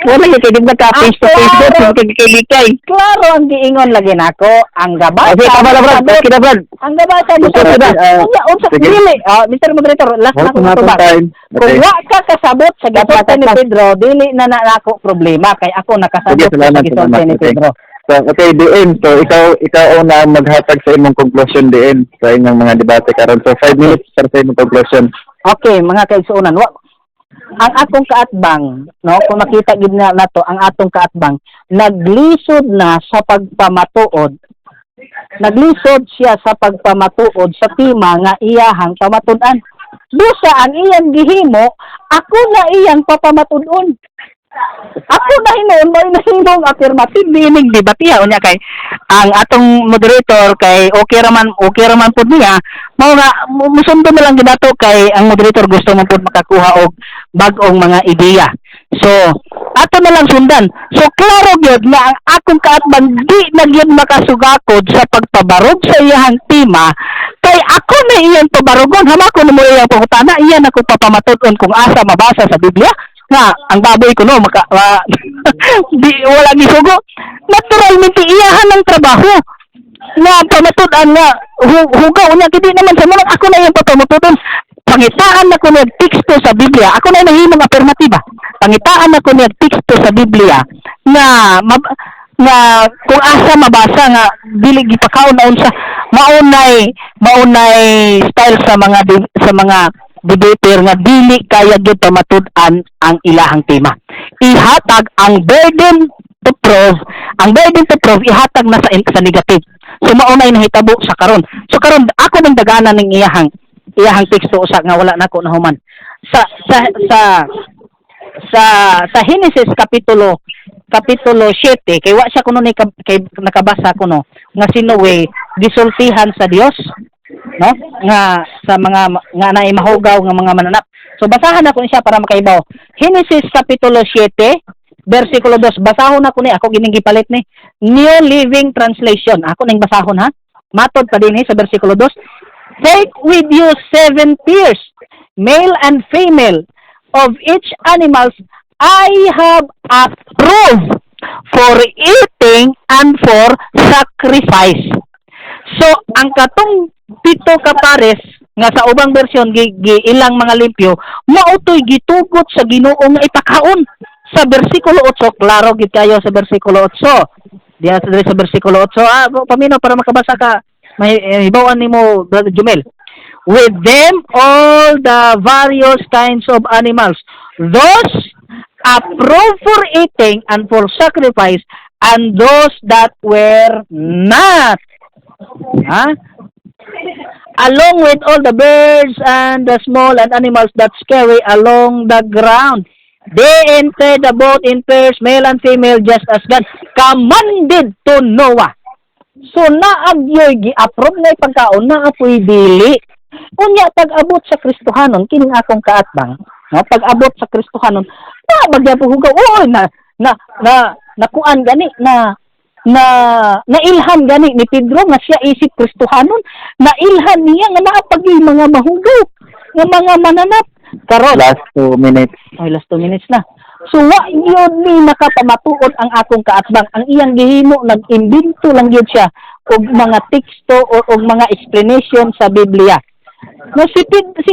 Wala gyud kay di ba ka face to face Ah, do kay kay likay. Klaro ang giingon lagi nako, ang gabasa. Okay, tama na Brad. Okay na Brad. Ang gabasa mo Okay, sa ah, Unya, unsa sige. dili, Mr. Moderator, last na Wala akong na atong tubag. time. Kung Okay. wa ka kasabot sa gisulti Dapat, ni dapat. Pedro, dili na na nako problema kay ako nakasabot Sige, salamat, sa gisulti salamat. ni Okay. Pedro. So, okay, DM. So, ikaw una ang maghatag sa imong conclusion, DM, sa inyong mga debate karon. So, 5 minutes para sa imong conclusion. Okay, mga kaigsuonan, wa ang akong kaatbang, no, kung makita gid na nato ang atong kaatbang, naglisod na sa pagpamatuod Naglisod siya sa pagpamatuod sa tema nga iyahang pamatud-an. Busa ang iyang gihimo, ako na iyang papamatud-on. Ako na hinuon mo nahimong affirmative meaning di ba tiya? Unya kay ang atong moderator kay okay raman pud niya, mao nga musundo na lang ginato kay ang moderator gusto man pud makakuha og bag-ong mga ideya. So ato na lang sundan. So klaro gyud nga ang akong kaatbang di na gyud makasugakod sa pagpabarog sa iyahang tema kay ako na iyang pabarugon. Hamako na mo iyang pangutana, iyan ako papamatud-on kung asa mabasa sa Biblia nga ang baboy ko no maka di wala gisugo. Naturalmente iyahan ang trabaho nga pamatud-an nga hugaw niya, hindi naman sa mga ako na iyang papamatud-on. Pangitaan na ko niya teksto sa Biblia. Ako na nahimong affirmative. Pangitaan na ko niya teksto sa Biblia nga nga kung asa mabasa nga dili gipakaon na unsa. Maunay style sa mga debater nga dili kaya gyud pamatud-an ang ilahang tema. Ihatag ang burden to prove, ang burden to prove ihatag na sa negative. So maunay nahitabo sa karon. So karon ako nang daganan ning iyahang teksto usa nga wala nako nahuman. Sa Genesis kapitulo 7, kay wa siya kuno ni kay nakabasa kuno nga si Noe gisultihan sa Dios, no, nga sa mga nga naay mahugaw nga mga mananap. So basahan ako ni siya para makaibaw. Genesis kapitulo 7 bersikulo 2. Basahon ako ni, ako gining gipalit ni New Living Translation. Ako ning basahon ha. Matod pa dinhi sa bersikulo 2: "Take with you seven pairs, male and female, of each animals I have approved for eating and for sacrifice." So, ang katong pito ka pares nga sa ubang bersyon gi ilang mga limpyo, mao to'y gitugot sa Ginoo nga ipakaon. Sa bersikulo 8, klaro gid kayo sa bersikulo 8. Diya sa diri sa bersikulo 8, paminaw para makabasa ka. May hibawan nimo, Brother Jumel. "With them all the various kinds of animals, those approved for eating and for sacrifice, and those that were not." Ha? "Along with all the birds and the small and animals that scurry along the ground. They entered the boat in pairs, male and female, just as God commanded to Noah." So naagyoy gi-approve nga pagkaon, naa po'y dili. Unya pag-abot sa Kristohanon, kining akong kaatbang, no, pag-abot sa Kristohanon, na magyapon hugaw, oo, na na na nakuan gani na na nailhan gani ni Pedro nga siya isip Kristohanon, nailhan niya nga naa pa'y mga mahugaw nga mga mananap. Karon Last 2 minutes. Ay, last 2 minutes na. So, wa yun ni nakapamatuod ang akong kaatbang. Ang iyang gihimo, nag-imbento lang yun siya og mga teksto o og mga explanation sa Biblia. Na si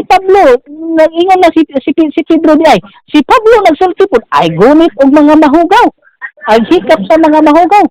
Pablo, nag-ingon na si Pedro di ay, si Pablo nagsulti pud, ay gunit og mga mahugaw. Ay hikap sa mga mahugaw.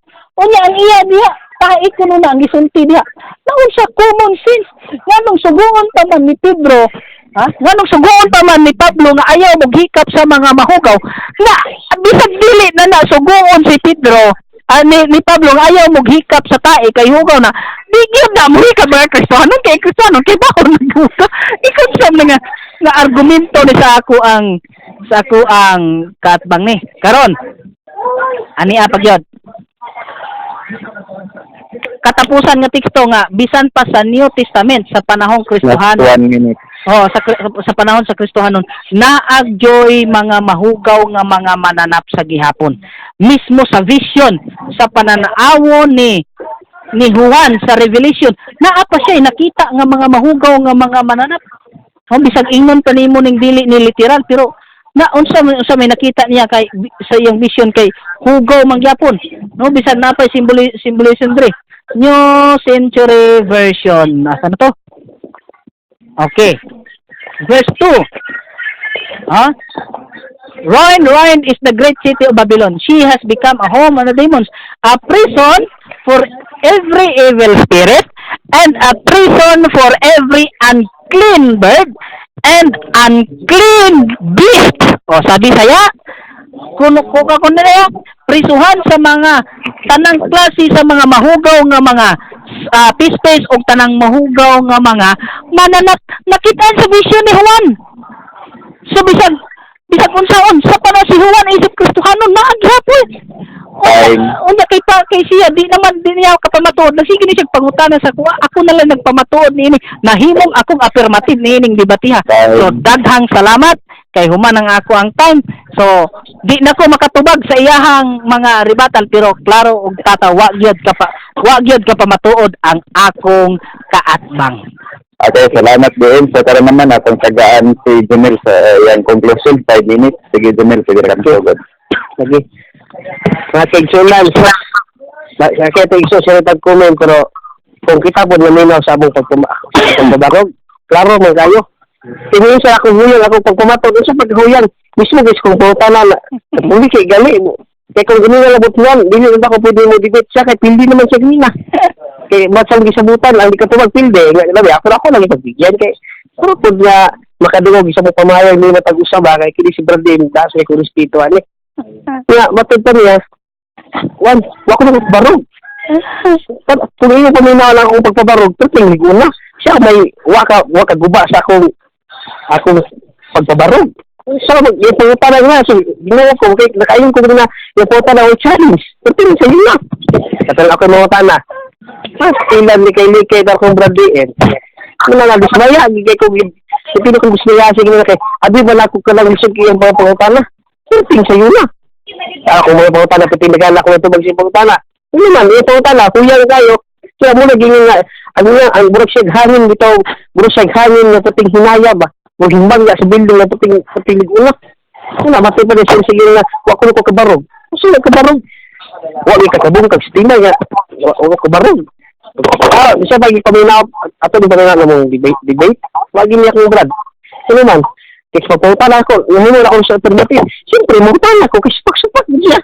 Unya ang iya diha, tae kuno na ang gisulti diha. Naunsa common sense, nganong suguon pa man ni Pedro? Ha? Nganong suguon pa man ni Pablo nga ayaw moghikap sa mga mahugaw? Na bisag dili na na suguon si Pedro, ni Pablo nga ayaw moghikap sa tae kay hugaw na, di gyud na mohikap mga Kristohanon kay Kristohanon kay baon naghugaw. Ikaw sa nga nga argumento ni sa ako ang kaatbang ni. Karon ani pa gyud katapusan nga teksto nga bisan pa sa New Testament sa panahong Last Kristohanon. 1 minute. Oh, sa panahon sa Kristohanon, naagjoy mga mahugaw nga mga mananap sa gihapon. Mismo sa vision, sa pananawon ni Juan sa Revelation, naa pa siya nakita nga mga mahugaw nga mga mananap. Oh, bisag ingnon pa nimo ning dili ni literal, pero na unsa may nakita niya kay sa iyang vision kay hugaw man gyapon. No, bisag napay symbolism dre. New Century Version. Asa na to? Okay. Verse 2. Huh? "Ruined, ruined is the great city of Babylon. She has become a home of the demons, a prison for every evil spirit, and a prison for every unclean bird and unclean beast." O, sabi saya, kuno ko ka kuno na prisuhan sa mga tanang klase sa mga mahugaw nga mga Pistes og tanang mahugaw nga mga mananap nakitaan sa vision ni Juan. So bisag bisag unsaon sa panahon si Juan isip Kristohano naa gihapon. Time. Unya kay pa kay siya di naman di niya kapamatuod, na sige ni siya pangutana sa kuha, ako na lang nagpamatuod niini, nahimong akong affirmative niining debatiha. Time. So daghang salamat kay human ang ako ang time. So di na ko makatubag sa iyahang mga rebuttal, pero klaro og tata, wa gyud ka pamatuod ang akong kaatbang. Okay, salamat din. So karon naman atong tagaan si Jamil sa iyang conclusion, 5 minutes. Sige Jamil, sige ra kami sugod. Lagi. Mga kaigsunan, sa kaya tigso siya tag-comment, pero kung kita po naminaw sa among pagpabarog, klaro man kayo. Tingin sa akong huyan, akong pagpumatod, unsa paghuyan? Mismo guys, kung puta na, muli kay gali mo. Kaya kung ganun na labot niyan, dili na ba ko pwede mo debate siya, kay pildi naman siya ganina. Kay matsang gisabutan, ang di ka tumag pildi, nga labi, ako lang ipagbigyan, kay pero pud nga makadungog isa mo pamayag ni matag-usab ba, kay kini si Brandon, dahil sa kong respeto, ani. Nga, matod pa niya, wan, wa ko na barog. Kung iyo paminaw lang akong pagpabarog, pero tingin ko na, siya may waka guba sa akong pagpabarog. Siya mag, yung pangutana nga, so, ginawa ko, kay, nakayon ko na, yung pangutana ko, challenge. Pero tingin sa na. Katal ako yung pangutana. Mas, ilan ni kay Likay na akong bradiin. Ano na nga, bismaya, gigay ko, ipino kong bismaya, sige na kay, abi wala ko ka lang lisod kay yung mga pangutana. Pero tingin sa na. Ako mga pangutana, pati nagala ko ito mag pangutana. Ano man, yung pangutana, kuya na kayo. Kaya mo naging nga, ano nga, ang burag siyag hangin dito, burag siyag hangin nga puting hinaya ba? Maghimbang nga sa building nga puting liguna. Ano, matay pa rin siya sige nga, wa ko ko kabarog. Gusto na kabarog. Wa ni kakabong kag sistema nga, wa ko kabarog. Ah, siya ba ipaminaw ato di ba na mong debate? Wagi niya akong brad. Ano man, kaya pagpangutana ako, nahingon ako sa alternative. Siyempre, mangutana ko, kasi pagsupak niya.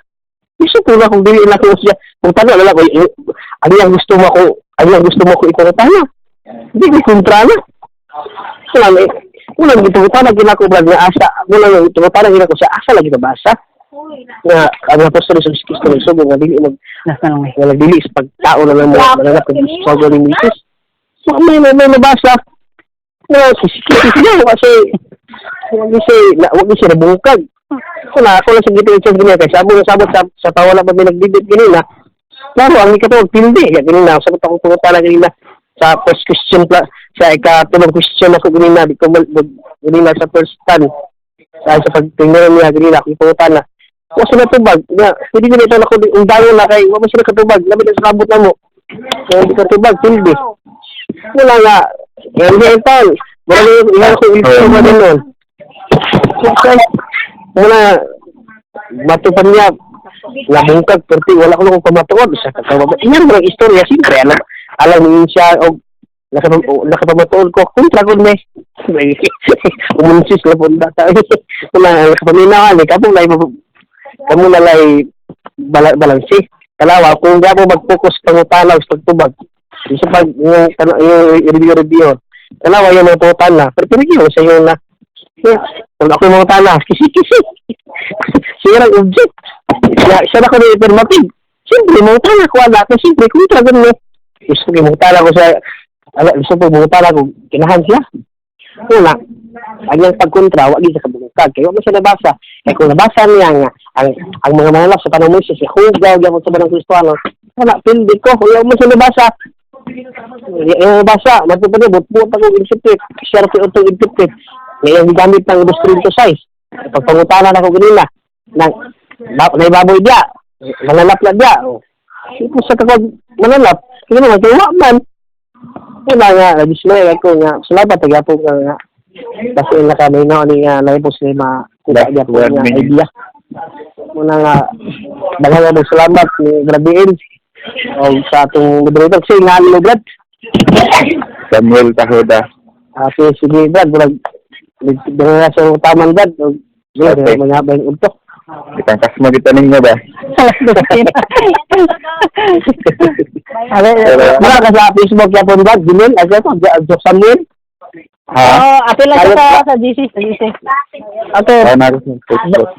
Gusto ko na kung dili na ko siya. Kung tano, wala ko, ano yung gusto mo ako, ano yung gusto mo ko ipangutana? Hindi, may kontra na. Wala na, wala na gitungutana, ginako, brad, nga asa, wala na gitungutana, ginako siya, asa lagi nabasa. Nga, ang apostol sa Kristo nagsugo, nga dili mag, nga nagdili sa pagtao na lang mga mananap, kung gusto ni Moses. So, may nabasa. Na, kisi siya, kasi, wag siya nabungkag. Wala, ako lang sa giting chance ganyan. Kaya sabot na sabot sa tawala pa may nagdibit ganina. Klaro, ang ikatawag, pildi. Kaya ganina, sabot akong pangutana ganina sa first question, sa ikatulong question ako ganina, di ko ganina sa first time. Sa pagtingnan niya ganina, akong pangutana. Wa sila tubag. Nga, hindi ganito na ako, ang dayo na kay, wa man sila katubag. Labi na sa kabot na mo. Kaya hindi katubag, pildi. Wala nga. Yan, yan, tal. Wala nga, ko ilito ba din nun. Okay. Wala, matupan niya, nabungkag, pero wala ko nung pamatuod. Sa kakababa. Iyan mo lang istorya, siyempre, alam niya siya, o nakapamatuod ko, kontra ko niya. Umunsis na po data. Wala, nakapaminawan, eh, kamu na lay balanse. Kalawa, kung gamo mag-focus pangutana sa pagtubag, isa pag yung review-review, kalawa yung mga pangutana, pero pero sa iyo na, yeah, kung ako yung mga tana, kisi-kisi. Siya lang object. Siya na ko na affirmative. Siyempre, mga tana ko, anak ko, siyempre, kung talaga mo, gusto ko mga tana ko sa, ala, gusto ko mga tana ko, kinahan siya. Una, ang iyang pagkontra, wag sa kabungkag. Kaya wag mo siya nabasa. Kaya kung nabasa niya nga, ang mga manalap sa tanong mo siya, si Hugaw, gyapon sa Banang Kristohano, wala, pildi ko, wala mo siya nabasa. Yung nabasa, matupa niya, butbuot ako, insipit, share ko itong insipit. Ngayon, gigamit ng illustrator size. Pagpangutanan ako ganina, nang, naibaboy diya, manalap na diya. Ito sa kapag manalap, kaya naman, kaya wa man. Wala nga, nag-dismay ako nga, salamat, nagyapon ka nga. Kasi na kami na, ano nga, naipos na makuha Last gyapon one nga minute. idea. Muna nga, daghang nga salamat ni Grabiin. O sa atong moderator, kasi nga mo, Brad. Samuel Tahoda. Ate, sige, Brad, murag, nagdala na sa taman, Brad. O, Brad, Okay. mga ba yung udto. Itangkas mo kita ninyo ba? Ale, Mura ka sa Facebook yapon, Brad, Gmail, asa to, Jok Samuel. Ha? Oh, apil lang siya sa GC, sa GC. Ate, Oo, na ako sa Facebook.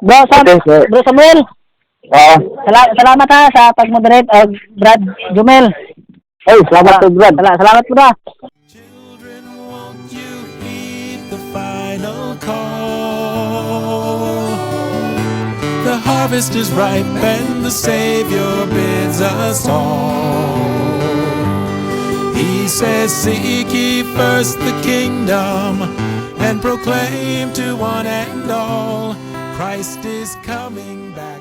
Bro, Sam, Okay, sir. Bro Samuel, Oo. salamat ha sa pag-moderate og Brad Jumel. Ay, salamat to, Brad. Salamat po na. Children, won't you heed the final call? The harvest is ripe and the Savior bids us all. He says, "Seek ye first the kingdom and proclaim to one and all, Christ is coming back."